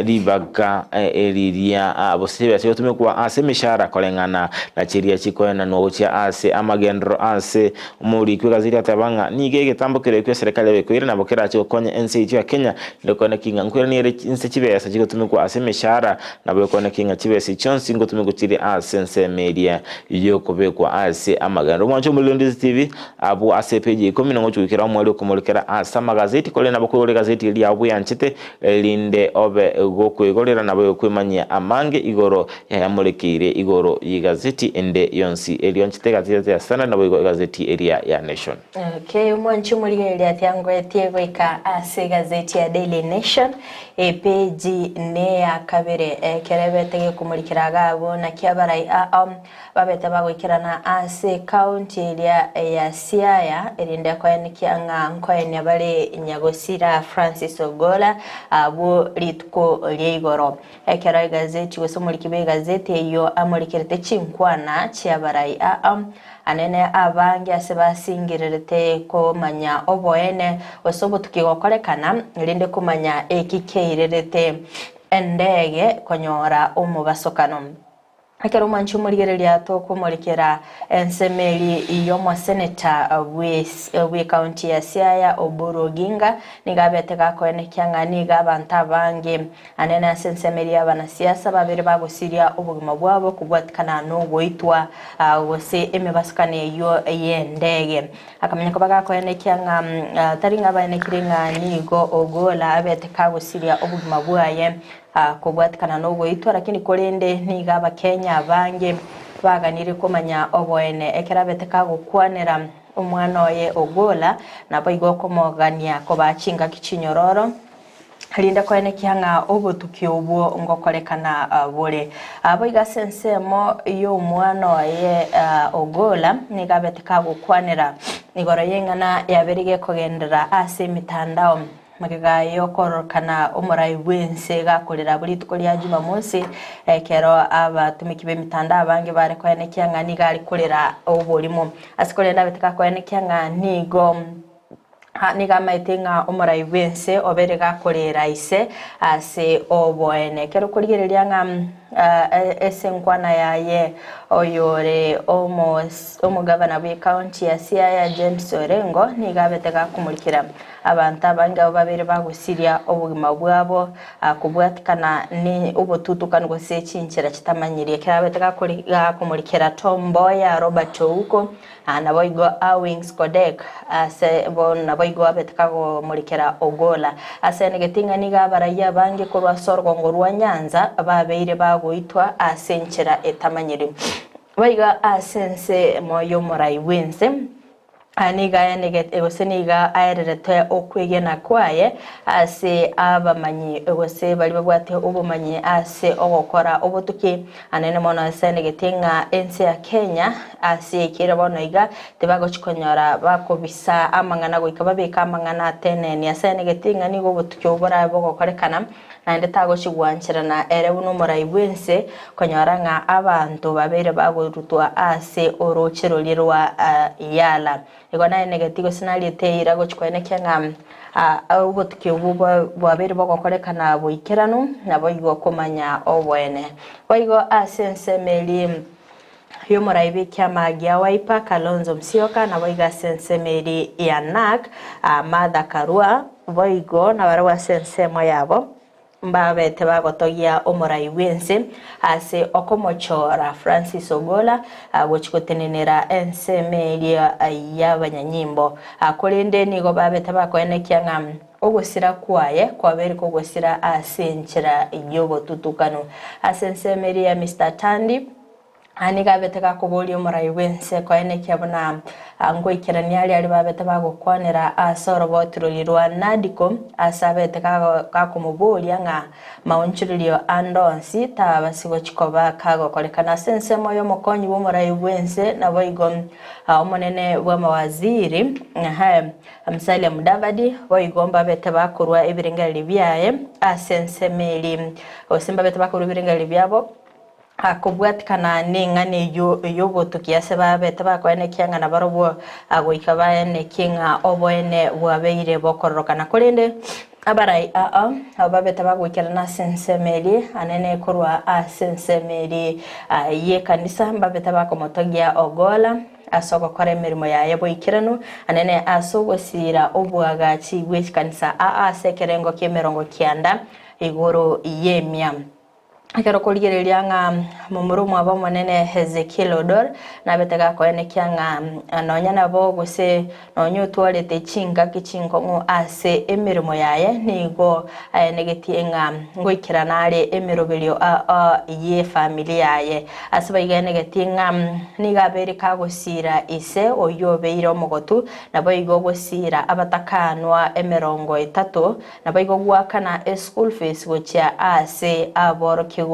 Ribaga eri ria bosibia chigotumekwa ase emeshahara koreng'ana na chiria chikoenanwa gochia ase amagenderero ase omoriki bw'egazeti ateba ng'a nigo egetambo keria ki'eserekari yabekoire nabo kerache gokonya ense yaito ya Kenya naende koeneki ng'a nkoirania ere inse chibesa chigotumekwa ase emeshahara nabo ekoeneki ng'a chibesa echi chionsi ngotumekwa chire ase ensemo eria yokobekwa ase amagenderero. Omwancho omoriri o Ndizi TV. Abwo ase epeji ya ikomi nongochia goikera omweri okomorekera ase amagazeti, korende nabo koigora egazeti eria yao bweanchete, erinde obe gokoigorera nabo egokwemanyia amange igoro yayamorekeire igoro y'egazeti ende yonsi erio anchete egazeti ya Standard naboigo egazeti eria ya Nation. Okay, omwanchi omorigereria tiangoetie goika ase egazeti ya Daily Nation epeji neya kabere ekero ebete gekomorikera iga abwo naki abarai ao Babete bagoikerana ase ekaunti eria ya Siaya, erinde koenekia ng'a nkoenia bare nyagosira Francis Ogolla abwo rituko ria igoro. Ekero egazeti gose omoriki bw'egazeti eyio amorikerete chinkwana chi'abarai aa anene abange ase basingererete komanya oboene gose obotuki gokorekana, erinde komanya eki keirerete endege konyora omobasokano. Ekero omwanchi omorigereria tokomorekera ensemo eri y'omoseneta bw'ecounty ya Siaya Oburu Oginga nigo abete gakoenekia ng'a nigo abanto abange anene ase ensemo eri y'abanasiasa babere bagosiria obogima bwabo kobwatikana nogoitwa gose emebasukano eyio y'endege. Akamanya koba gakoenekia ng'a tari ng'a baenekire ng'a nigo Ogolla abete kagosiria obogima bwaye Kobwatikana nogoitwa, lakini korende nigo Abakenya abange baganirie komanya oboene. Ekero abete kagokwanera omwana oye Ogolla, naboigo okomogania kobaa chingaki chinyororo, rinde koenekia ng'a obotuki obwo ngokorekana bore. Boigo ase ensemo y'omwana oye Ogolla, nigo abete kagokwanera igoro y'eng'ana yabeire gekogenderera ase emitandao. Magega y'okororokana omorai bw'ense gakorera abwo rituko ria Jumamosi, ekero abatumiki b'emitandao abange bare koenekia ng'a nigo are korera oborimo. Ase korende abete gakoenekia ng'a nigo nigo amaete ng'a omorai bw'ense obeire gakorera ise ase oboene. Ekero okorigereria ng'a. Ase enkwana yaye oyore omogavana bw'ecounty ya Siaya James Orengo nigo abete gakomorikera abanto abange abwo babere bagosiria obogima bwabo kobwatikana ne obotutukanu gose chinchera chitamanyirie. Ekero abete gakomorikera Tom Mboya, Robert Ouko Naboigo Awings Kodek ase bo naboigo abete kagomorikera Ogolla. Ase enegeti ng'a nigo abarayia abange korwa ase orogongo rwa Nyanza babeire bagoitwa ase enchera etamanyiri. Boigo ase ense moyo omorai bw'ense nigo aenegete gose nigo aererete okwegena kwaye ase abamanyi gose baria babwate obomanyi ase ogokora obotuki. Anene mono asesenegete ng'a ense ya Kenya ase yaikeire bono iga tibagochi konyora bakobisa amang'ana goika babeke amang'ana ateneni. Asesenegete ng'a nigo obotuki obo borabe bogokorekana naende tagochi gwancherana ere buna omorai bw'ense konyora ng'a abanto babeire bagorutwa ase oroche roria rwa Yala. Igo naenegeti gose nariete eira gochia koenekia ng'a obotuki obwo bwabeire bogokorekana boikeranu, naboigo komanya oboene. Boigo ase ensemo eria y'omorai bw'ekiama gia Wiper, Kalonzo Musyoka, naboigo ase ensemo eria ya Narc, Martha Karua, boigo nabarabwo ase ensemo yabo. Mbabete bagotogia omorai bw'ense ase okomochora Francis Ogolla gochia gotenenera ensemo eria y'abanyanyimbo. Korende nigo babete bakoenekia ng'a ogosira kwaye kwabeire kogosira ase enchera y'obotutukanu. Ase ensemo eria ya Mister Tandi, Aya nigo abete gakoboria omorai bw'ense koenekia buna ngoikerania aria aria babete bagokwanera ase oroboti roria rwa Nadiko, ase abete gakomoboria ng'a maonchorerio ande onsi tabasi gochia koba kagokorekana ase ensemo y'omokonyi bw'omorai bw'ense naboigo omonene bw'amawaziri Musalia Mudavadi, boigo mbabete bakorua ebirengererio biaye ase ensemo eria, gose mbabete bakorua ebirengererio biabo. Kobwatikana neng'ana eyio y'obotuki ase babete bakoenekia ng'a nabarobwo goika baenekie ng'a oboene bwabeire bokororokana. Korende abarai aa abo babete bagoikerana ase ensemo eria anene korwa ase ensemo eria y'ekanisa mbabete bakomotogia Ogola ase ogokora emeremo yaye boikeranu anene ase ogosiira oboagachi bwe chikanisa aa ase ekerengo ki'emerongo kianda igoro y'emia. Ekero okorigereria ng'a momura omwabo omonene Hezekiel Odor nabete gakoenekia ng'a nonya nabo gose nonya otwarete chingaki chinkong'u ase emeremo yaye nigo aenegetie ng'a ngoikerana are emeroberio y'efamiri yaye. Ase baigaenegetie ng'a nigo abeire kagosiira ise oyio obeire omogotu naboigo gosiira abatakanwa emerongo etato Naboigo goakana eschool fees gochia aase aborokigwa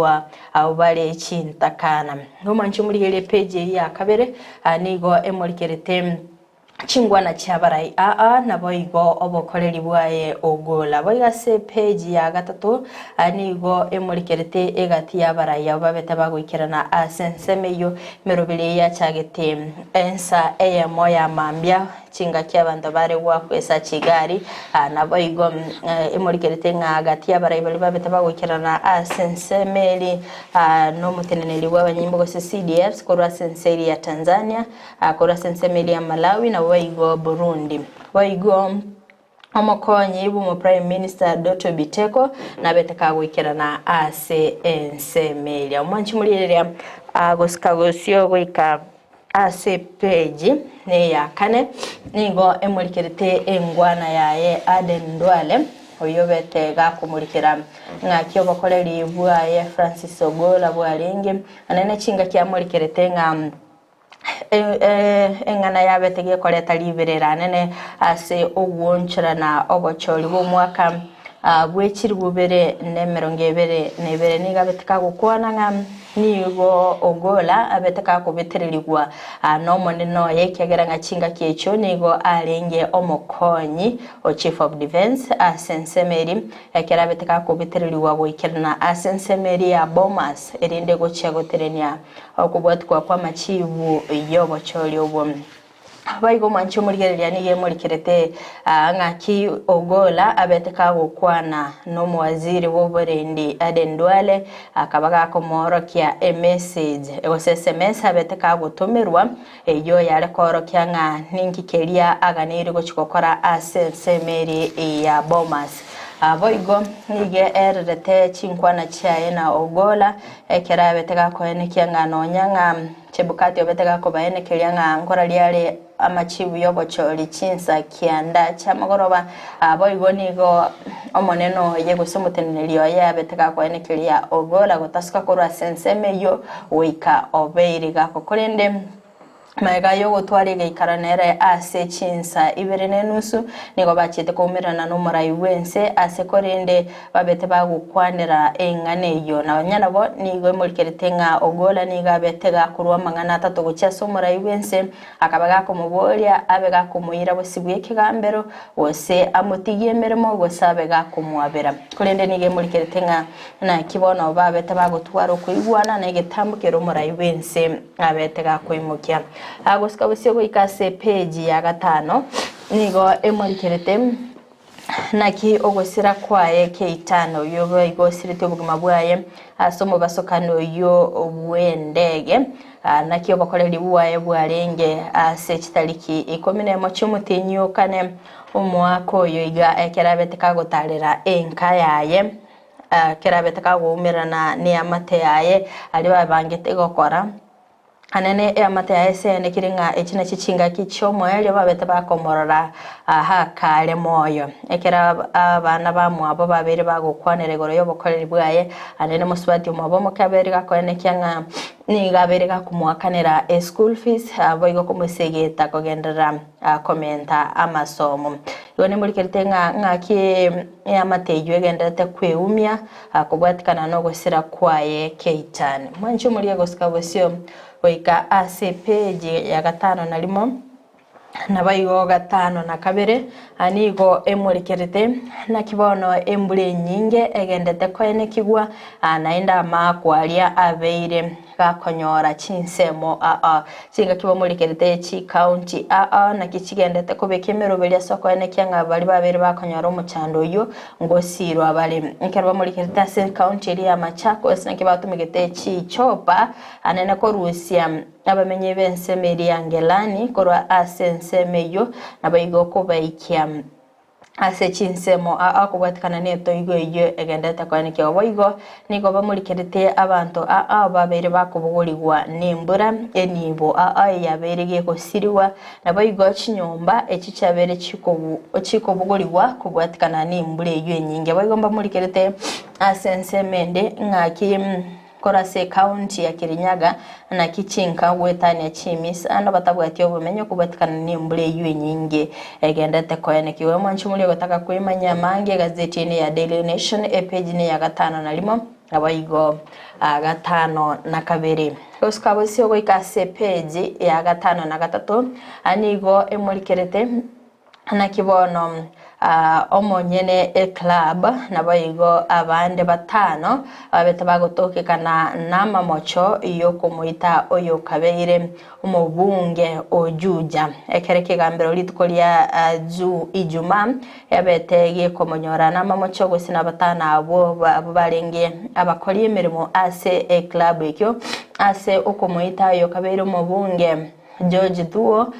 abwo bare chintakana. Nomwanche omorigererie epage eyio ya kabere nigo emorikerete chingwana chiabarai aa naboigo obokoreri bwaye ogola. Boigo ase epage ya gatato nigo emorikerete egati y'abarai abwo babete bagoikerana ase ensemo eyio emeroberi eyio yachagete ensa eyemo ya mambia Chingaki abanto bare goakwesa chigari, naboigo emorikerete ng'a gati y'abarai baria babete bagoikerana ase ensemo eri nomoteneneri bw'abanyimbo gose CDFs korwa ase ense eria ya Tanzania, korwa ase ensemo eria ya Malawi naboigo Burundi. Boigo omokonyi bw'omo Prime Minister Doto Biteko nabete kagoikerana ase ensemo eria. Omwanchi morigereria gosika gosio goika Ase epeji neya kane nigo emorikerete engwana yaye Aden Duale, oyio obete gakomorikera ng'aki obokoreri bwaye Francis Ogolla bwarenge, naende chingaki amorikerete ng'a eng'ana yabete gekoreta riberera anene ase ogwonchorana obochori bw'omwaka bwe chilifu ibere na emerongo ebere na ebere. Nigo abete kagokwana ng'a Nigo Ogola abete gakobetererigwa n'Omonene oye, ekiagera ng'a chingaki echio nigo arenge omokonyi o Chief of Defence ase ensemo eria, ekero abete gakobetererigwa goikerana ase ensemo eria ya Bomas, erinde gochia goterenia okobwatikwa kw'amachibu y'obochori obwo. Boigo omwanchi omorigereria nigo emorikerete ng'aki Ogolla abete kagokwana nomowaziri bw'oborendi Aden Duale akaba gakomoorokia emessage gose sms abete kagotomerwa eyio yare koorokia ng'a ninki keria aganeirie gochia gokora ase ensemo eria ya Bomas. Boigo nigo ererete chinkwana chiaye na Ogolla ekero abete gakoenekia ng'a nonya ng'a Chebukati obete gakobaenekeria ng'a nkoraria are amachibu y'obochori chinsa kianda chi'amagoroba, boigo nigo omonene oye gose omoteneneri oye abete gakoenekeria ogora gotasuka korwa ase ensemo eyio goika obeire gako. Korende magega y'ogotwara egeikaro nere ase chinsa ibere na enusu, nigo bachiete koumerana nomorai bw'ense ase korende Babete bagokwanera eng'ana eyio. Nonya nabo nigo emorikerete ng'a Ogola nigo abete gakorua amang'ana atato gochia ase omorai bw'ense, akaba gakomoboria abe gakomoira bosio bw'ekegambero, gose amotigie emeremo, gose abe gakomoabera. Korende nigo emorikerete ng'a naki bono babete bagotwara okoigwana na egetambo keria omorai bw'ense abete gakoimokia. Gosika bosio goika ase epeji ya gatano, nigo emorikerete. Naki ogosira kwaye keitano oyio boigo osirete obogima bwaye ase omobasokano oyio bw'endege. Naki obokoreri bwaye bwarenge ase chitariki ikomi nemo chi'omotienyi o kane omwaka oyo iga ekero abete kagotarera enka yaye, ekero abete kagoumerana neamate yaye aria babangete gokora. Anene eamate yaye eseenekire ng'a echi nachio chingaki chi'omoerio babete bakomorora aa kare moyo. Ekero abana bamwabo babeire bagokwanera igoro y'obokoreri bwaye, anene mosubati omwabo omoke abeire gakoenekia ng'a nigo abeire gakomoakanera eschool fees boigo komosegeta kogenderera komenta amasomo. Igo nimorikerete ng'a ng'aki eamate eyio egendererete kweumia Kobwatikana nogosira kwaye keitani. Mwanche omorie gosika bosio goika ase epeji ya gatano na rimo, naboigo gatano na kabere, nigo emorikerete, naki bono embura enyinge egendete koenekigwa, naende amaakwa aria abeire gakonyora chinsemo aa. Chingaki bamorikerete chicounty aa, naki chigendete kobeka emeroberi ase okoenekia ng'a baria babeire bakonyora omochando oyio ngosirwa bare. Ekero bamorikerete ase ecounty eria ya Machakos naki batumegete chichopa anene korusia abamenyi b'ensemo eria ya Ngelani korwa ase ensemo eyio naboigo kobaikia ase chinsemo aa kobwatikana netoigo eyio egenderete koenekia. Boigo nigo bamorikerete abanto aa babeire bakobogorigwa nembura, enibo aa eyabeire gegosirigwa, naboigo chinyomba echi chiabeire chikobogorigwa kobwatikana nembura eyio enyinge. Boigo mbamorikerete ase ensemo ende ng'aki Korwa ase ecounty ya Kirinyaga, naki chinka goetania chimisano batabwati obomenyo kobwatikana nembura eyio enyinge egendete koenekigwa. Omwanchi moria ogotaka kwemanyia amange egazeti eye neya Daily Nation epage neya gatano na rimo naboigo gatano na kabere. Gosuka bosio goika ase epage ya gatano na gatato nigo emorikerete. Naki bono omonyene eclub naboigo abande batano babete bagotokekana namamocho yokomoita oyokabeire omobunge o Juja. Ekero ekegambero rituko ria Ijumaa yabete gekomonyora namamocho gose nabatano abwo abwo barenge abakori emeremo ase eclub ekio ase okomoita oyokabeire omobunge. George Thuo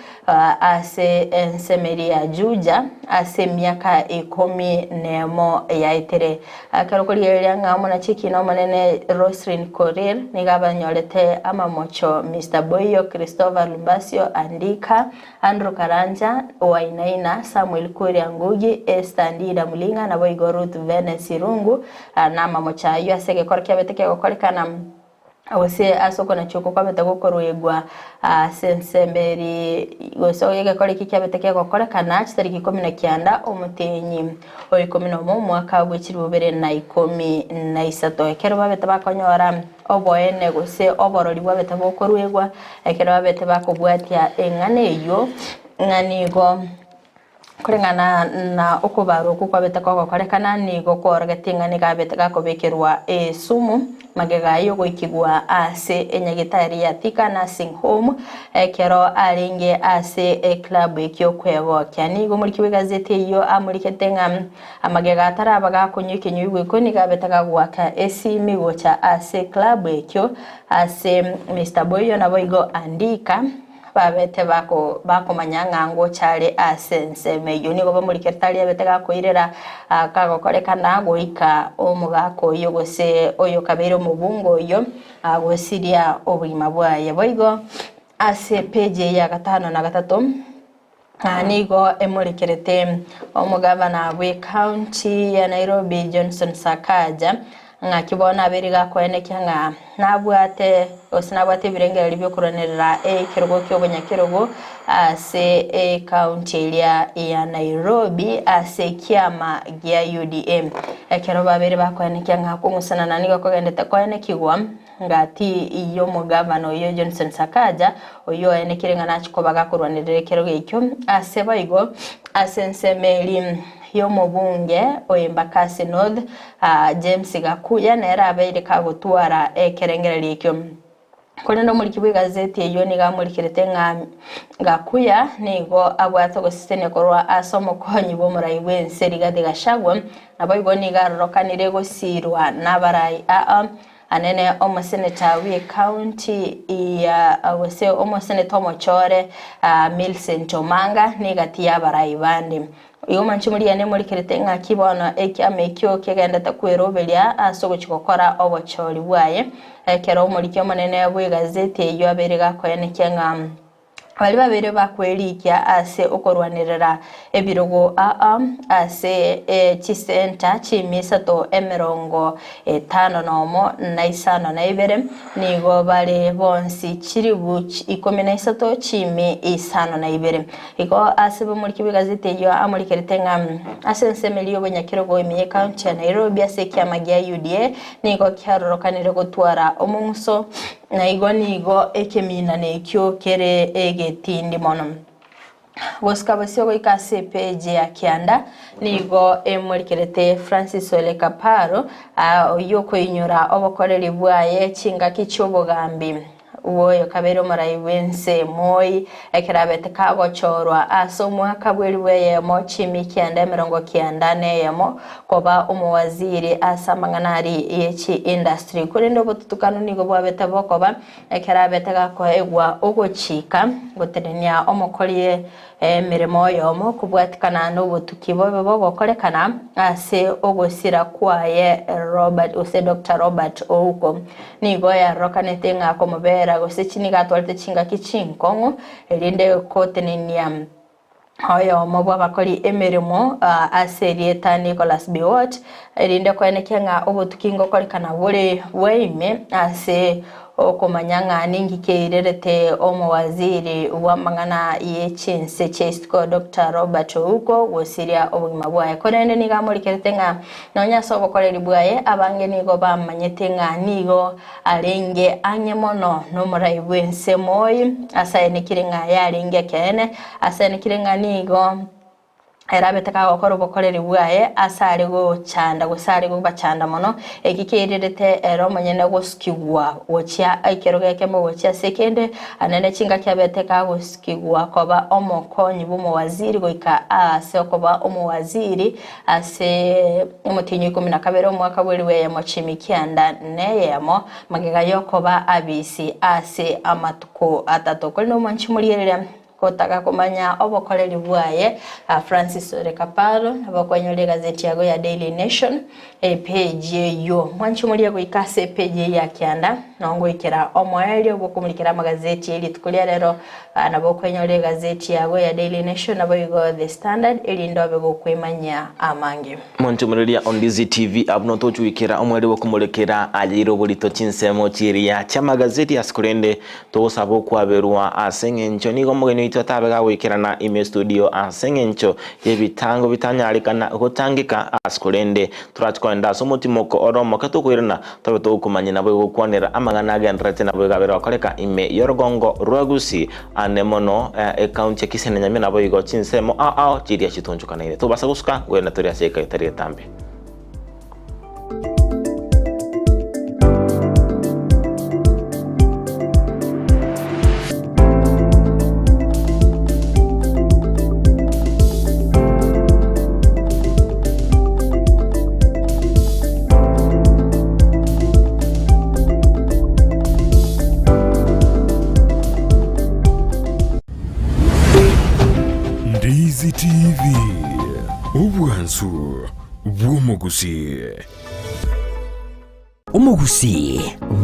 ase ensemeri ya Juja ase emiaka ikomi nemo yaetire. Ekero okorigereria ng'a omonachiki na omonene Roselyn Korir nigo abanyorete amamocho Mister Boiyo, Christopher Lumbasio Andika, Andrew Karanja, Wainaina, Samuel Kuria Ngugi, Esther Ndida Mulinga naboigo Ruth Vene Sirungu na amamocho ayio ase egekoro kiabete kegokorekana. Gose ase okonachia okwo kwabete gokoruegwa ase ensemo eri, gose egekora eke kiabete kegokorekana chitariki ikomi na kianda omotenyi o ikomi nomo omwaka bwe chilifu bibere na ikomi na isato. Ekero babete bakonyora oboene gose oborori bwabete bokoruegwa, ekero babete bakobwatia eng'ana eyio, ng'a nigo. Koreng'ana na okobarwa okwo kwabete kogokorekana, nigo kworogetie ng'a nigo abete gakobekerwa esumu Magega y'ogoikigwa ase enyagitari ya Thika Nursing Home ekero arenge ase eclub ekio kwegokia. Nigo omoriki bw'egazeti eyio amorikete ng'a amagega ataraba gakonywa ekenyugwa ekio nigo abete gagoaka esimi gocha ase eclub ekio ase Mister Boiyo naboigo Andika Babete bako bakomanya ng'a ngocha are ase ensemo eyio. Nigo bamorikerete aria abete gakoirera kagokorekana goika omogaka oyio gose oyokabeire omobunge oyio agosiria obogima bwaye. Boigo ase epeji eye ya gatano na gatato nigo emorikerete omogavana bw'ecounty ya Nairobi Johnson Sakaja Ng'aki bono abeire gakoenekia ng'a nabwate, gose nabwate ebirengererio bi'okorwanerera ekerogo ki'obonyakerogo ase ecounty eria ya Nairobi ase ekiama gia UDA. Ekero babeire bakoenekia ng'a kong'usanana nigo kogendete koenekigwa ngati y'omogavana oyio Johnson Sakaja, oyio oenekire ng'a nachie koba gakorwanerera ekerogo ekio ase boigo ase ensemo eria y'omobunge o Embakasi North, James Gakuya nere abeire kagotwara ekerengererio ekio. Korende omoriki bw'egazeti eyio nigo amorikerete ng'a Gakuya nigo abwate ogosesenia korwa ase omokonyi bw'omorai bw'ense Rigathi Gachagua, naboigo nigo arorokanire gosirwa nabarai aa anene omoseneta bw'ecounty ya gose omoseneta omochore Millicent Omanga negati y'abarai bande. Igo manche moriane morikerete ng'aki bono ekiama ekio kegendete kweroberia ase ogochia gokora obochori bwaye. Ekero omoriki omonene bw'egazeti eyio abeire gakoenekia ng'a baria babeire bakwerikia ase okorwanerera ebirogo aa ase chisenta chimisato emerongo etano nomo na isano na ibere, nigo bare bonsi chilifu ikomi na isato chimi isano na ibere. Igo ase bomoriki bw'egazeti eyio amorikerete ng'a ase ensemo eria y'obonyakerogo ime y'ecounty ya Nairobi ase ekiama gia UDA nigo kiarorokanire gotwara omong'uso na igo nigo ekeminano ekio kere egetindi mono. Gosika bosio goika ase epeji ya kianda nigo emorikerete Francis Ole Kaparo oyio okoinyora obokoreri bwaye chingaki chi'obogambi. Bw'oyo kabere omorai bw'ense Moi, ekero abete kagochorwa ase omwaka bw'elifu eyemo chimi kianda emerongo kianda neyemo koba omowaziri ase amang'ana aria ye chi-industry. Korende obotutukanu nigo bwabete bokoba ekero abete gakoegwa ogochika gotenenia omokori emeremo oyomo kobwatikana nobotuki bobe bogokorekana ase ogosira kwaye Robert gose Doctor Robert Ouko. Nigo yarokanete ng'a komobera gose nigo atwarete chingaki chinkong'u erinde gotenenia oyomo bw'abakori emeremo ase erieta Nicholas Biwott erinde koenekia ng'a obotuki ngokorekana bore bwaime ase Okomanya ng'a ninki keirerete omowaziri bw'amang'ana ye chinse chia isiko Doctor Robert Ouko gosiria obogima bwaye. Korende nigo amorikerete ng'a nonya ase obokoreri bwaye abange nigo bamanyete ng'a nigo arenge ang'e mono nomorai bw'ense Moi asaenekire ng'a yarenge ekeene asaenekire ng'a nigo Ere abete kagokora obokoreri bwaye ase are gochanda gose are gobachanda mono, eki keirerete ere omonyene gosukigwa gochia ekerogo ekemo gochia ase ekende, anene chingaki abete kagosukigwa koba omokonyi bw'omowaziri goika aase okoba omowaziri ase omotienyi o ikomi na kabere omwaka bw'elifu eyemo chimi kianda neyemo, magega y'okoba abisi ase amatuko atato. Korende omwanchi moriereria. Gotaka komanya obokoreri bwaye, Francis Ole Kaparo nabo okoinyora egazeti yago ya Daily Nation epeji eyio. Mwanche moria goika ase epeji eyio ya kianda nao ngoikera omoerio bw'okomurikera amagazeti ye rituko ria rero nabo okoinyora egazeti yago ya Daily Nation naboigo The Standard erinde obe gokwemanyia amange. Monchomereria Ondizi TV abwo notochi goikera omoerio bw'okomorekera ayeire oborito chinsemo chiria chi'amagazeti ase korende Togosaba okwaberwa ase engencho nigo omogeni oito atabe gagoikerana ime estudio ase engencho y'ebitango bitanyarekana gotangeka ase korende torache kogenda ase omotimoko ore omoke tokoirana tobe togokomanya nabo egokwanera amang'ana agendererete nabo egabere gokoreka ime y'orogongo rwa Gusii ane mono ecounty ya Kisii na Nyamira naboigo chinsemo ao ao chiria chitonchokanaine. Tobasa gosuka ngoirana tore ase eka etari etambe. TV, obwansu bw'omogusii. Omogusii,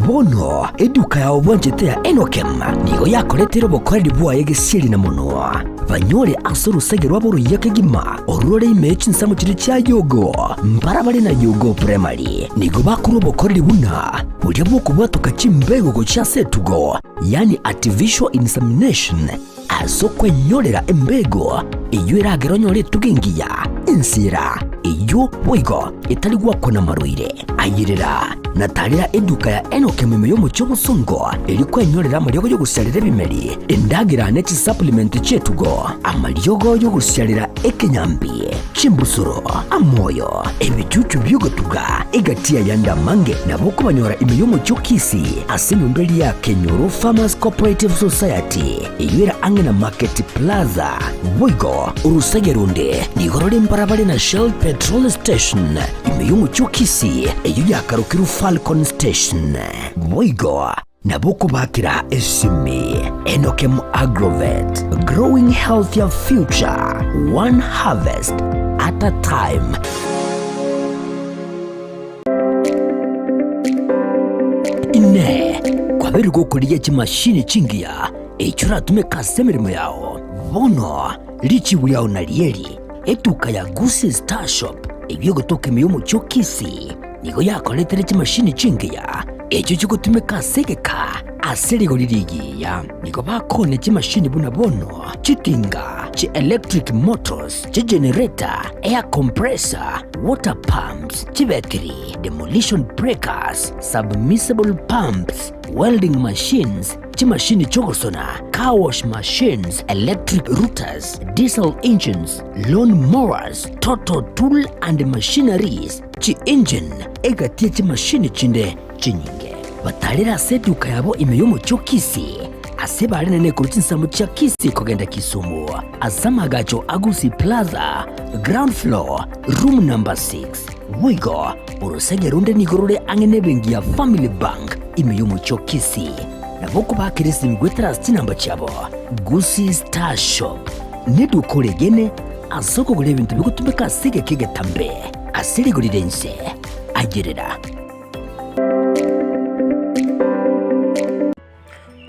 bono eduka yao bwanchete ya Enokem nigo yakoretire obokoreri bwaye gesieri na monwa, banyore ase orosege rwabo oruya kegima orore ime chinsemo chiria chia Yogo, mbarabare na Yogo Primary. Nigo bakorwa obokoreri buna boria bw'okobwatoka chimbego gochia ase etugo, yaani artificial insemination, Ase okwenyorera embego eyio eragere onyore etugo engiya, ensira eyio boigo etari gwakwa namarwaire. Ayerera na tarera eduka ya Enock ime y'omochie obosongo erio kwenyorera amariogo y'ogosiarera ebimeri, endagera ne chisupplement chi'etugo, amariogo y'ogosiarera ekenyambi, chimbusuro, amoyo, ebichuchu bi'ogotuga, egati y'ayande amange nabo okobanyora ime y'omochie o Kisii ase enyomba eria ya Kenyoro Farmers Cooperative Society eyio ere ang'e na Market Plaza. Boigo orosege ronde nigo rore mbarabare na Shell Petrol Station ime y'omochie o Kisii eyio yakarokirwe Falcon Station. Boigo nabo okobakera esimi Enokem Agrovet, growing healthier future, one harvest at a time. Inee! Kwabeire gokorigia chimashini chingiya echio oratumeke ase emeremo yao? Bono richibu riao narieri, etuka ya Gusii Star Shop eyio egotoka ime y'omochie o Kisii nigo yakoretere chimashini chingiya echio chigotumeka ase egeka ase rigori rigiya. Nigo bakoonia chimashini buna bono chitinga, chi electric motors, chigenerator, air compressor, water pumps, chibetiri, demolition breakers, submersible pumps, welding machines, chimashini chi'ogosona, car wash machines, electric routers, diesel engines, lawn mowers, total tool and machineries, chi-engine, egati ye chimashini chinde chinyinge. Batarire ase eduka yabo ime y'omochie o Kisii, ase bare nekorwa chinsemo chia Kisii kogenda Kisumu, ase amagacho a Gusii Plaza, ground floor, room number 6. Boigo, orosege ronde nigo rore ang'e nebenki ya Family Bank ime y'omochie o Kisii. Nabo okobakera esimi goetera ase chinamba chiabo. Gusii Star Shop neduka oregene ase okogora ebinto bigotumeka ase egeka egetambe ase rigori ri'ense. Ayerera.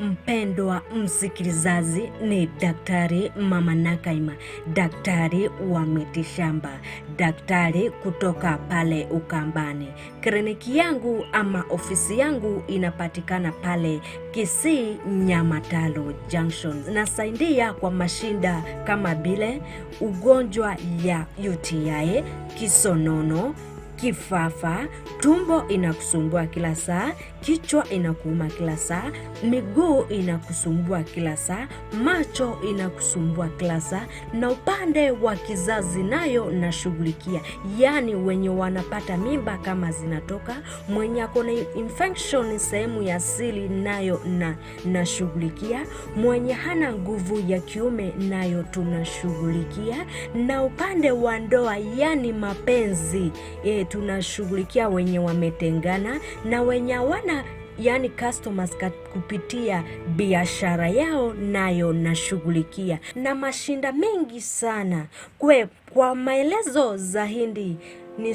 Mpendwa msikilizaji, ni Daktari Mama Nakaima, daktari wa mitishamba, daktari kutoka pale Ukambani. Kliniki yangu ama ofisi yangu inapatikana pale Kisii Nyamatalo Junction. Nasaidia kwa mashinda kama vile ugonjwa ya UTI, kisonono, kifafa, tumbo inakusumbua kila saa, kichwa inakuuma kila saa, miguu inakusumbua kila saa, macho inakusumbua kila saa, na upande wa kizazi nayo nashughulikia, yaani wenye wanapata mimba kama zinatoka, mwenye ako na infection sehemu ya siri nayo na nashughulikia, mwenye hana nguvu ya kiume nayo tunashughulikia, na upande wa ndoa yani mapenzi e, tunashughulikia wenye wametengana na wenye hawana yani customers kupitia biashara yao nayo nashughulikia, na mashinda mengi sana kwe. Kwa maelezo zaidi ni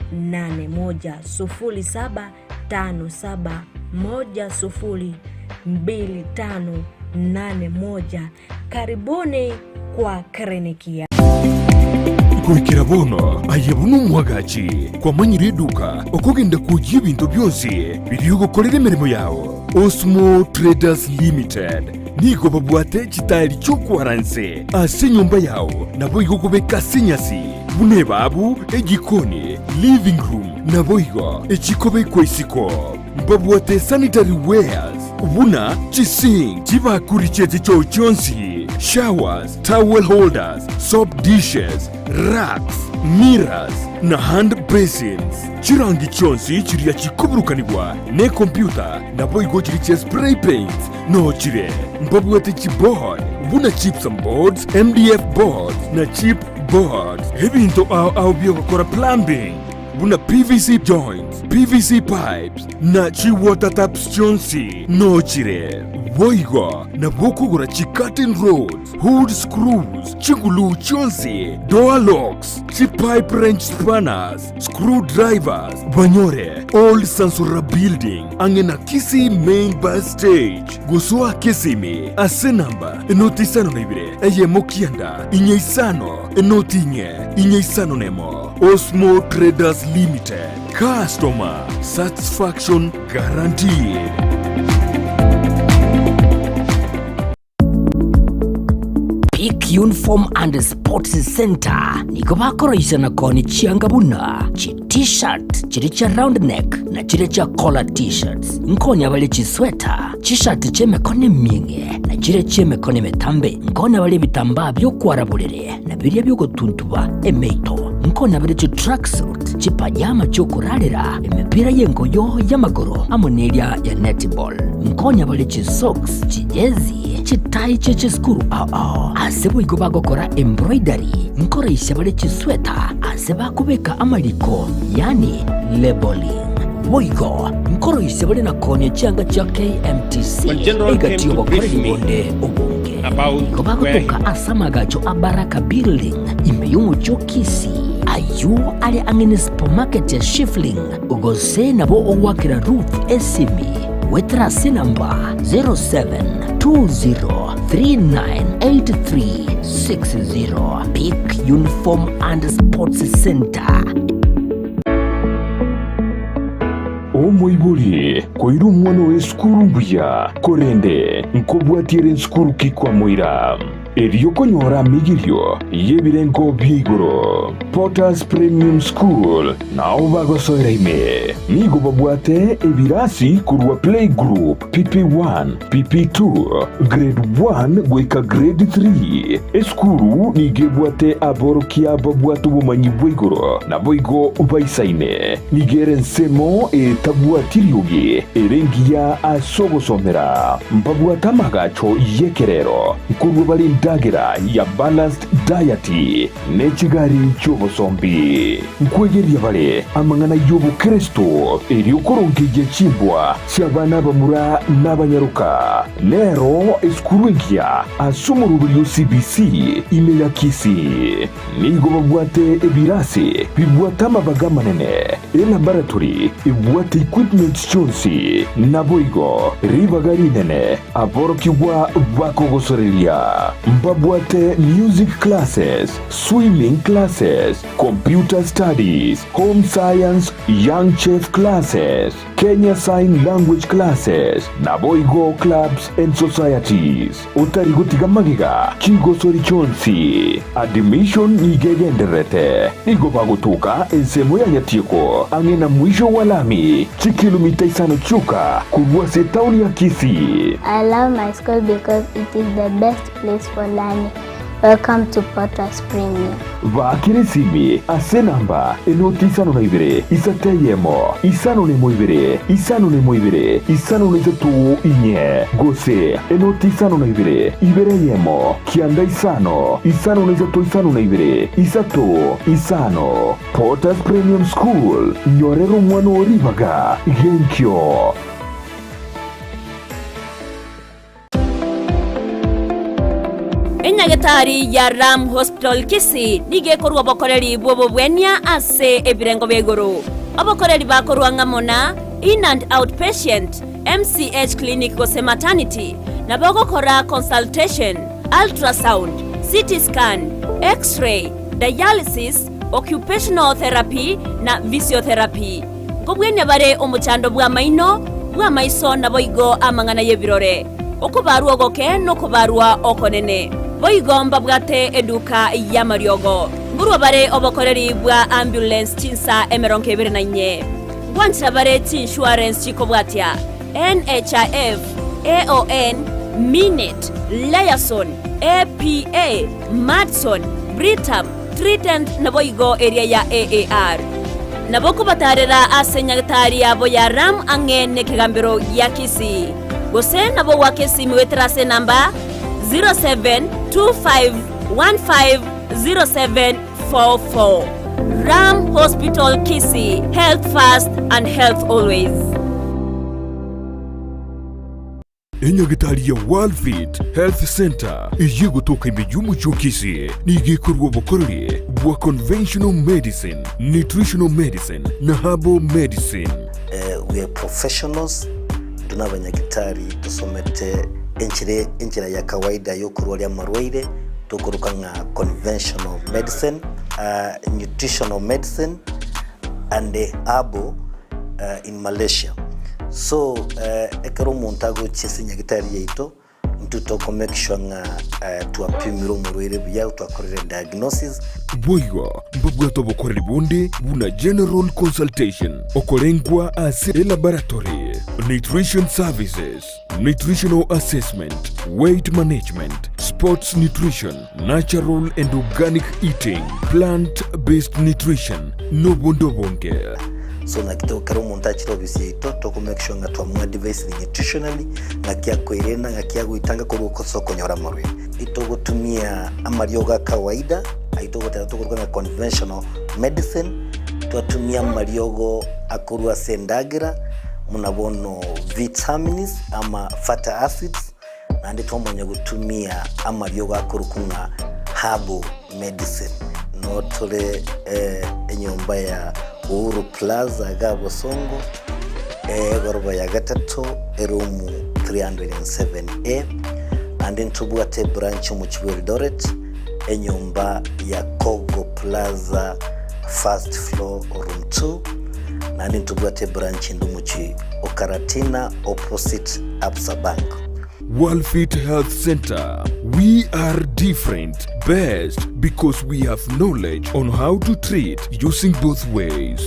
0757102581 0757102581. Karibuni kwa kliniki ya Goikera bono aye buna omwagachi kwamanyire eduka okogenda kwoyia ebinto bionsi biria ogokorera emeremo yao. Osmo Traders Limited nigo babwate chitairi chi'okwara nse ase enyomba yao naboigo okobeka ase enyasi buna ebabu, ejikoni, living room naboigo echikobekwa isiko. Mbabwate sanitary wares buna chisink, chibakuri chie chichoo chionsi, showers, towel holders, soap dishes, racks, mirrors, na hand basins. Chirangi chionsi chiria chikoburukanigwa nekompyuta naboigo chiria chia spray paints noo chire. Mbabwate chiboard buna gypsum boards, MDF boards na chip boards. Ebinto ao ao biogokora plumbing. buna PVC joints, PVC pipes na chi water taps chionsi nochire. Boigo nabo okogora chi curtain rods, hood screws, chiguluu chionsi, door locks, chi pipe wrench spanners, screw drivers, banyore Old Sansora Building ang'e na Kisii Main Bus Stage. Gosoa Kisimi ase namba enoti isano na ibere eyemo kianda inye isano enoti inye inye isano nemo. Osmo Traders Limited, customer satisfaction guaranteed. Peak Uniform and Sports Centre nigo bakoroisia na koonia chianga buna chi T-shirt chiria chia round neck na chiria chia collar T-shirts. Nkonya bare chisweta, chishati chi'emekono emieng'e na chiria chi'emekono emetambe. Nkonya bare ebitambaa bi'okwara borere na biria bi'ogotuntuba emeito. Nkonya bare chitracksuit, chipajama chi'okorarera, emepira y'engoyo y'amagoro amo neria ya netball. Nkonya bare chisocks, chijezi, chitai chie chisukuru ao ao. Ase boigo bagokora embroidery, nkoraisia bare chisweta ase bakobeka amariko, yaani labelling. Boigo nkoroisia bare na koonia chianga chia KMTC When General came egati to brief y'obokoreri me bonde obonge. about Nigo where bagotoka ase amagacho a Baraka Building ime y'omochie o Kisii, ayio are ang'e ne supermarket ya Shifling, gose nabo ogoakera Ruth esimi goetera ase enamba 0720398360. Peak Uniform and Sports Centre. Omoibori koira omwana oye esukuru mbuya, korende nkobwatia ere nsukuru ki kwamoira? Erio konyora amigirio y'ebirengo bia igoro. Potters Premium School nao bagosoera ime. Nigo babwate ebirasi korwa Playgroup, PP1, PP2, Grade 1 goika Grade 3. Esukuru nigo ebwate aborokia babwate obomanyi bwa igoro naboigo baisaine. Nigo ere ensemo etabwati riogi ere engiya ase ogosomera. Mbabwate amagacho y'ekerero nkorua bare endagera ya balanced diet ne chigari chi'obosombi. Nkwegeria bare amang'ana y'obokeresto erio korongeyia chimbwa chi'abana abamura na abanyaroka. Nero esukuru engiya ase omoroberio o CBC ime ya Kisii. Nigo babwate ebirasi bibwate amabaga amanene, elaboratory ebwate equipment chionsi, naboigo ribaga rinene aborokigwa bakogosoreria. Mbabwate music classes, swimming classes, computer studies, home science, young chef classes, Kenya Sign Language Classes, naboigo clubs and societies. Otari gotiga magega chigosori chionsi. Admission nigo egendererete. Nigo bagotoka ensemo ya Nyatieko ang'e na mwisho wa lami, chikilomita isano chioka korwa ase etaoni ya Kisii. I love my school because it is the best place for learning. Welcome to Potters Premium. Baakera esimi ase enamba enoti 52 isato eyemo 51 ibere 51 ibere 53 inye gose enoti 52 ibere eyemo kianda isano 53 52 3 5. Potters Premium School, nyorera omwana oo ribaga genkio. Enyagetari ya Ram Hospital Kisii nigo ekorua obokoreri bw'obobwenia ase ebirengo bia igoro. Obokoreri bakorua ng'amo na In and Out Patient, MCH Clinic gose Maternity, nabo ogokora consultation, ultrasound, CT scan, X-ray, dialysis, occupational therapy na physiotherapy. Nkobwenia bare omochando bw'amaino, bw'amaiso naboigo amang'ana y'ebirore, okobarwa ogoke nokobarwa okonene. Boigo mbabwate eduka y'amariogo. Nkorwa bare obokoreri bwa ambulance chinsa 24. Ngwanchera bare chiinsurance chikobwatia, NHIF, AON, Minet, Liaison, APA, Madison, Britam, Trident naboigo eria ya AAR. Nabo kobatarera ase nyagetari yabo ya Ram ang'e nekegambero gia Kisii. Gose nabo goaka esimi goetera ase enamba 0725150744. Ram Hospital Kisii, health first and health always. Enyagitari ya Worldfit Health Centre eyio egotoka ime y'omochie o Kisii nigo ekorua obokoreri bwa conventional medicine, nutritional medicine na herbal medicine. We are professionals, intwe nabanyagitari tosomete enchera enchera ya kawaida yokorwaria amarwaire tokoroka ng'a conventional medicine, nutritional medicine and herbal in Malaysia. So ekero omonto agochia ase enyagitari yaito, intwe toko make sure ng'a twapimire omorwaire buya, twakorire diagnosis. Boigo mbabwate obokoreri bonde buna general consultation, okorengwa ase elaboratory, nutrition services, nutritional assessment, weight management, sports nutrition, natural and organic eating, plant based nutrition, nobonde obonge. So naki to kera omonto achire ofisi yaito toko make sure ng'a twamoadvisire nutritionally ng'aki akoerenda ng'aki agoitanga korwa ase okonyora amarwaire. Itogotumia amariogo a kawaida ayio togoteba tokoruga ng'a conventional medicine, twatumia amariogo akorwa ase endagera buna bono vitamins ama fatty acids, naende twamanya gotumia amariogo akorokwa ng'a herbal medicine. Noo tore enyomba ya Uhuru Plaza iga Bosongo, egoroba ya gatato, eroom 307A, naende ntobwate ebranch omochie bwa Eldoret, enyomba ya Kogo Plaza first floor room 2, naende ntobwate ebranch ende omochie o Karatina opposite Absa Bank. Worldfit Health Centre, we are different, best because we have knowledge on how to treat using both ways.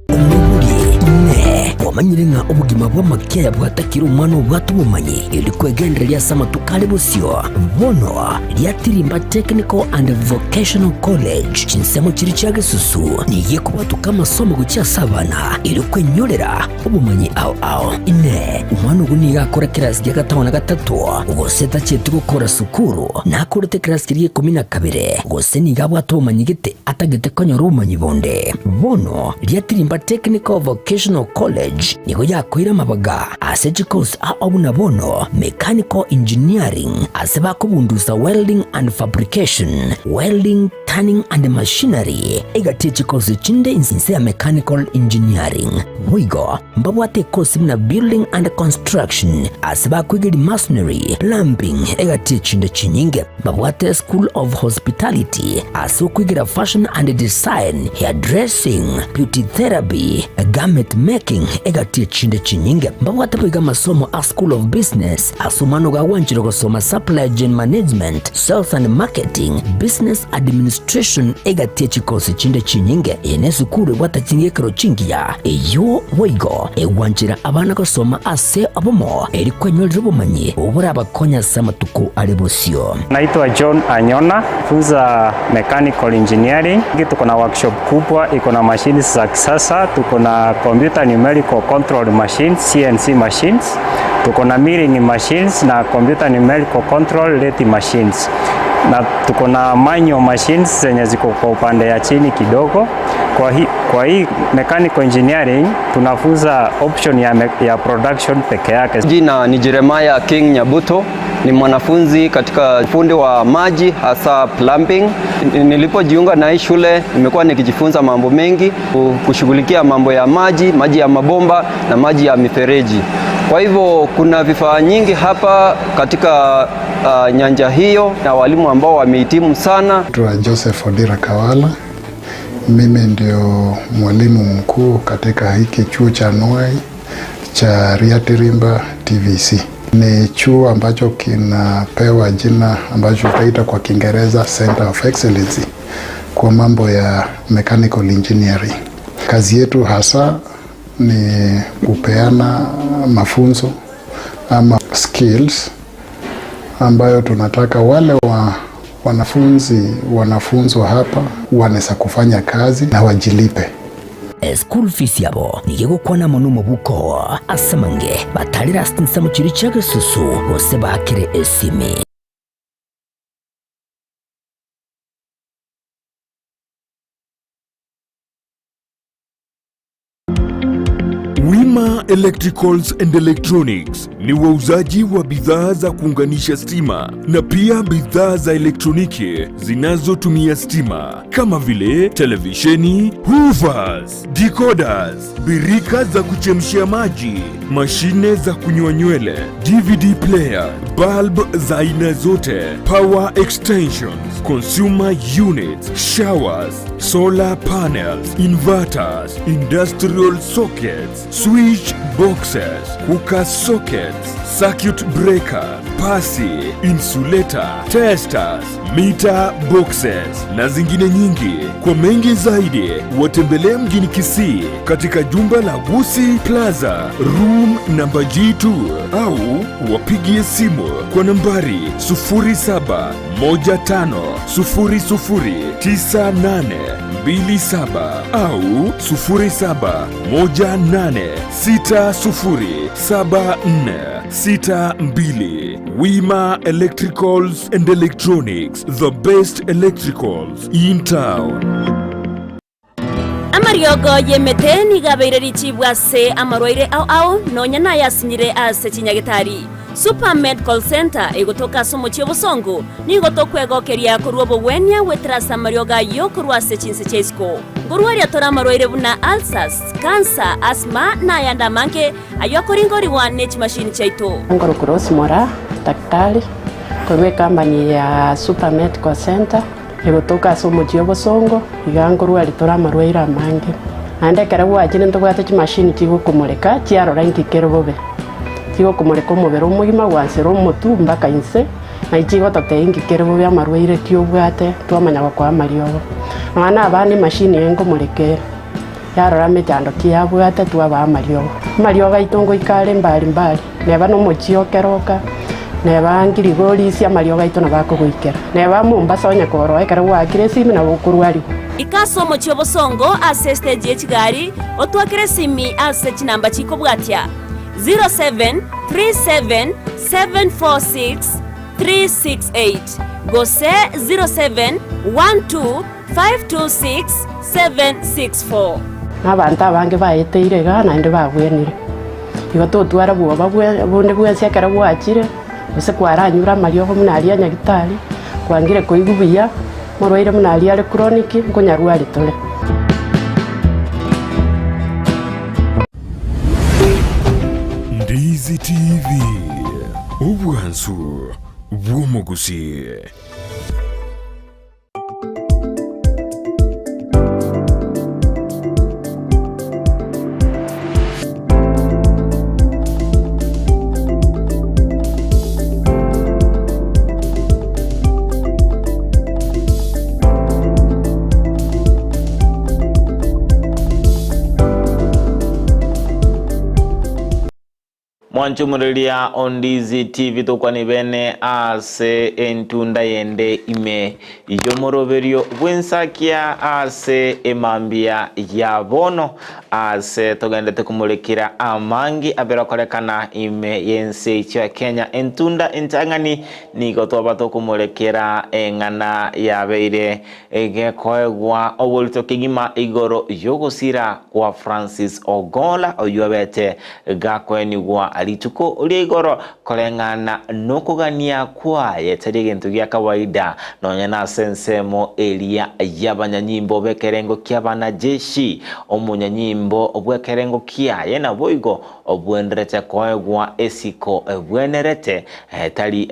Omoibori, Inee! Kwamanyire ng'a obogima bw'amakiaya bwatakire omwana obwate obomanyi, erio kwegendereria ase amatuko are bosio? Bono riatirimba Technical and Vocational College, chinsemo chiria chia gesusu, nigo ekobwatoka amasomo gochia ase abana, erio kwenyorera Obomanyi ao ao. Inee! Omwana ogo nigo akora kerasi gia gatano na gatato, gose tacheti gokora sukuru, nakorete ekerasi keria gia ikomi na kabere, gose nigo abwate obomanyi gete atagete konyora obomanyi bonde? Bono riatirimba Technical Vocational College nigo yakoire amabaga ase chikosi ao buna bono Mechanical Engineering ase bakobundusa Welding and Fabrication, Welding, Turning and Machinery, egati ye chikosi chinde inse ya Mechanical Engineering. Boigo mbabwate ekosi buna Building and Construction ase bakoigeria Masonry, Plumbing egati ye chinde chinyinge. Mbabwate School of Hospitality ase okoigera Fashion and Design, Hairdressing, Beauty Therapy, Garment Making egati ye chinde chinyinge. Mbabwate boigo amasomo a School of Business ase omwana ogo agwanchire gosoma Supply Chain Management, Sales and Marketing, Business Administration egati ye chikosi chinde chinyinge. Eye nesukuru ebwate ching'ekero chingiya, eyio boigo egwanchera abana gosoma ase obomo eri kwenyorera obomanyi oborabakonye ase amatuko are bosio. Naitwa John Anyona, funza mechanical engineering. Tuko na workshop kubwa iko na machines za kisasa, tuko na computer numerical control machines, CNC machines. Tuko na milling machines na computer numerical control lathe machines, na tuko na manual machines zenye ziko kwa upande ya chini kidogo. Kwa hii mechanical engineering tunafunza option ya production peke yake. Jina ni Jeremiah King Nyabuto, ni mwanafunzi katika fundi wa maji hasa plumbing. Nilipojiunga na hii shule nimekuwa nikijifunza mambo mengi, kushughulikia mambo ya maji, maji ya mabomba na maji ya mifereji. Kwa hivyo kuna vifaa nyingi hapa katika nyanja hiyo na walimu ambao wamehitimu sana. Naitwa Joseph Odira Kawala. Mimi ndio mwalimu mkuu katika hiki chuo cha Nuai cha Riatirimba TVC. Ni chuo ambacho kinapewa jina ambacho tutaita kwa Kiingereza Center of Excellency kwa mambo ya mechanical engineering. Kazi yetu hasa ni kupeana mafunzo ama skills ambayo tunataka wale wa wanafunzi wanafunzwa hapa wanaweza kufanya kazi na wajilipe. School fees yabo nigo egokwana mono omobuko ase amange batarire ase chinsemo chiria chia gesusu gose baakire esimi. Wima Electricals and Electronics ni wauzaji wa bidhaa za kuunganisha stima na pia bidhaa za elektroniki zinazotumia stima kama vile televisheni, hoovers, decoders, birika za kuchemshia maji, mashine za kunyoa nywele, DVD player, bulb za aina zote, power extensions, consumer units, showers, solar panels, inverters, industrial sockets, switch boxes, cooker sockets, circuit breaker, pasi, insulator, testers, meter boxes na zingine nyingi. Kwa mengi zaidi, watembelee mjini Kisii katika jumba la Gusi Plaza, room namba G2 au wapigie simu kwa nambari 0715009827 au 0718607462. Wima Electricals and Electronics, the best electricals in town. Amariogo y'emete nigo abeire richibu ase amarwaire ao ao, nonya nayasinyire ase chinyagetari. Super Medical Centre egotoka ase omochie obosongo, nigo tokwegokeria korwa obogwenia goetera ase amariogo ayio korwa ase chinse chia isiko. Nkorwaria tore amarwaire buna ulcers, cancer, asthma na ayande amange ayio akoringorigwa ne chimashini chiaito. Nkorokwa Rose Moraa, daktari, korwa ecompany ya Super Medical Centre, egotoka ase omochie obosongo, iga nkorwaria tore amarwaire amange. Naende ekero gwachire ntobwate chimashini chigokomoreka chiarora inki kere bobe. Chigokomoreka omobere omogima gwansera omotwe mpaka inse, naye chigototebia inki kere bobe amarwaire ki obwate twamanya gokoa amariogo. Nonya na abana emashini eye nkomoreka ere, yarora emechando ki yabwate twabaa amariogo. Amariogo aito ngoika are mbali mbali, neba na omochie o Keroka, neba Ngirigorisia amariogo aito nabo akogoikera. Neba Mombasa onye koroo ekero gwaakire esimi nabo okorwariwa. Ika ase omochie obosongo ase estage ye chigari, otwakere esimi ase chinamba chikobwatia, 0737746368 gose 0712526764. Na abanto abange baeteire igaa naende babwenire. Igo totwara bwoba bonde bwensi ekero gwachire, gose kwaranyure amariogo buna aria a nyagitari, kwangire koigwa buya, morwaire buna aria are chronic, nkonyarwari tore. Ndizi TV, obwansu bw'omogusii. Mwanchomoreria o Ndizi TV tokwane bene ase entunda yende ime y'omoroberio bw'ensakia ase emambia ya bono ase togendete komorekera amangi abere okorekana ime y'ense yaito ya Kenya. Entunda entang'ani nigo twaba tokomorekera eng'ana yabeire Egekoegwa oborito kegima igoro y'ogosira kwa Francis Ogolla oyio abete gakoenigwa rituko ria igoro koreng'ana nokogania kwaye tari egento gia kawaida nonya nase ensemo eria y'abanyanyimbo b'ekerengo ki'abanajeshi omonyanyimbo bw'ekerengo kiaye naboigo obwenderete koegwa esiko ebwenerete Tari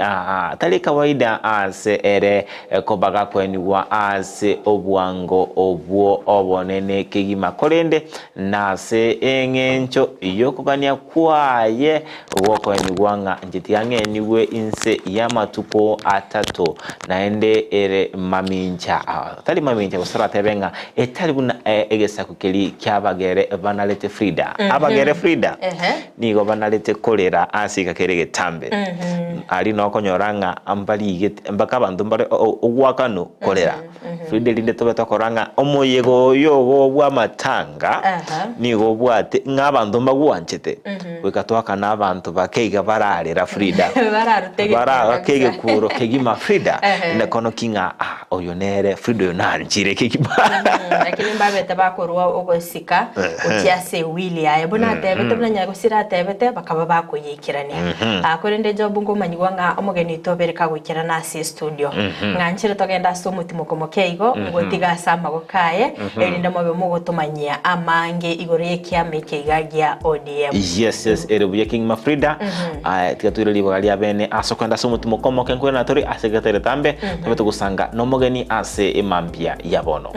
tari kawaida ase ere koba gakwenigwa ase obwango obwo obonene kegima, korende nase engencho y'okogania kwaye gw'okoenigwa ng'a inche tiga ng'enigwe inse y'amatuko atato, naende ere mamincha, tari mamincha gose oratebe ng'a etari buna egesaku keria ki'abagere banarete Frida. Abagere Frida Nigo banarete korera ase ika kere egetambe. Aria nokonyora ng'a mbarigete mpaka abanto mbare ogwakanu korera. Rinde rinde tobe tokora ng'a omoyega oyo ogo bw'amatanga nigo obwate ng'a abanto mbagwanchete goika twakana. na abanto bake iga bararera Frida. Bararute egekuro Baragake kabisa. egekuro kegima Frida. Ehe. Nakono ki ng'a ah oyo nere Frida oyo nanchire kegima. Lakini mbabete bakorwa ogosika Ehe. gochia ase ewili yaye buna atebete buna nyagosira atebete bakaba bakoyeikerania. Ah, korende Job nkomanyigwa ng'a omogeni oito obere kagoikerana ase estudio. Ng'a nchire togende ase omotimoko moke igo ngotiga ase amagoko aye erinde mobe mogotomanyia amange igoro y'ekiama eke iga gia ODM. Yes, yes, ere buya kegima Frida. Aye, tiga toire ribaga ria bene ase okogenda ase omotimoko omoke nkwena tore ase egetere tambe, tobe togosanga nomogeni ase emambia ya bono.